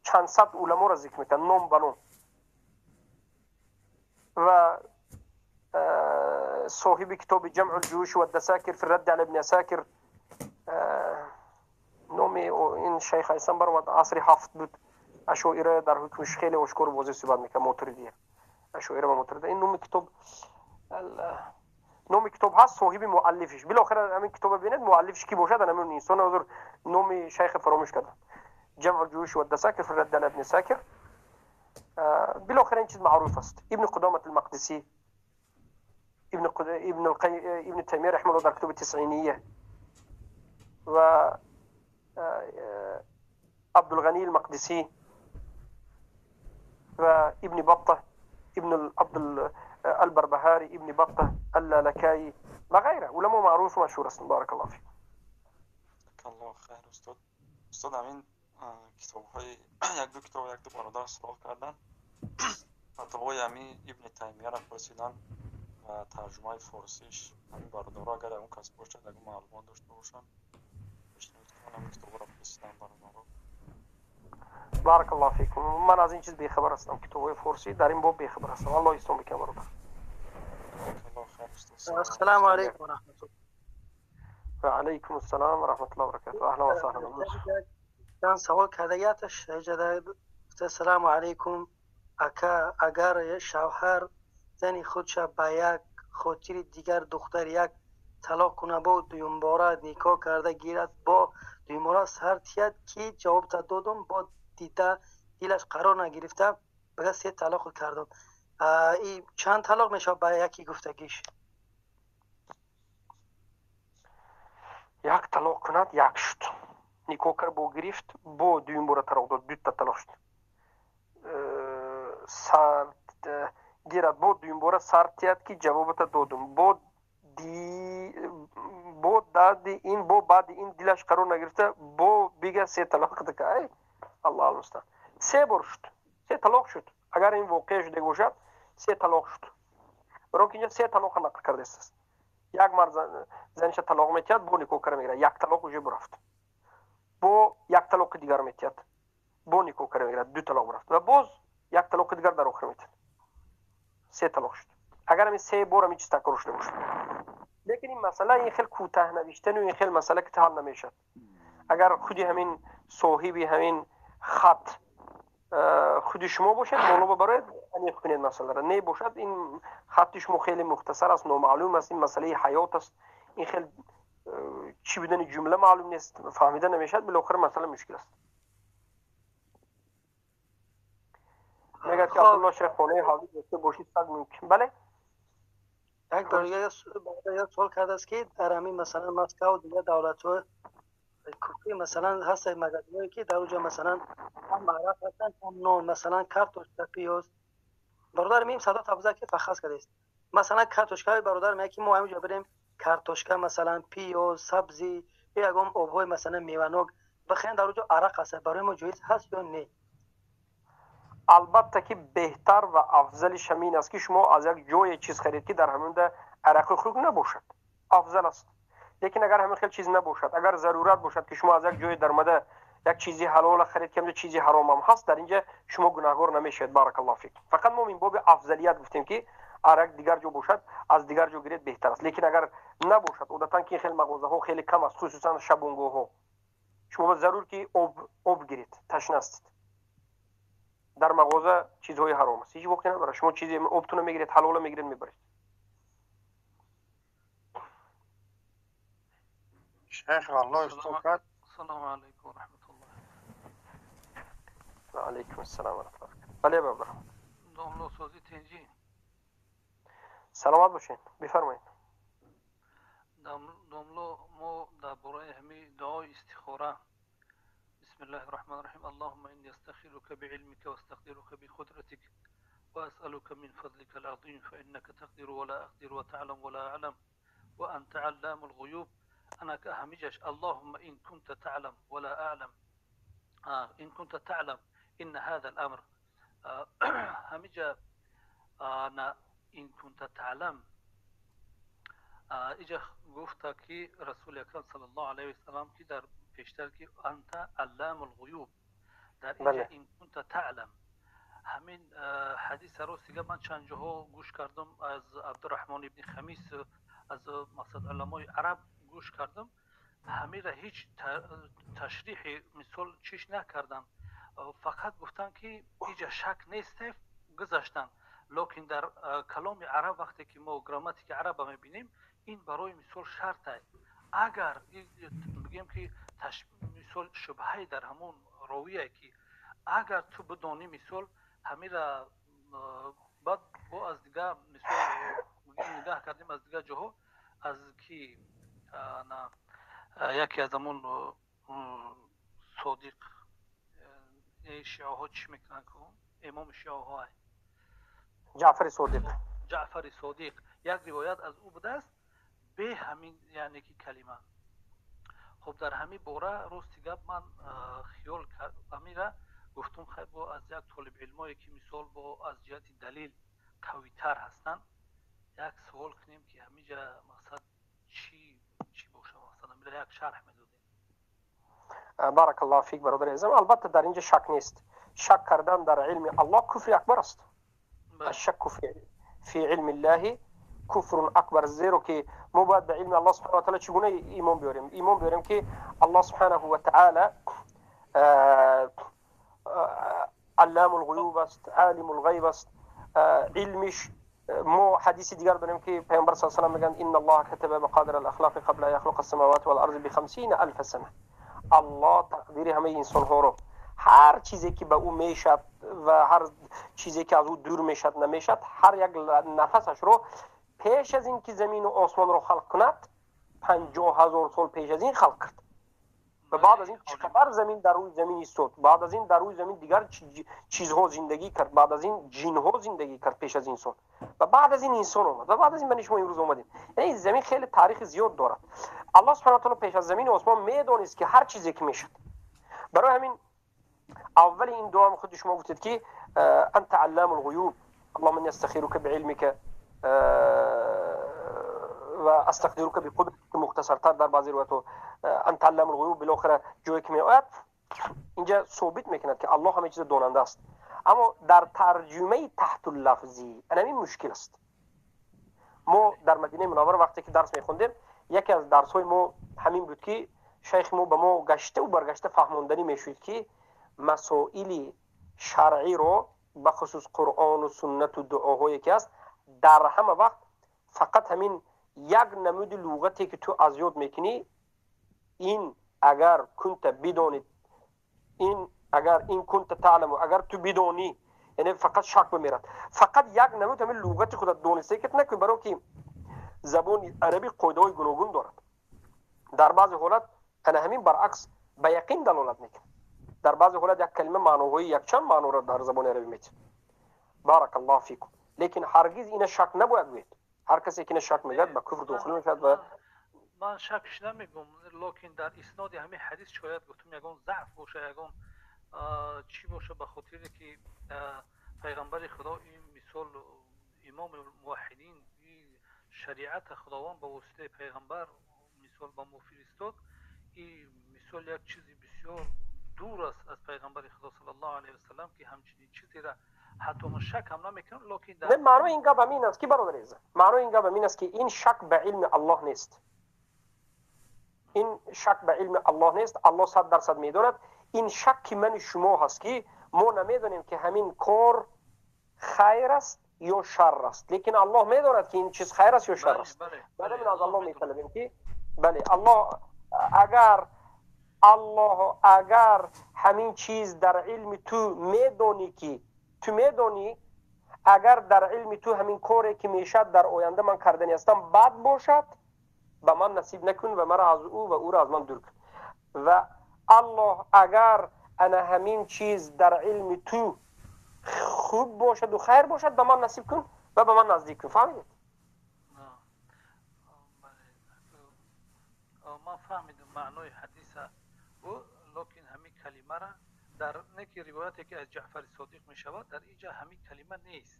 چند صد علما را ذکر میکرد، نام به نام. و صاحب کتاب جمع الجيوش والدساكر في الرد على ابن عساكر، نام این شیخ ایسان برآمد، عصر هفت بود، اشاعره در حکمش خیلی اشکار واضح صحبت میکنه، ماتریدیه، اشاعره و ماتریدیه. این نام کتاب هست، صاحب مؤلفش بالاخره همین کتاب ببینید، مؤلفش کی باشد، همین انسان حضور نام شیخ فراموش کردم. جمع الجيوش والدساكر في الرد على ابن عساكر. بالاخره این چیز معروف است. ابن قدامة المقدسی، ابن تیمیه رحمه الله در کتاب تسعینیه و عبدالغنی المقدسی. و ابن بطه، ابن عبد البربهاري، ابن بطه، اللالكائي و غیره. علما معروف و مشهور هستند. بارک الله فیک. الله خیر استاد. استاد همین کتاب‌های یک دو کتاب یک دو برادر سراغ کردن، فتاوای همین ابن تیمیه را پرسیدن و ترجمه فارسیش. همین برادرها اگر اون کس باشد، اگر معلومات داشته باشن پیشنهاد کنم. همین کتاب را پرسیدن برادرها. بارک الله فیکم. من از این چیز بیخبر هستم، کتاب‌های فارسی در این باب بیخبر هستم. الله ایستون بکنه برادر. الله خیر استاد. السلام علیکم و رحمت الله. و علیکم السلام و رحمت الله و برکاته. اهلا و سهلا. چند سوال کردگیاتش السلام علیکم. اگر شوهر زن خودش با یک خاطر دیگر دختر یک طلاق کنه، با دویم باره نکاح کرده گیرد، با دویم باره سر تید که جواب دادم، با دیده دلش قرار نگرفته بگه سه طلاق کردم، ای چند طلاق میشه با یکی گفتگیش؟ یک طلاق کند یک شد، نکاح کرد با گرفت، با دویم باره طلاق داد، دو تا طلاق شد. سر گیرد با دویم باره سر تید که جوابت دادم، با با داد این با بعد این دلش قرار نگرفته، با بگه سه طلاق دکه. ای الله المستعان. سه بار شد، سه طلاق شد. اگر این واقع شده باشد سه طلاق شد. برای اینجا سه طلاق نقل کرده است. یک مرد زنش طلاق میتید، با نکاح کرده میگیره، یک طلاق اوجه برفت. با یک طلاق دیگر میتید، با نکاح کرده میگیره، دو طلاق برفت و باز یک طلاق دیگر در آخر میتید، سه طلاق شد. اگر همین سه بار همین چیز تکرار شده باشه. لیکن این مسئله این خیلی کوتاه نوشتن و این خیلی مسئله که حل نمیشد. اگر خودی همین صاحبی همین خط خودی شما باشد بالا ببرید انیق کنید مسئله را. نه باشد این خط شما خیلی مختصر است، نامعلوم است، این مسئله حیات است، این خیلی چی بودن جمله معلوم نیست، فهمیده نمیشد، بالاخره مسئله مشکل است. میگه که عبدالله شیخ خانه حاوی داشته باشید صد ممکن. بله. یک بار یک سوال کرده است که در همین مثلا مسکو و دیگر دولت‌ها کوفی مثلا هست مگازینایی که در اونجا مثلا هم عرق هستن هم نان، مثلا کارتوشکا پیاز. برادر میم صدا تبزه که فخص کرده است. مثلا کارتوشکا برادر میگه که ما همینجا بریم کارتوشکا مثلا پیاز سبزی یگم آبهای مثلا میوه‌ناک بخریم، در اونجا عرق هست، برای ما جایز هست یا نه؟ البته که بهتر و افضلش همین است که شما از یک جای چیز خرید که در همون عرق خوب نباشد، افضل است. لیکن اگر همین خیلی چیز نباشد، اگر ضرورت باشد که شما از یک جای درآمده یک چیزی حلال خرید که چیزی حرام هم هست، در اینجا شما گناهگار نمیشید. بارک الله فیک. فقط ما این باب افضلیت گفتیم که عرق دیگر جو باشد از دیگر جو گرید بهتر است. لیکن اگر نباشد، عادتا که خیلی مغازه ها خیلی کم است، خصوصا شبونگو ها، شما ضرور که آب گیرید، تشنه هستید، در مغازه چیزهای حرام است، هیچ وقتی نداره شما چیزی آبتون میگیرید، حلال میگیرید، میبرید. شیخ الله استاد. السلام علیکم و رحمت الله. و علیکم السلام و رحمت الله. بله بابا. داملا سازی تنجی. سلامت باشین، بفرمایید. داملا ما درباره همی دعای استخاره. بسم الله الرحمن الرحيم. اللهم إني أستخيرك بعلمك واستقدرك بقدرتك وأسألك من فضلك العظيم فإنك تقدر ولا أقدر وتعلم ولا أعلم وأنت علام الغيوب. أنا كأهمجش اللهم إن كنت تعلم ولا أعلم، إن كنت تعلم إن هذا الأمر همجة أنا إن كنت تعلم. إجا گفت که رسول اکرم صلی الله علیه و سلم که در پیشتر که انت علام الغیوب، در اینجا این كنت تعلم. همین حدیث رو دیگه من چند جاها گوش کردم از عبدالرحمن ابن خمیس، از مقصد علمای عرب گوش کردم، همین را هیچ تشریح مثال چیش نکردم، فقط گفتن که اینجا شک نیست گذاشتن. لکن در کلام عرب وقتی که ما گراماتیک عرب میبینیم این برای مثال شرط است. اگر بگیم که مثال شبهه در همون راویه که اگر تو بدانی مثال همین را بعد با از دیگه مثال نگاه کردیم از دیگه جاها، از کی یکی از همون صادق شیعه ها چی میکنن که Имоми шиаҳо, Ҷаъфари Содиқ. Ҷаъфари Содиқ, як ривоят аз ӯ будааст бе ҳамин, яъне ки калима. Хуб, дар ҳамин бора, рости гап, ман хиёл амира гуфтум, хай, бо аз як толибилмое ки мисол бо аз ҷиҳати далил қавитар ҳастанд, як суол кунем, ки ҳамиҷа мақсад чӣ чӣ боша, мақсад амира як шарҳ медодем. بارك الله فيك бародари азизам. Албатта, дар инҷа шак нест. Шак кардан дар илми Аллоҳ куфри акбар аст. الشك في علم الله كفر أكبر. Зеро ки мо бояд ба илми Аллоҳ سبحانه وتعالى чӣ гуна имон биёрем? Имон биёрем, ки Аллоҳ سبحانه وتعالى علام الغیوب است، عالم الغیب است. علمش، мо ҳадиси дигар дорем, ки پیامبر صلی الله علیه و میگن: إن الله كتب مقادير الأخلاق قبل أن يخلق السماوات والأرض ب50 ألف سنة. Аллоҳ тақдири ҳамаи инсонҳоро, ҳар чизе ки ба ӯ мешад ва ҳар чизе ки аз ӯ дур мешад, намешад, ҳар як нафасашро пеш аз ин ки замину осмонро халқ кунад, 50 000 сол пеш аз ин халқ кард. Ва баъд аз ин чӣ қадар замин дар рӯи замин истод, баъд аз ин дар рӯи замин дигар чизҳо зиндагӣ кард, баъд аз ин ҷинҳо зиндагӣ кард пеш аз инсон, ва баъд аз ин инсон омад, ва баъд аз ин мани шумо имрӯз омадем. Яъне замин хеле таърихи зиёд дорад. Аллоҳ سبحانه وتعالى пеш аз замини осмон медонист, ки ҳар чизе ки мешад. Барои ҳамин аввали ин дуам худи шумо гуфтед, ки أنت علام الغيوب، اللهم إني أستخيرك بعلمك وأستقدرك بقدرتك. Мухтасартар, дар баъзе ривоятҳо أنت علام الغيوب. Билохира, ҷое ки меояд, инҷа собит мекунад, ки Аллоҳ ҳама чиза донанда аст. Аммо дар тарҷумаи таҳтуллафзӣ анамин мушкил аст. Мо дар Мадинаи Мунаввара вақте ки дарс мехондем, яке аз дарсҳои мо ҳамин буд, ки шайхи мо ба мо гаштаву баргашта фаҳмонданӣ мешуд, ки масоили шаръиро, бахусус Қуръону суннату дуоҳое ки аст, дар ҳама вақт фақат ҳамин як намуди луғате ки ту аз ёд мекунӣ, ин агар كنت бидонӣ, ин агар إن كنت تعلم, агар ту бидонӣ, яъне фақат шак бимерад. Фақат як намуд ҳамин луғати худат донистае ки накун, баро ки забони арабӣ қоидаҳои гуногун дорад. Дар баъзе ҳолат ана ҳамин баръакс ба яқин далолат мекунад. Дар баъзе ҳолат як калима маъноҳои, якчанд маъноро дар забони арабӣ метиҳад. بارك الله فيكم. Лекин ҳаргиз ина шак набояд гӯед. Ҳар касе ки ина шак мегӯяд, ба куфр дохил мешавад ва Ман шакш намегӯм, лекин дар исноди ҳамин ҳадис шояд, гуфтум, ягон заъф боша, ягон чӣ боша, ба хотире ки пайғамбари Худо, ин мисол имоми муваҳҳидин, шариата Худованд ба воситаи пайғамбар мисол ба мо фиристод. И мисол як чизи бисёр дур аст аз пайғамбари Худо صلى الله عليه وسلم, ки ҳамчунин чизеро ҳатто ман шак ҳам намекунам, лекин Не, маънои ин гап ҳамин аст, ки, бародари азиз, маънои ин гап ҳамин аст, ки ин шак ба илми Аллоҳ нест. Ин шак ба илми Аллоҳ нест. Аллоҳ 100% медонад. Ин шакки мани шумо ҳаст, ки мо намедонем, ки ҳамин кор хайр аст ё шарр аст. Лекин Аллоҳ медонад, ки ин чиз хайр аст ё шарр аст. Барои ҳамин аз Аллоҳ металабем, ки бале, Аллоҳ, агар, Аллоҳ, агар ҳамин чиз дар илми ту медонӣ, ки ту медонӣ, агар дар илми ту ҳамин коре ки мешад дар оянда ман кардани ҳастам бад бошад, ба ман насиб накун ва маро аз ӯ ва ӯро аз ман дур кун. Ва Аллоҳ, агар ана ҳамин чиз дар илми ту хуб бошаду хайр бошад, ба ман насиб кун ва ба ман наздик кун. Фаҳмидед? Ман фаҳмидам маънои ҳадиса, лекин ҳамин калимара дар неки ривояте ки аз Ҷаъфари Содиқ мешавад, дар инҷа ҳамин калима нест.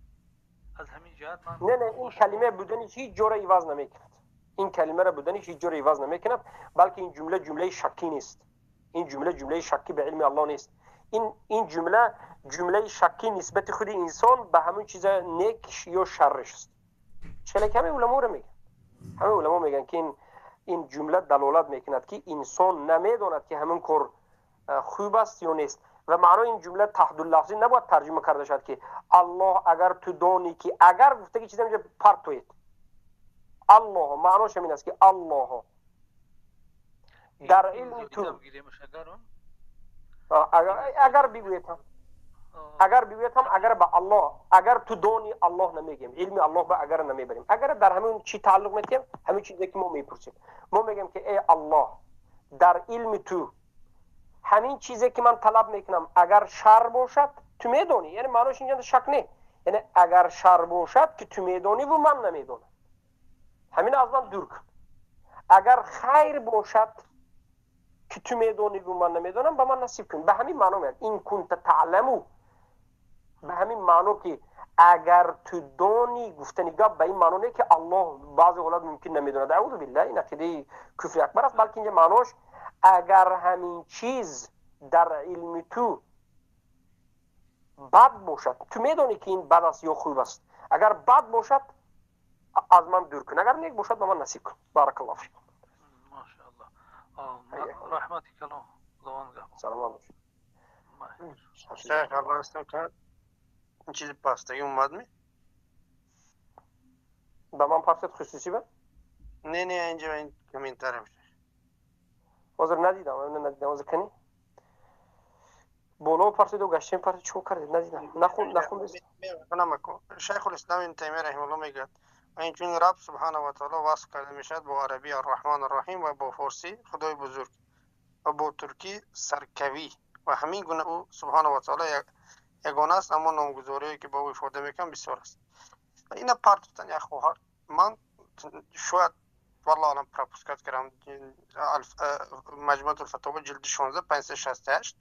Аз ҳамин ҷиҳат ман Не, ин калима буданиш ҳеҷ ҷора иваз намекунад. Ин калимаро буданиш ҳеҷ ҷора иваз намекунад, балки ин ҷумла ҷумлаи шаккӣ нест. Ин ҷумла ҷумлаи шаккӣ ба илми Аллоҳ нест. Ин ҷумла ҷумлаи шаккӣ нисбати худи инсон ба ҳамон чиза нек ё шарриш аст. Чела ки ҳамаи уламоро мегӯянд, ҳамаи уламо мегӯянд, ки ин ҷумла далолат мекунад, ки инсон намедонад, ки ҳамон кор хуб аст ё нест. Ва маънои ин ҷумла таҳтуллафзӣ набояд тарҷума карда шавад, ки Аллоҳ, агар ту донӣ, ки агар гуфтаги чиз инҷа партоед. Аллоҳ, маънош ҳамин аст, ки Аллоҳ, дар илми ту агар бигӯед ҳам, агар бигӯед ҳам, агар ба Аллоҳ, агар ту дони, Аллоҳ намегӯем. Илми Аллоҳ ба агар намебарем. Агар дар ҳамин чӣ тааллуқ метиҳем? Ҳамин чизе ки мо мепурсем. Мо мегӯем, ки эй Аллоҳ, дар илми ту ҳамин чизе ки ман талаб мекунам, агар шар бошад Ту медонӣ, яъне маънош инҷа шак не, яъне агар шар бошад, ки ту медониву ман намедонам, ҳамин аз ман дур кун. Агар хайр бошад, ки ту медониву ман намедонам, ба ман насиб кун. Ба ҳамин маъно меяд ин кунта таъламу, ба ҳамин маъно, ки агар ту донӣ. Гуфтани гап ба ин маъно не, ки Аллоҳ баъзе ҳолат мумкин намедонад, аъузу биллаҳ, ин ақидаи куфри акбар аст, балки инҷа маънош агар ҳамин чиз дар илми ту бад бошад, ту медонӣ, ки ин бад аст ё хуб аст, агар бад бошад, аз ман дур кун, агар нек бошад, ба ман насиб кун. Баракаллоҳу фикум. Раҳмати калом, Худованд. Саломат бош. Шайх, Аллоҳ кард, ин чизи пастагӣ омадми? Ба ман пафтед хусусӣ ба? Не, инҷа ин комментарий. Ҳозир надидам, надидам. Ҳозир кани боло партиду гаштем, парти чикор кардед? Надидам, нахун, нахундед. Шайхулислам Ибн Таймия раҳималлоҳ мегӯяд: ва инчунин Раб субҳана ва таоло васф карда мешавад бо арабӣ Арраҳман Арраҳим ва бо форсӣ Худои Бузург ва бо туркӣ Саркавӣ, ва ҳамин гуна ӯ субҳана ва таоло ягона аст, аммо номгузориҳое, ки ба ӯ ифода мекунанд, бисёр аст. Ина партофтан як хоҳар, ман шояд, валлоҳ алам, пропускать кардам. Маҷмуатул Фатова, ҷилди 16, 568.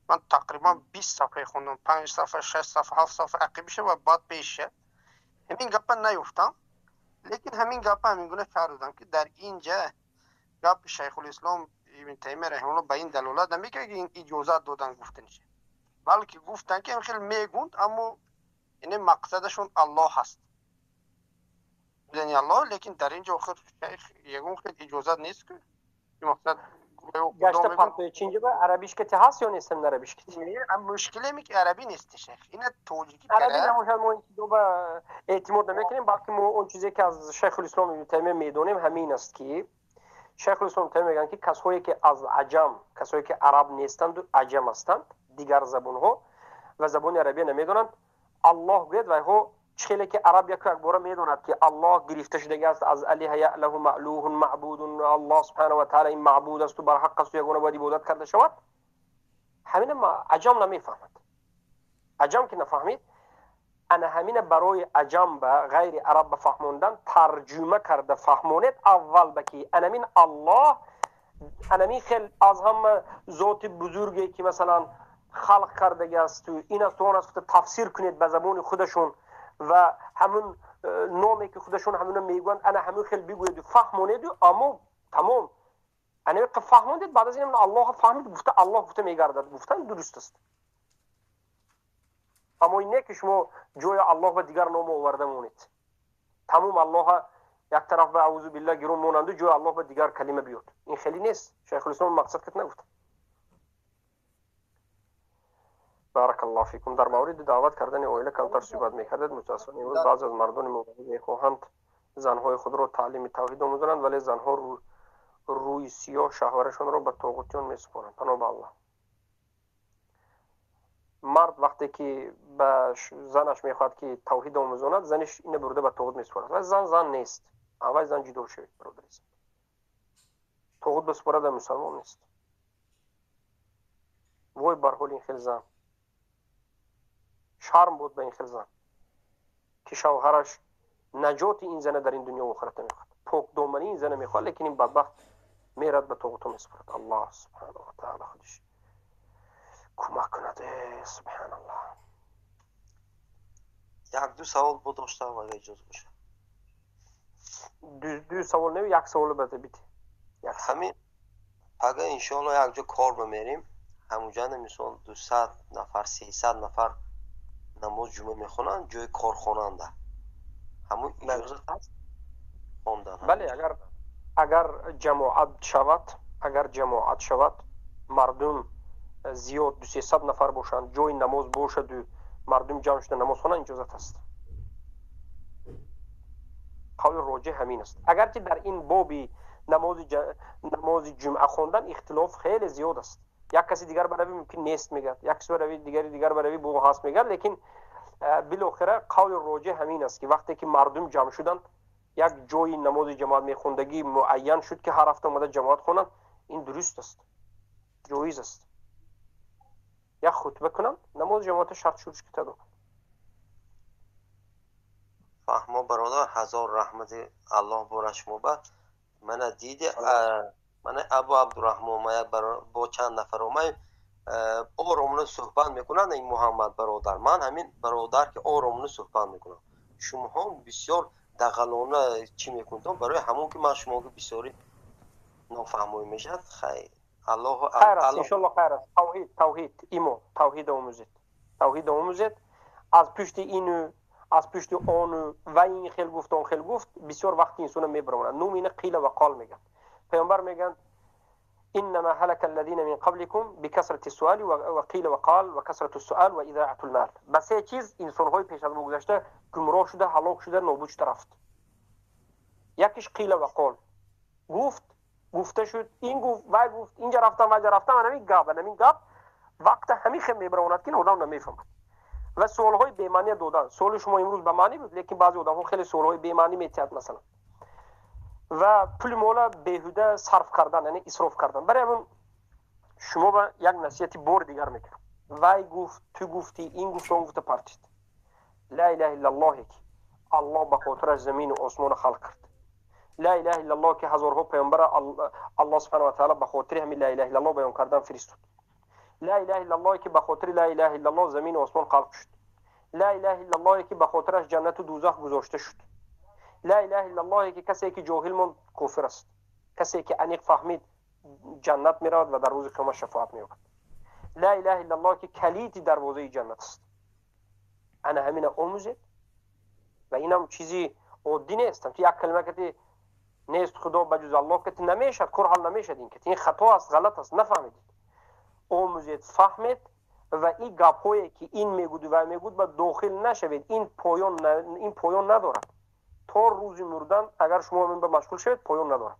Ман тақрибан 20 сафҳа хондам, панҷ сафҳа, шаш сафҳа, ҳафт сафҳа ақибиша ва баъд пеша ҳамин гапа наёфтам, лекин ҳамин гапа ҳамин гуна шарҳ додам, ки дар инҷа гапи Шайхулислом Ибн Таймия раҳималлоҳ ба ин далолат намекунад, ки ин иҷозат додан гуфтаниша, балки гуфтанд, ки хеле мегӯнд, аммо яъне мақсадашон Аллоҳ ҳаст, яъне Аллоҳ. Лекин дар инҷо охир шайх ягон хел иҷозат нест, ки мақсад. Гашта партои чинҷа ба арабиш кати ҳаст ё нест? Арабиш кати. Мушкиле ки арабӣ нест, шайх, ина тоҷикӣ. Арабӣ набошад, мо ин чизо ба эътимод намекунем, балки мо он чизе, ки аз Шайхулислом Ибн Таймия медонем, ҳамин аст, ки Шайхулислом Ибн Таймия мегӯянд, ки касҳое, ки аз аҷам, касое, ки араб нестанду аҷам ҳастанд, дигар забонҳо ва забони арабия намедонанд, Аллоҳ гӯяд, вайҳо чӣ хеле ки араб яку якбора медонад, ки Аллоҳ гирифта шудаги аст аз алиҳа ялаҳу маълуҳун маъбудун, Аллоҳ субҳана ва таала ин маъбуд асту барҳақ асту ягона бояд ибодат карда шавад, ҳамина аҷам намефаҳмад. Аҷам ки нафаҳмид, ана ҳамина барои аҷам ба ғайри араб ба фаҳмондан тарҷума карда фаҳмонед аввал, ба ки анамин Аллоҳ анамин хел аз ҳама зоти бузурге, ки масалан халқ кардаги асту ин асту он аст, тафсир кунед ба забони худашон ва ҳамун номе, ки худашон ҳамуна мегӯянд, ана ҳамун хел бигӯеду фаҳмонеду. Аммо тамом ана фаҳмондед, баъд аз ин Аллоҳ фаҳмид гуфта, Аллоҳ гуфта мегардад, гуфтан дуруст аст. Аммо ин не, ки шумо ҷои Аллоҳ ба дигар ном оварда монед, тамом Аллоҳа як тараф ба аъузу биллаҳ гирон монанду ҷои Аллоҳ ба дигар калима биёд, ин хеле нест. Шайхулислом мақсад кат нагуфта. Баракаллоҳ фикум. Дар мавриди даъват кардани оила камтар суҳбат мекардед. Мутаассифона, имрӯз баъзе аз мардони муваҳид мехоҳанд занҳои худро таълими тавҳид омӯзонанд, вале занҳо рӯи сиёҳ шаҳварашонро ба тоғутиён месупоранд. Паноҳ ба Аллоҳ. Мард вақте ки ба занаш мехоҳад, ки тавҳид омӯзонад, заниш ина бурда ба тоғут месупорад, вай зан зан нест, аввай зан ҷудо шавед, бародари. Тоғут басупорад, мусалмон нест. Вой бар ҳоли ин хел зан, шарм буд ба ин хел зан, ки шавҳараш наҷоти ин зана дар ин дунё охирата мехоҳад, покдоманӣ ин зана мехоҳад, лекин ин бадбахт мерад, ба тоғуто месупорад. Аллоҳ субҳанаҳу ва таала худиш кӯмак кунад. Субҳаналлоҳ. Як ду савол бо доштам, агар иҷоза бошад. Ду савол не, як савол бата бити. Ҳамин пага иншоалло якҷо кор бамерим, ҳамуҷанда мисол 200 нафар, 300 нафар намоз ҷумъа мехонанд, ҷои корхонанда ҳамун иҷозат ҳаст хондан? Бале, агар ҷамоат шавад, агар ҷамоат шавад, мардум зиёд, 200-300 нафар бошанд, ҷои намоз бошаду мардум ҷамъ шуда намоз хонанд, иҷозат аст. Қавли роҷеҳ ҳамин аст, агарчи дар ин боби намози ҷумъа хондан ихтилоф хеле зиёд аст. Як каси дигар барави мумкин нест мегӯяд, як каси барави дигари дигар барави бо ҳаст мегӯяд, лекин билохира қавли роҷеҳ ҳамин аст, ки вақте ки мардум ҷамъ шуданд, як ҷои намози ҷамоат мехондагӣ муайян шуд, ки ҳар ҳафта омада ҷамоат хонанд, ин дуруст аст, ҷоиз аст. Як хутба кунанд, намози ҷамоата шарт шурӯш ки адо кунад. Фаҳмо, бародар, ҳазор раҳмати Аллоҳ бора шумо ба. Мана диди, мана Абу Абдурраҳмон мая бо чанд нафар омай оромона суҳбат мекунанд. Ин Муҳаммад бародар, ман ҳамин бародар ки оромона суҳбат мекунам, шумоҳо бисёр дағалона чӣ мекунед, барои ҳамон ки ман шуморо бисёри нофаҳмоӣ мешавад. Хайр, Аллоҳ. Хайр аст, иншоалло, хайр аст. Тавҳид, тавҳид, имо тавҳид омӯзед, тавҳид омӯзед. Аз пушти ину, аз пушти ону ва ин хел гуфт, он хел гуфт, бисёр вақти инсона мебаромад. Нум ина қила ва қол мегӯянд. Паёмбар мегӯянд: إنما هلك الذين من قبلكم بكثرة السؤال وقيل وقال وكثرة السؤال وإذاعة المال. Ба се чиз инсонҳои пеш аз мо гузашта гумроҳ шуда, ҳалок шуда, нобуд шуда рафт. Якиш қила ва қол. Гуфт, гуфта шуд, ин гуфт, вай гуфт, инҷа рафтам, вайҷа рафтам, ҳамин гап, ҳамин гап вақта ҳамин хел мебаронад, ки одам намефаҳмад. Ва суолҳои бемаъние додан. Суоли шумо имрӯз ба маънӣ буд, лекин баъзе одамҳо хеле суолҳои бемаънӣ метиҳад, масалан. Ва пули мола беҳуда сарф кардан, яъне исроф кардан. Барои ҳамин шумо ба як насиҳати бори дигар мекунам. Вай гуфт, ту гуфтӣ, ин гуфт, он гуфта партид. Ла илаҳа иллаллоҳе ки Аллоҳ ба хотираш замину осмонро халқ кард. Ла илаҳа иллаллоҳ ки ҳазорҳо паёмбара Аллоҳ субҳанаҳу ва таъала ба хотири ҳамин ла илаҳа иллаллоҳ баён кардан фиристод. Ла илаҳа иллаллоҳе ки ба хотири ла илаҳа иллаллоҳ замину осмон халқ шуд. Ла илаҳа иллаллоҳе ки ба хотираш ҷаннату дӯзах гузошта шуд. Ла илаҳа иллаллоҳе ки касе ки ҷоҳил монд, кофир аст, касе ки аниқ фаҳмид, ҷаннат меравад ва дар рӯзи қиёмат шафоат меёбад. Ла илаҳа иллаллоҳ ки калиди дарвозаи ҷаннат аст. Ана ҳамина омӯзед. Ва инам чизи оддӣ нест, ки як калима кати нест худо ба ҷуз Аллоҳ кати намешад, кор ҳал намешад. Ин кати ин хато аст, ғалат аст, нафаҳмидед. Омӯзед, фаҳмед ва ин гапҳое ки ин мегӯду вай мегӯд ба дохил нашавед. Ин поён надорад. То рӯзи мурдан агар шумо ин ба машғул шавед, поён надорад.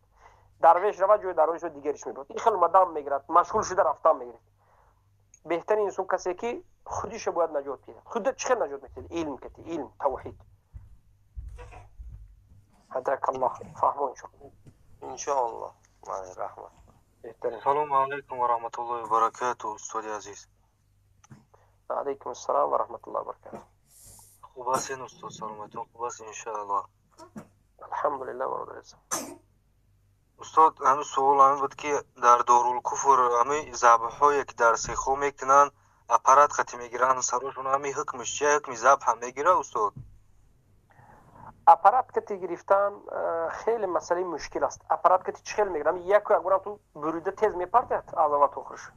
Дарвеш равад, ҷои дарвешро дигариш мебарад. Ин хел мадам мегирад, машғул шуда рафтан мегирад. Беҳтарин инсон касе ки худиша бояд наҷот диҳад. Худа чӣ хел наҷот медиҳад? Илм кати, илм, тавҳид. Ҳадак Аллоҳ, фаҳмо, иншоалло. Иншоаллоҳ, раҳмат. Салому алайкум ва раҳматуллоҳи ва баракату, устоди азиз. Алайкум ассалом ва раҳматуллоҳи ва баракату. Хуб ҳастен, устод? Саломатон хуб аст, иншоаллоҳ? Алҳамдулиллаҳ, бародари азиз. Устод, ҳамин суол ҳамин буд, ки дар Дорулкуфр ҳамин забҳҳое ки дар сехҳо мекунанд, аппарат қати мегиранд сарошон, ҳамин ҳукмиш чия? Ҳукми забҳ ҳам мегирад, устод? Аппарат кати гирифтан хеле масъалаи мушкил аст. Аппарат кати чӣ хел мегирам? Яку як борам ту бурида тез мепартият аз аввал то охирш.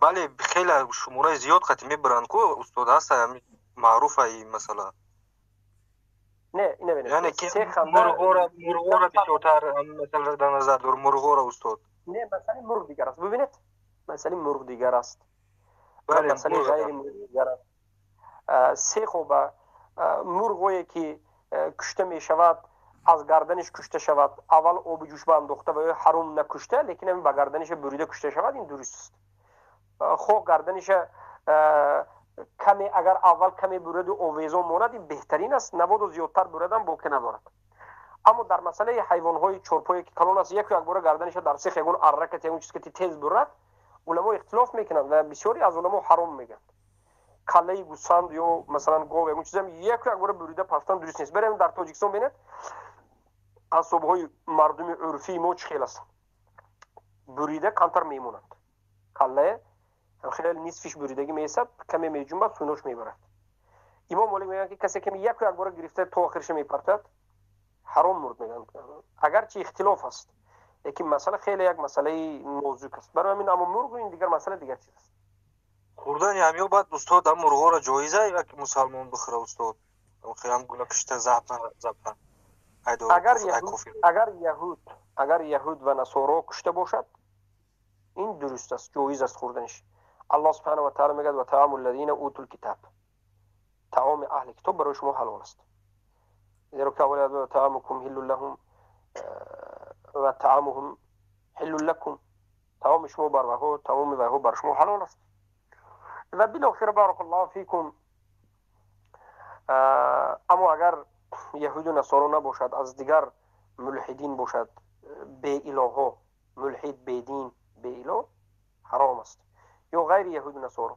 Бале, хеле шумораи зиёд қати мебаранд ку, устод, ҳаста ҳамин маъруфа ин масъала. Не, ина бинед. Яъне ки мурғора бисёртар масъала дар назар дор, мурғора, устод. Не, масъалаи мурғ дигар аст. Бибинед, масъалаи мурғ дигар аст, масъалаи ғайри мурғ дигар аст. Се хоба мурғое ки кушта мешавад, аз гарданиш кушта шавад, аввал оби ҷӯшба андохта ва ё ҳаром накушта, лекин ҳамин ба гарданиша бурида кушта шавад, ин дуруст аст. Хоҳ гарданиша каме агар аввал каме бураду овезон монад, ин беҳтарин аст. Наводу зиёдтар бурадан боке надорад. Аммо дар масъалаи ҳайвонҳои чорпое ки калон аст, яку якбора гарданиша дар сех ягон арракат, ягон чиз ки тез бурад, уламо ихтилоф мекунанд ва бисёре аз уламо ҳаром мегӯянд. Каллаи гӯсфанд ё масалан гов, ягон чизам яку якбора бурида пафтан дуруст нест. Барем, дар Тоҷикистон бинед, қассобҳои мардуми урфии мо чӣ хел ҳастанд: бурида камтар мемонанд. Каллае хеле нисфиш буридагӣ меесад, каме меҷунбад, сунош мебарад. Имом Молик мегӯянд, ки касе ки яку якбора гирифта то охириша мепартад, ҳаром мурд, мегӯянд. Агарчи ихтилоф аст, лекин масъала хеле як масъалаи нозук аст. Барои ҳамин, аммо мурғ ин дигар масъала, дигар чиз аст. Хӯрдани ҳамё баъд, устод, ҳам мурғоро ҷоиза, як мусалмон бихӯра, устод, ҳам гуна кушта забҳа? Агар яҳуд ва насоро кушта бошад, ин дуруст аст, ҷоиз аст хӯрданиш. Аллоҳ субҳана ва таала мегӯяд: "Ва тааму ллазина утул китаб", таоми аҳли китоб барои шумо ҳалол аст. Зеро ки аввал таамукум ҳиллу лаҳум ва таамуҳум ҳиллу лакум, таоми шумо бар вайҳо, таоми вайҳо бар шумо ҳалол аст. Ва билохира, баракаллоҳу фикум. Аммо агар яҳуду насоро набошад, аз дигар мулҳидин бошад, беилоҳо, мулҳид, бедин, беилоҳ, ҳаром аст. ё ғайри яҳуду насоро.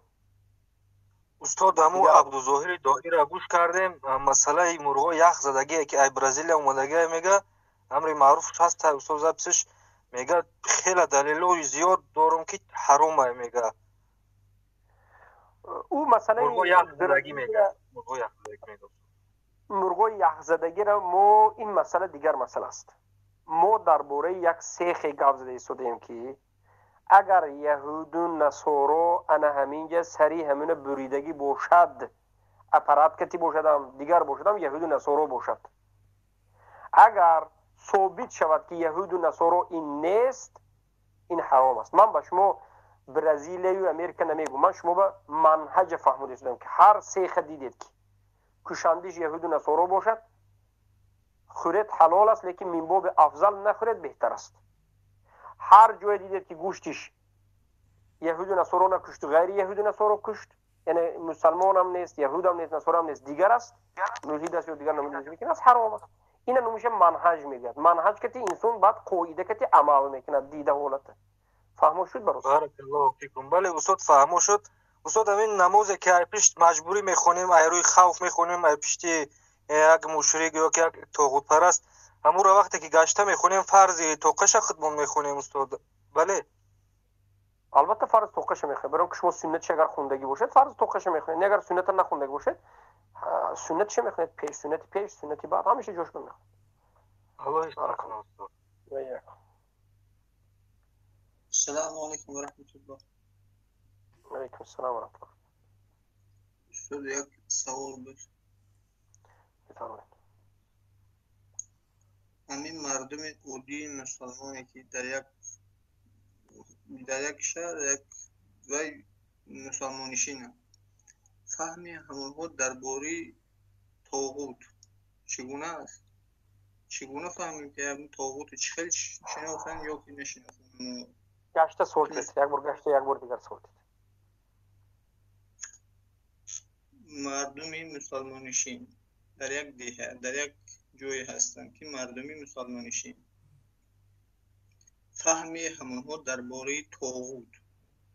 Устод, ҳамун Абдузоҳири доира гӯш кардем, масъалаи мурғо ях задагие ки ай Бразилия омадагие мега, амри маъруф ҳаст, устод, записш мега, хела далелҳои зиёд дорум ки ҳаромай мега. Ӯ масъалаи мурғои яхзадагиро мо, ин масъала дигар масъала аст. Мо дар бораи як сехе гап зада истодаем ки агар яҳуду насоро ана ҳаминҷа сари ҳамина буридагӣ бошад, аппарат кати бошадам, дигар бошадам, яҳуду насоро бошад. Агар собит шавад ки яҳуду насоро ин нест, ин ҳаром аст. Ман ба шумо Бразилияю Америка намегӯм, ман шумо ба манҳаҷа фаҳмода истодам ки ҳар сеха дидед ки кушандиш яҳуду насоро бошад, хӯред ҳалол аст, лекин мин боби афзал нахӯред беҳтар аст. Ҳар ҷое дидед ки гӯштиш яҳуду насоро накушту ғайри яҳуду насоро кушт, яъне мусалмонам нест, яҳудам нест, насорам нест, дигар аст, мулҳид аст ё дигар намуд аст, ҳаром аст. Ина номиша манҳаҷ мегӯяд. Манҳаҷ кати инсон баъд қоида кати амал мекунад, дида ҳолата. Фаҳмо шуд бародар? Баракаллоҳу фикум. Бале устод, фаҳмо шуд. Устод, ҳамин намозе ки ай пишт маҷбурӣ мехонем, ай рӯи хавф мехонем, ай пишти як мушрик ё ки як тоғутпараст, ҳамуро вақте ки гашта мехонем, фарзи тоқаша худмон мехонем, устод? Бале, албатта фарз тоқаша мехонем. Барои ки шумо суннатша агар хондагӣ бошед, фарз тоқаша мехонед. Не, агар сунната нахондагӣ бошед, суннатша мехонед, пеш суннати, пеш суннати, баъд ҳамеша ҷош мехонед. Аллоҳ ислоҳ кунад, устод. Ассалому алайкум ва раҳматуллоҳ. Алайкум ассалом ва раҳматуллоҳ. Устод, як савол буд. Бифармоед. Ҳамин мардуми оддии мусалмоне ки дар як шаҳр як вай мусалмоннишинанд, фаҳми ҳамонҳо дар бораи тоғут чӣ гуна аст? Чӣ гуна фаҳмем ки ҳамин тоғутро чӣ хел шиносанд ё ки нашиносанд? Гашта суол кунед, як бор гашта, як бор дигар суол кунед. Мардуми мусалмоннишин дар як деҳа, дар як ҷое ҳастанд ки мардуми мусалмоннишин, фаҳми ҳамонҳо дар бораи тоғут,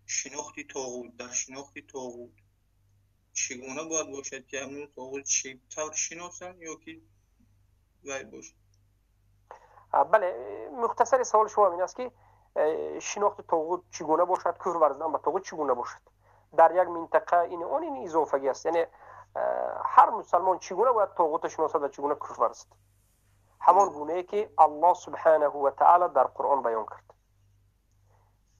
шинохти тоғут, дар шинохти тоғут чӣ гуна бояд бошад ки ҳамон тоғут чӣ тавр шиносанд ё ки вай бошад? Бале, мухтасари саволи шумо ин аст ки шинохти тоғут чӣ гуна бошад, куфр варзидан ба тоғут чӣ гуна бошад дар як минтақа, ин он ин изофагӣ аст. Яъне ҳар мусалмон чӣ гуна бояд тоғутро шиносад ва чӣ гуна куфр варзад? Ҳамон гунае ки Аллоҳ субҳанаҳу ва таъала дар Қуръон баён кард.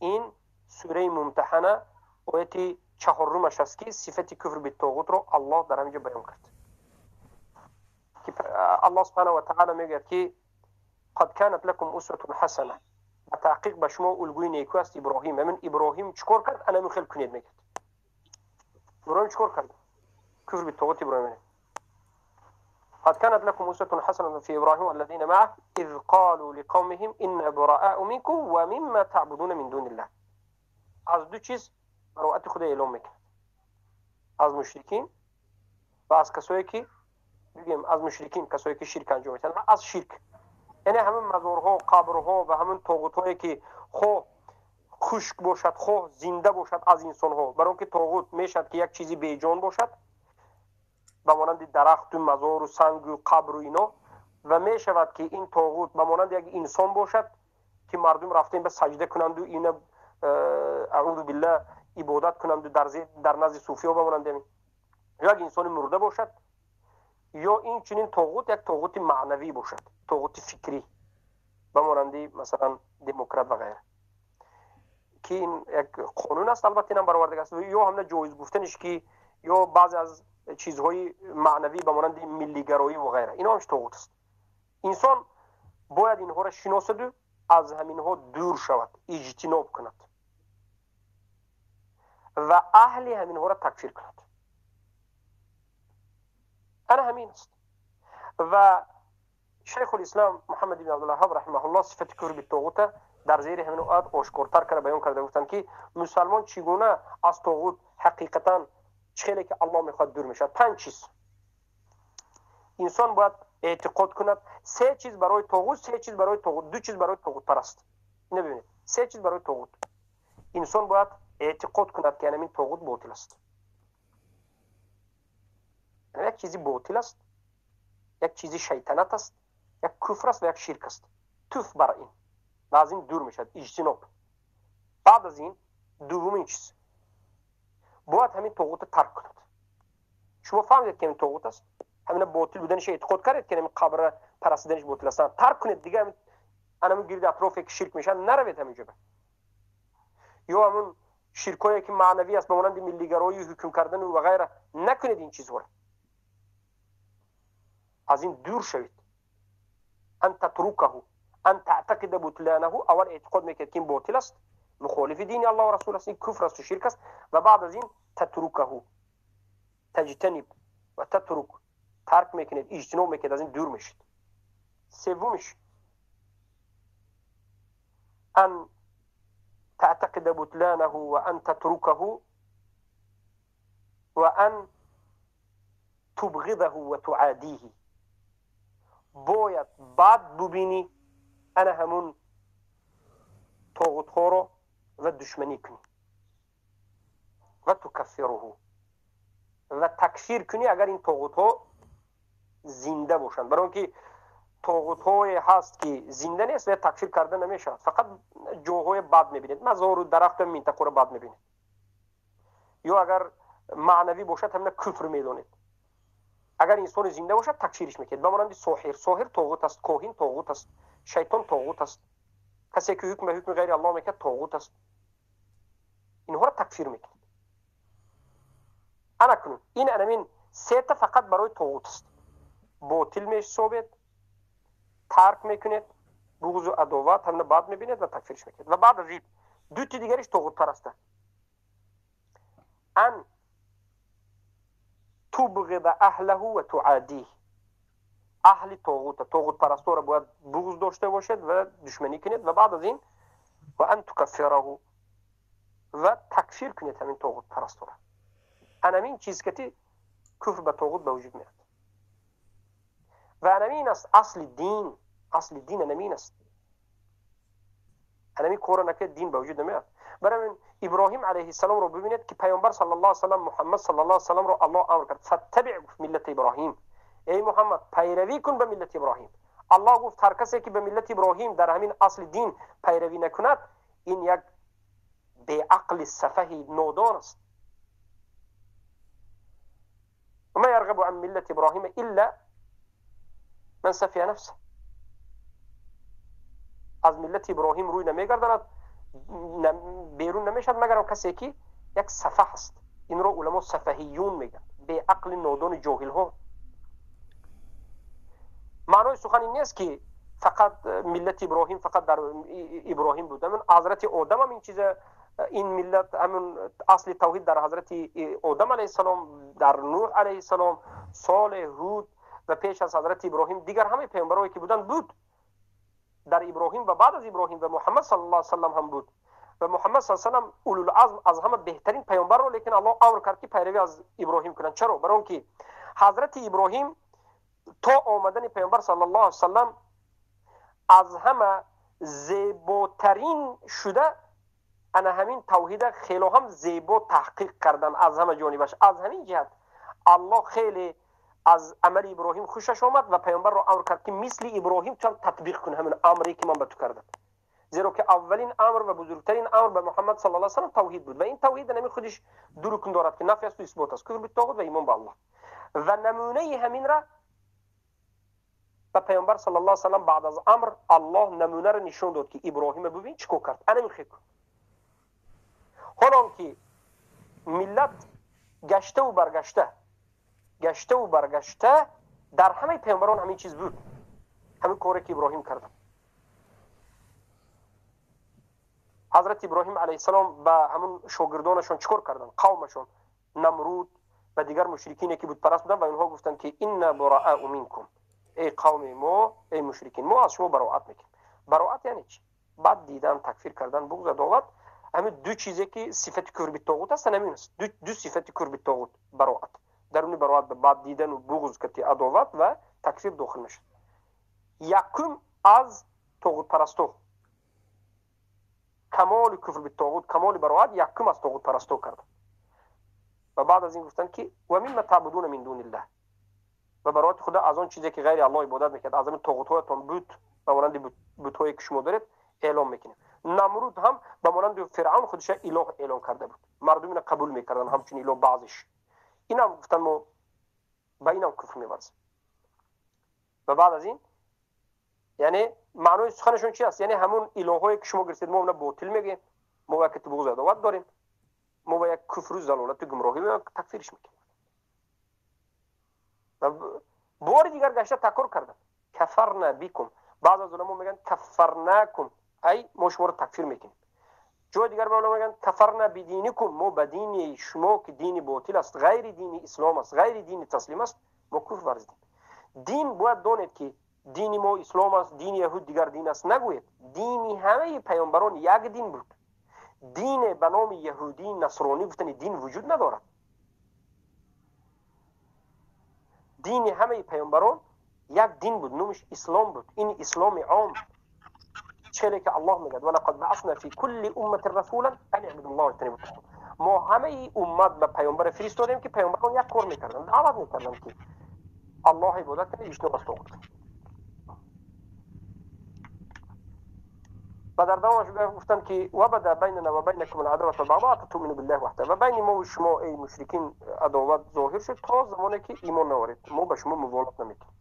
Ин сураи Мумтаҳана ояти чаҳорумаш аст ки сифати куфр битоғутро Аллоҳ дар ҳаминҷо баён кард. Ки Аллоҳ субҳанаҳу ва таъала мегӯяд ки қад канат лакум усватун ҳасана, ба таҳқиқ ба шумо улгӯи неку аст Иброҳим. Ҳамин Иброҳим чӣ кор кард? Ана ҳамин хел кунед мегӯяд. Иброҳим чӣ кор кард? كفر بالطاغوت إبراهيم. قد كانت لكم أسوة حسنة في إبراهيم والذين معه إذ قالوا لقومهم إنا براء منكم ومما تعبدون من دون الله. از دو چیز براءت خدا اعلام میکرد، از مشرکین و از کسایی که بگیم از مشرکین، کسایی که شرک انجام میدن، از شرک، یعنی همون مزارها، قبرها و همون طاغوت‌هایی که خو خشک باشد خو زنده باشد از انسان‌ها. برای اینکه طاغوت میشد که یک چیزی بیجان باشد ба монанди дарахту мазору сангу қабру ино, ва мешавад ки ин тоғут ба монанди як инсон бошад ки мардум рафтем ба саҷда кунанду ина аъузу биллаҳ ибодат кунанду дар назди суфиё ба монанди ҳамин, ё як инсони мурда бошад, ё ин чунин тоғут як тоғути маънавӣ бошад, тоғути фикрӣ ба монанди масалан демократ ва ғайра, ки ин як қонун аст, албатта инам баровардага аст, ё ҳамна ҷоиз гуфтаниш ки ё баъзе аз чизҳои маънавӣ ба монанди миллигароӣ ва ғайра, ино ҳамаш тоғут аст. Инсон бояд инҳоро шиносаду аз ҳаминҳо дур шавад, иҷтиноб кунад ва аҳли ҳаминҳоро такфир кунад. Ана ҳамин аст. Ва Шайхулислам Муҳаммад ибн Абдулваҳҳоб раҳимаҳуллоҳ сифати куфр битоғута дар зери ҳамин оят ошкортар карда баён карда гуфтанд ки мусалмон чӣ гуна аз тоғут ҳақиқатан чӣ хеле ки Аллоҳ мехоҳад дур мешавад. Панҷ чиз инсон бояд эътиқод кунад. Се чиз барои тоғут, се чиз барои тоғут, ду чиз барои тоғутпараст. Ина бибинед, се чиз барои тоғут. Инсон бояд Эътиқод кунад, ки ҳамин тоғут ботил аст, як чизи ботил аст, як чизи шайтанат аст, як куфр аст ва як ширк аст. Туф бар ин ва аз ин дур мешавад, иҷтиноб. Баъд аз ин, дуввумин чиз, бояд ҳамин тоғута тарк кунад. Шумо фаҳмидед, ки ҳамин тоғут аст, ҳамина ботил буданаш эътиқод кардед, ки ҳамин қабра парастиданаш ботил аст, тарк кунед. Дига анамун гирди атрофе ки ширк мешавад, наравед ҳамин ҷоба, ё ҳамун ширкое ки маънавӣ аст, ба монанди миллигароию ҳукм кардану ва ғайра, накунед ин чизҳоро, аз ин дур шавед. أن تتركه، أن تعتقد بطلانه. Аввал эътиқод мекунед, ки ин ботил аст, мухолифи дини Аллоҳ расул аст, ин куфр асту ширк аст, ва баъд аз ин تتركه، تجتنب و تترك, тарк мекунед, иҷтиноб мекунед, аз ин дур мешед. Севумиш, أن تعتقد بطلانه وأن تتركه وأن تبغضه وتعاديه. Бояд бад бубинӣ ана ҳамун тоғутҳоро ва душманӣ кунӣ, وتكفره, ва такфир кунӣ, агар ин тоғутҳо зинда бошанд. Барои он ки тоғутҳое ҳаст, ки зинда нест ва такфир карда намешавад, фақат ҷоҳое бад мебинед, мазору дарахту минтақаро бад мебинед, ё агар маънавӣ бошад, ҳамина куфр медонед. Агар инсони зинда бошад, такфириш мекунед, ба монанди соҳир. Соҳир тоғут аст, коҳин тоғут аст, шайтон тоғут аст, касе ки ҳукм ба ҳукми ғайри Аллоҳ мекунад, тоғут аст. Инҳоро такфир мекунед. Ана кунун ин анамин сета фақат барои тоғут аст: ботил меҳисобед, тарк мекунед, буғзу адоват, ҳамина бад мебинед ва такфириш мекунед. Ва баъд аз ин дути дигариш тоғутпараста: أن تبغض أهله وتعاديه. Аҳли тоғута, тоғутпарастора бояд буғз дошта бошед ва душманӣ кунед, ва баъд аз ин وأن تكفره, ва такфир кунед ҳамин тоғутпарастора. Анамин чиз кати куфр ба тоғут ба вуҷуд меяд. Ва анамин аст асли дин. Асли дин анамин аст. Анамин корро накунед, дин ба вуҷуд намеяд. Барои Иброҳим алайҳиссаломро бибинед, ки Паёмбар صلى الله وسلم, Муҳаммад صلى الله васалламро Аллоҳ амр кард: فاتبع ملة إبراهيم. Эй Муҳаммад, пайравӣ кун ба миллати Иброҳим. Аллоҳ гуфт, ҳар касе ки ба миллати Иброҳим дар ҳамин асли дин пайравӣ накунад, ин як беақли сафаҳи нодон аст. ومن يرغب عن ملة إبراهيم إلا من سفه نفسه. Аз миллати Иброҳим рӯй намегардонад, берун намешавад, магарам касе ки як сафаҳ аст. Инро уламо сафаҳиюн мегӯянд, беақли нодони ҷоҳилҳо. Маънои сухан ин нест, ки фақат миллати Иброҳим фақат дар Иброҳим буд. Ҳамин ҳазрати Одам ҳам ин чиза, ин миллат, ҳамин асли тавҳид дар ҳазрати Одам алайҳиссалом, дар Нӯҳ алайҳиссалом, Солеҳ, Ҳуд ва пеш аз ҳазрати Иброҳим дигар ҳамаи паёмбарое ки буданд, буд. Дар Иброҳим ва баъд аз Иброҳим ва Муҳаммад صلى الله وسلم ҳам буд. Ва Муҳаммад с салам улулазм, аз ҳама беҳтарин паёмбарро, лекин Аллоҳ амр кард, ки пайравӣ аз Иброҳим кунанд. Чаро? Барои он ки ҳазрати Иброҳим то омадани паёмбар صلى الله васалам аз ҳама зеботарин шуда, ана ҳамин тавҳида хело ҳам зебо таҳқиқ кардан аз ҳама ҷонибаш. Аз ҳамин ҷиҳат Аллоҳ хеле аз амали Иброҳим хушаш омад ва паёмбарро амр кард, ки мисли Иброҳим ту ҳам татбиқ кун ҳамин амре, ки ман ба ту кардам. Зеро ки аввалин амр ва бузургтарин амр ба Муҳаммад صلى الله васалам тавҳид буд. Ва ин тавҳид ҳамин худиш ду рукн дорад, ки нафй асту исбот аст, куфр битоғут ва имон ба Аллоҳ. Ва намунаи ҳаминра ба паёмбар صلى الله васалам баъд аз амр Аллоҳ намунаро нишон дод, ки Иброҳима бубин, чӣ кор кард, анамин хел кун. Ҳолон ки миллат гаштаву баргашта, гаштаву баргашта дар ҳамаи паёмбарон ҳамин чиз буд, ҳамин коре ки Иброҳим кардам. Ҳазрати Иброҳим алайҳиссалом ба ҳамун шогирдонашон чӣ кор карданд? Қавмашон Намруд ва дигар мушрикине, ки бутпараст буданд, ва инҳо гуфтанд, ки إنا براء منكم, эй қавми мо, эй мушрикин, мо аз шумо бароат мекунем. Бароат яъне чи? Бад дидан, такфир кардан, буғз, адоват. Ҳамин ду чизе, ки сифати куфр битоғут аст, ҳамин аст. Ду сифати куфр битоғут: бароат. Даруни бароат ба бад дидану буғз кати адоват ва такфир дохил мешавад. Якум аз тоғутпарасто. Камоли куфр битоғут, камоли бароат якум аз тоғутпарасто карданд. Ва баъд аз ин гуфтанд ки ва мимма таъбудуна мин дуниллаҳ, ва бароати худо аз он чизе ки ғайри Аллоҳ ибодат мекард, аз ҳамин тоғутҳоятон бут ба монанди бутҳое ки шумо доред эълон мекунем. Намруд ҳам ба монанди Фиръавн худша илоҳ эълон карда буд, мардум ина қабул мекарданд ҳамчун илоҳ баъзеш. Инам гуфтанд мо ба инам куфр меварзем. Ва баъд аз ин яъне маънои суханашон чи аст? Яъне ҳамон илоҳое ки шумо гирифтед, мо она ботил мегӯем, мо ба як буғз адоват дорем, мо ба як куфру залолату гумроҳӣ такфирш мекунем. Ва бори дигар гашта такрор карданд: кафарна бикум. Баъз аз уламо мегӯянд кафарнакум, ай мо шуморо такфир мекунем. Ҷои дигар ба уламо мегӯянд кафарна бидиникум, мо ба дини шумо ки дини ботил аст, ғайри дини ислом аст, ғайри дини таслим аст, мо куфр варзидем. Дин бояд донед ки дини мо ислом аст, дини яҳуд дигар дин аст нагӯед. Дини ҳамаи паёмбарон як дин буд. Дине ба номи яҳудӣ, насронӣ гуфтани дин вуҷуд надорад. Дини ҳамаи паёмбарон як дин буд, номиш ислом буд. Ин исломи ом, челе ки Аллоҳ мегӯяд: ва лақад баъасна фи кулли умматин расулан ан иъбуду ллоҳа ваҷтанибу ттоғут. Мо ҳамаи уммат ба паёмбар фиристодем ки паёмбарон як кор мекарданд, даъват мекарданд ки Аллоҳ ибодат кунед, иҷтиноб аз тоғут кунед. Ва дар давомаш гуфтанд ки ва бада байнана ва байнакум ал-адавату вал-бағзоу ҳатта туъмину биллаҳи ваҳдаҳ. Ва байни мо ва шумо эй мушрикин адоват зоҳир шуд то замоне ки имон наоред. Мо ба шумо муволот намекунем,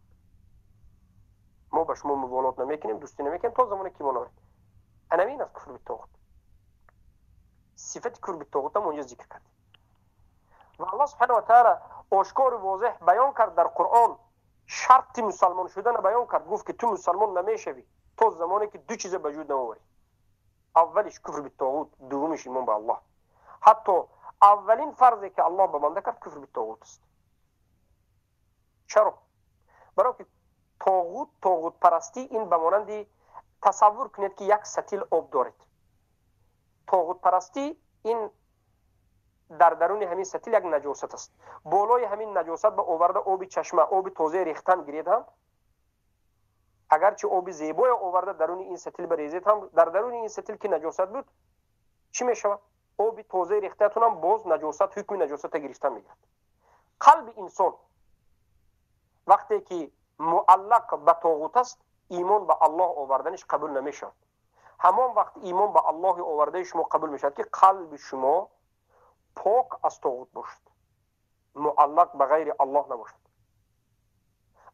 мо ба шумо муволот намекунем, дӯстӣ намекунем то замоне ки имон наоред. Анамин аст куфр битоғут. Сифати куфр битоғут ҳам онҷо зикр кардем. Ва Аллоҳ субҳанаҳу ва таъала ошкору возеҳ баён кард дар Қуръон, шарти мусалмон шуданро баён кард. Гуфт ки ту мусалмон намешавӣ то замоне ки ду чиза ба вуҷуд наоварӣ. Аввалиш куфр битоғут, дуввумиш имон ба Аллоҳ. Ҳатто аввалин фарзе ки Аллоҳ ба банда кард куфр битоғут аст. Чаро? Барои ки тоғут, тоғутпарастӣ ин ба монанди тасаввур кунед ки як сатил об доред. Тоғутпарастӣ ин дар даруни ҳамин сатил як наҷосат аст. Болои ҳамин наҷосат ба оварда оби чашма, оби тоза рехтан гиред ҳам, агарчи оби зебое оварда даруни ин сатил барезед ҳам, дар даруни ин сатил ки наҷосат буд, чӣ мешавад? Оби тозаи рехтаатонам боз наҷосат, ҳукми наҷосата гирифтан мегирад. Қалби инсон вақте ки муаллақ ба тоғут аст, имон ба Аллоҳ оварданиш қабул намешавад. Ҳамон вақт имон ба Аллоҳи овардаи шумо қабул мешавад ки қалби шумо пок аз тоғут бошад, муаллақ ба ғайри Аллоҳ набошад.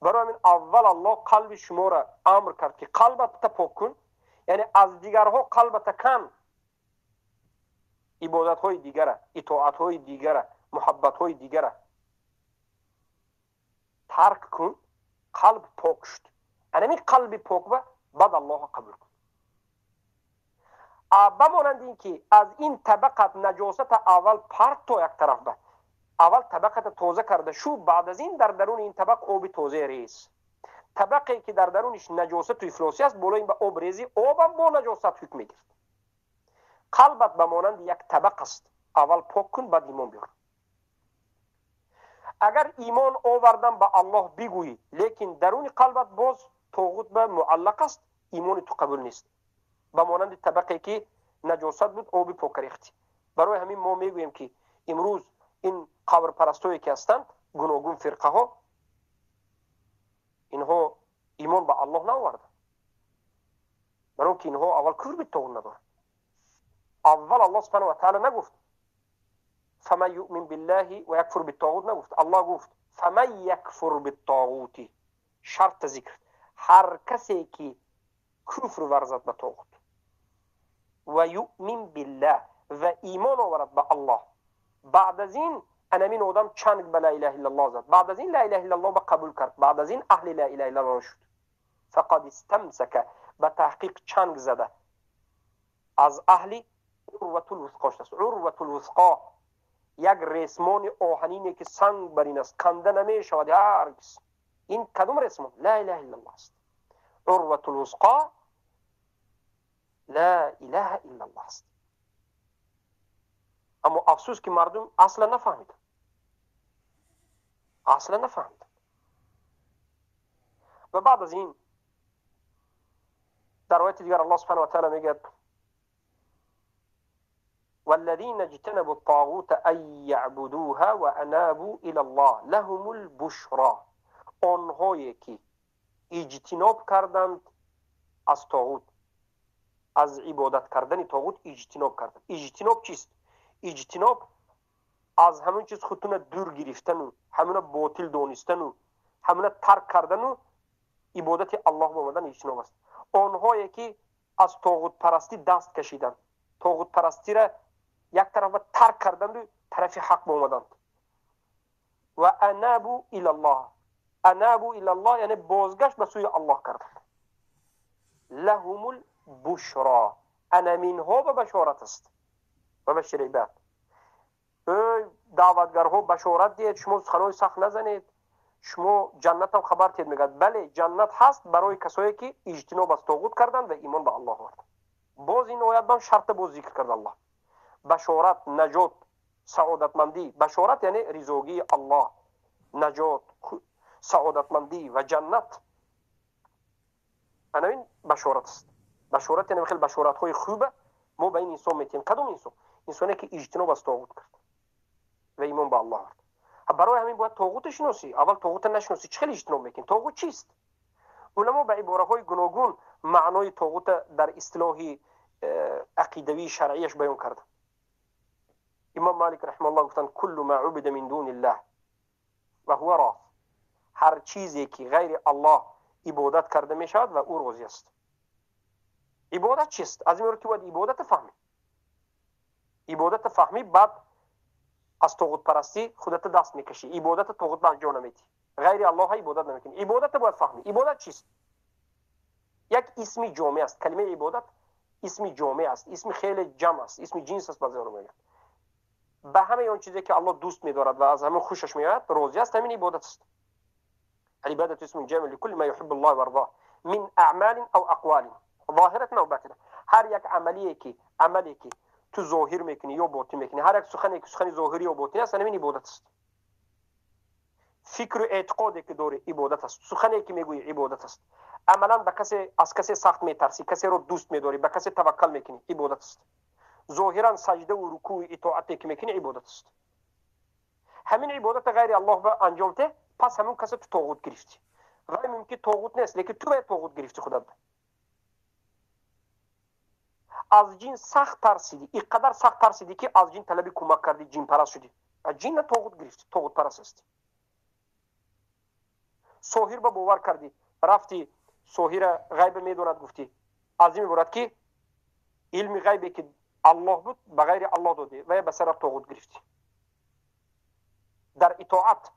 Барои ҳамин аввал Аллоҳ қалби шуморо амр кард ки қалбата пок кун, яъне аз дигарҳо қалбата кан, ибодатҳои дигара, итоатҳои дигара, муҳаббатҳои дигара тарк кун, қалб пок шуд. Анамин қалби покба баъд Аллоҳро қабул кун. Ба монанди ин ки аз ин табақат наҷосата аввал парто як тараф ба, аввал табақата тоза карда шу, баъд аз ин дар даруни ин табақ оби тоза рез. Табақе ки дар даруниш наҷосату ифлосӣ аст, болои ин ба об резӣ, обам бо наҷосат ҳукм мегирад. Қалбат ба монанди як табақ аст, аввал пок кун, баъд имон биёр. Агар имон овардан ба Аллоҳ бигӯӣ, лекин даруни қалбат боз тоғут ба муаллақ аст, имони ту қабул нест. Ба монанди табақе ки наҷосат буд, оби пок рехтӣ. Барои ҳамин мо мегӯем ки имрӯз ин қабрпарастое ки ҳастанд, гуногун фирқаҳо, инҳо имон ба Аллоҳ наоварданд. Барои ки инҳо аввал куфр битоғут надоранд. Аввал Аллоҳ субҳанаҳу ва таъала нагуфт фаман юъмин биллаҳи ва якфур биттоғут, нагуфт. Аллоҳ гуфт фаман якфур биттоғути, шарт зикр, ҳар касе ки куфр варзад ба тоғут ва юъмин биллаҳ ва имон оварад ба Аллоҳ, баъд аз ин анамин одам чанг ба ла илаҳа иллаллоҳ зад, баъд аз ин ла илаҳа иллаллоҳ ба қабул кард, баъд аз ин аҳли ла илаҳа иллаллоҳ шуд, фақад истамсака, ба таҳқиқ чанг зада аз аҳли урватул вусқо шудааст. Урватул вусқо як ресмони оҳанине ки санг бар ин аст, канда намешавад ҳаргиз. Ин кадом ресмон? Ла илаҳа иллаллоҳ аст. Урватул вусқо ла илаҳа иллаллоҳ аст. Аммо афсӯс ки мардум асла нафаҳмиданд, асла нафаҳмиданд. Ва баъд аз ин дар ояти дигар Аллоҳ субҳанаҳу ва таъала мегӯяд: والذين اجتنبوا الطاغوت أن يعبدوها وأنابوا إلى الله لهم البشرى. آنهایی که اجتناب کردند از طاغوت، از عبادت کردن طاغوت اجتناب کردند. اجتناب چیست؟ اجتناب از همون چیز خودتون دور گرفتن و همون باطل دانستن و همون ترک کردن و عبادت الله آمدن اجتناب است. آنهایی که از طاغوت پرستی دست کشیدند، طاغوت پرستی را یک طرف ترک کردند و طرف حق آمدند. و انابوا الی الله، انابوا الی الله یعنی بازگشت به سوی الله کردند. لهم البشرا، انا منها به بشارت است و بشر عباد. دعوتگرها بشارت دهید، شما سخنهای سخت نزنید، شما جنت هم خبر تید. میگد بله جنت هست برای کسایی که اجتناب از طاغوت کردند و ایمان به الله آوردند. باز این آیت هم شرط باز ذکر کرد الله، بشارت، نجات، سعادتمندی. بشارت یعنی رضاگی الله، نجات، سعادتمندی و جنت. انا این بشارت است. بشارت یعنی خیلی بشارت های خوبه ما به این انسان میتیم. کدوم انسان؟ انسانی که اجتناب از طاغوت کرد و ایمان به الله آورد. برای همین باید طاغوت شناسی. اول طاغوت نشناسی چه خیلی اجتناب میکنی؟ طاغوت چیست؟ علما به عباره های گوناگون معنای طاغوت در اصطلاح عقیدوی شرعیش بیان کردن. امام مالک رحمه الله گفتن کل ما عبد من دون الله و هو راض، هر چیزی که غیر الله عبادت کرده میشود و او راضی است. عبادت چیست؟ از این رو که باید عبادت فهمی. عبادت فهمی بعد از طاغوت پرستی خودت دست میکشی، عبادت طاغوت انجام نمیدی، غیر الله عبادت نمیکنی. عبادت باید فهمی. عبادت چیست؟ یک اسم جامع است. کلمه عبادت اسم جامع است، اسم خیلی جمع است، اسم جنس است. بعضی رو میگن به همه اون چیزی که الله دوست میدارد و از همه خوشش میآید راضی است، همین عبادت است. العبادة اسم جامع لكل ما يحب الله ويرضاه من اعمال او اقوال ظاهرة او باطنة. هر یک عملیه که عملی که تو ظاهر میکنی یا باطن میکنی، هر یک سخنی که سخن ظاهری یا باطنی است، همین عبادت است. فکر و اعتقادی که داری عبادت است، سخنی که میگویی عبادت است. عملا به کسی از کسی سخت میترسی، کسی رو دوست میداری، به کسی توکل میکنی، عبادت است. ظاهرا سجده و رکوع و اطاعتی که میکنی عبادت است. همین عبادت غیر الله به انجام ده، پس همون کسی تو طاغوت گرفتی. و ممکن طاغوت نیست، لیکن تو به طاغوت گرفتی خودت. از جین سخت ترسیدی، اینقدر سخت ترسیدی که از جین طلب کمک کردی، جین پرست شدی. از جین نه طاغوت گرفتی، طاغوت پرست هستی. ساحر به باور کردی، رفتی ساحر غیب میدوند گفتی. از این عبارت که علم غیبی که الله بود به غیر الله دادی و به سر طاغوت گرفتی. در اطاعت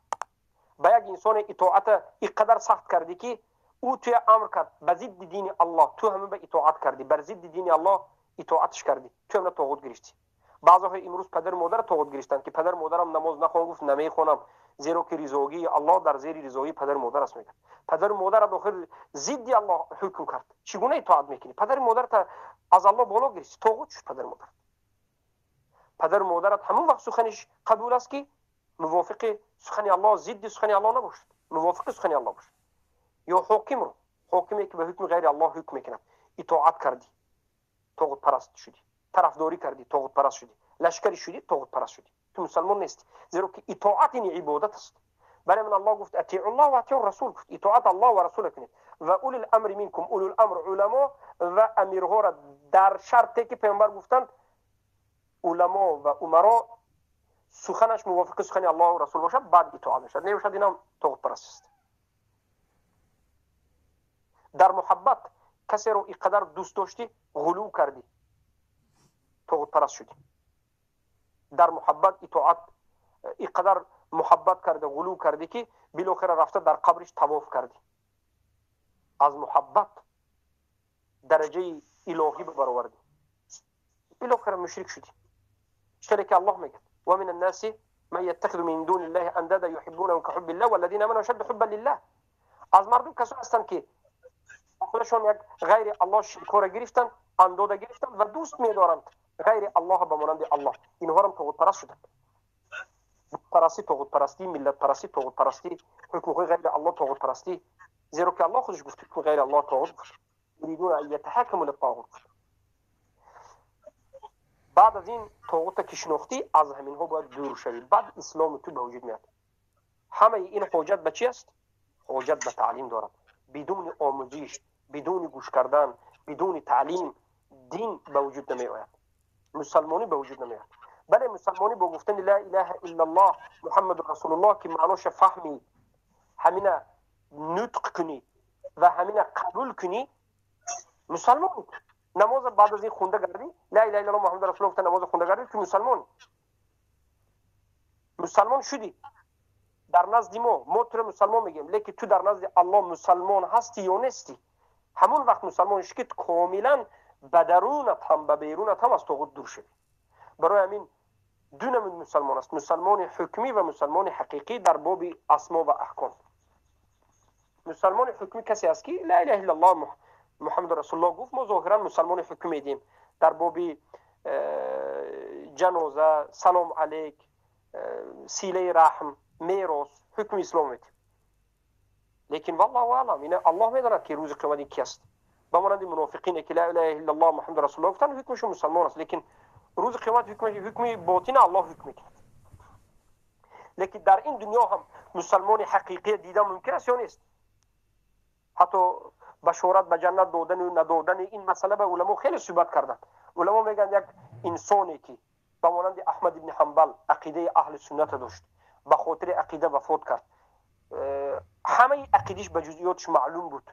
به یک انسان اطاعت اینقدر سخت کردی که او توی امر کرد به ضد دین الله، تو همه به اطاعت کردی، بر ضد دین الله اطاعتش کردی، تو هم طاغوت گرفتی. بعضی‌ها امروز پدر مادر طاغوت گرفتن که پدر مادرم نماز نخوان، گفت نمیخوانم زیرا که رضاگی الله در زیر رضایی پدر مادر است. میگه پدر مادر داخل ضد الله حکم کرد، چگونه اطاعت میکنی؟ پدر مادرت از الله بالا گرفتی، طاغوت شد پدر مادر. پدر مادرت همون وقت سخنش قبول است که موافق سخن الله، ضد سخن الله نباشد، موافق سخن الله باشد. یا حاکم رو، حاکمی که به حکم غیر الله حکم میکنه اطاعت کردی، طاغوت پرست شدی. طرفداری کردی، طاغوت پرست شدی. لشکری شدی، طاغوت پرست شدی. تو مسلمان نیستی، زیرا که اطاعت این عبادت است. برای من الله گفت اطیعوا الله و اطیعوا الرسول، گفت اطاعت الله و رسول کنید. و اولی الامر منکم، اولی الامر علما و امیرها را در شرطی که پیامبر گفتند علما و امرا سخنش موافق سخن الله و رسول باشد بعد اطاعت میشد، نمیشد اینا طاغوت پرست است. در محبت کسی رو اینقدر دوست داشتی غلو کردی، طاغوت پرست شدی. در محبت اطاعت اینقدر محبت کرده غلو کردی که بالاخره رفته در قبرش طواف کردی. از محبت درجه الهی برآوردی، بالاخره مشرک شدی. چرا که الله میگه و من الناس من يتخذ من دون الله اندادا يحبونهم كحب الله والذين امنوا اشد حبا لله. از مردم کسانی هستند که خودشون یک غیر الله شرک گرفتن، انداده گرفتن و دوست می‌دارند غیر الله به مانند الله. اینها هم طاغوت پرست شدند. پرستی طاغوت پرستی، ملت پرستی طاغوت پرستی، حکم غیر الله طاغوت پرستی. زیرا که الله خودش گفت حکم غیر الله طاغوت، یریدون ان یتحاکموا للطاغوت. Баъд аз ин тоғута ки шинохтӣ, аз ҳаминҳо бояд дур шавӣ, баъд исломи ту ба вуҷуд меяд. Ҳамаи ин ҳоҷат ба чи аст? Ҳоҷат ба таълим дорад. Бидуни омӯзиш, бидуни гӯш кардан, бидуни таълим дин ба вуҷуд намеояд, мусалмонӣ ба вуҷуд намеояд. Бале, мусалмонӣ бо гуфтани ла илаҳа иллаллоҳ муҳаммаду расулуллоҳ, ки маъноша фаҳми, ҳамина нутқ кунӣ ва ҳамина қабул кунӣ, мусалмон. Намоза баъд аз ин хунда гардӣ, ла илаҳа иллаллоҳ муҳаммаду расулуллоҳ гуфта намоза хунда гардӣ, ту мусалмонӣ, мусалмон шудӣ дар назди мо. Мо туро мусалмон мегӯем, лекин ту дар назди Аллоҳ мусалмон ҳастӣ ё нестӣ? Ҳамон вақт мусалмон шӣ, ки комилан ба дарунат ҳам, ба берунат ҳам аз тоғут дур шавӣ. Барои ҳамин ду намуд мусалмон аст: мусалмони ҳукмӣ ва мусалмони ҳақиқӣ дар боби асмо ва аҳком. Мусалмони ҳукмӣ касе аст, ки ла илаҳа иллаллоҳ муҳаммаду расулуллоҳ гуфт, мо зоҳиран мусалмони ҳукм медиҳем. Дар боби ҷаноза, салом алейк, силаи раҳм, мерос ҳукми ислом медиҳем. Лекин валлоҳу аълам, ина Аллоҳ медонад, ки рӯзи қиёмат ин ки аст. Ба монанди мунофиқине, ки ла илаҳа иллаллоҳ муҳаммаду расулуллоҳ гуфтанд, ҳукмашон мусалмон аст, лекин рӯзи қиёмат ҳукми ботина Аллоҳ ҳукм мекунад. Лекин дар ин дунё ҳам мусалмони ҳақиқия дидан мумкин аст ё нест? Ҳатто башорат ба ҷаннат додану надодани ин масъала ба уламо хеле суҳбат карданд. Уламо мегӯянд, як инсоне, ки ба монанди Аҳмад ибни Ҳанбал ақидаи аҳли сунната дошт, ба хотири ақида вафот кард, ҳамаи ақидиш ба ҷузъиётш маълум буд,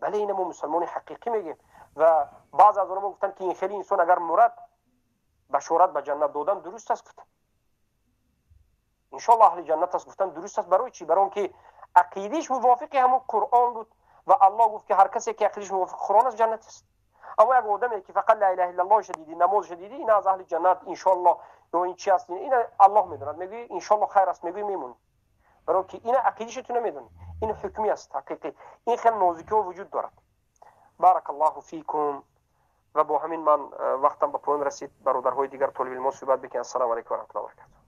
бале, ина мо мусалмони ҳақиқӣ мегӯем. Ва баъзе аз уламо гуфтанд, ки ин хеле инсон агар мурад, башорат ба ҷаннат додан дуруст аст. Гуфтанд, иншоалло аҳли ҷаннат аст, гуфтан дуруст аст. Барои чӣ? Барои он ки ақидиш мувофиқи ҳамон Қуръон буд ва Аллоҳ гуфт, ки ҳар касе ки ақидиш мувофиқи Қуръон аст, ҷаннат аст. Аммо як одаме, ки фақат ла илаҳа иллаллоҳша дидӣ, намозша дидӣ, ина аз аҳли ҷаннат иншоалло ё ин чи аст, ина Аллоҳ медонад, мегӯӣ иншоалло хайр аст, мегӯӣ, мемонӣ, барои ки ина ақидиша ту намедонӣ. Ин ҳукмӣ аст, ҳақиқӣ. Ин хел нозикиҳо вуҷуд дорад. Барак Аллоҳу фикум. Ва бо ҳамин ман вақтам ба поён расид. Бародарҳои дигар толибилмо суҳбат бикунед. Ассалому алайкум ва раҳматуллоҳи ва баракатуҳ.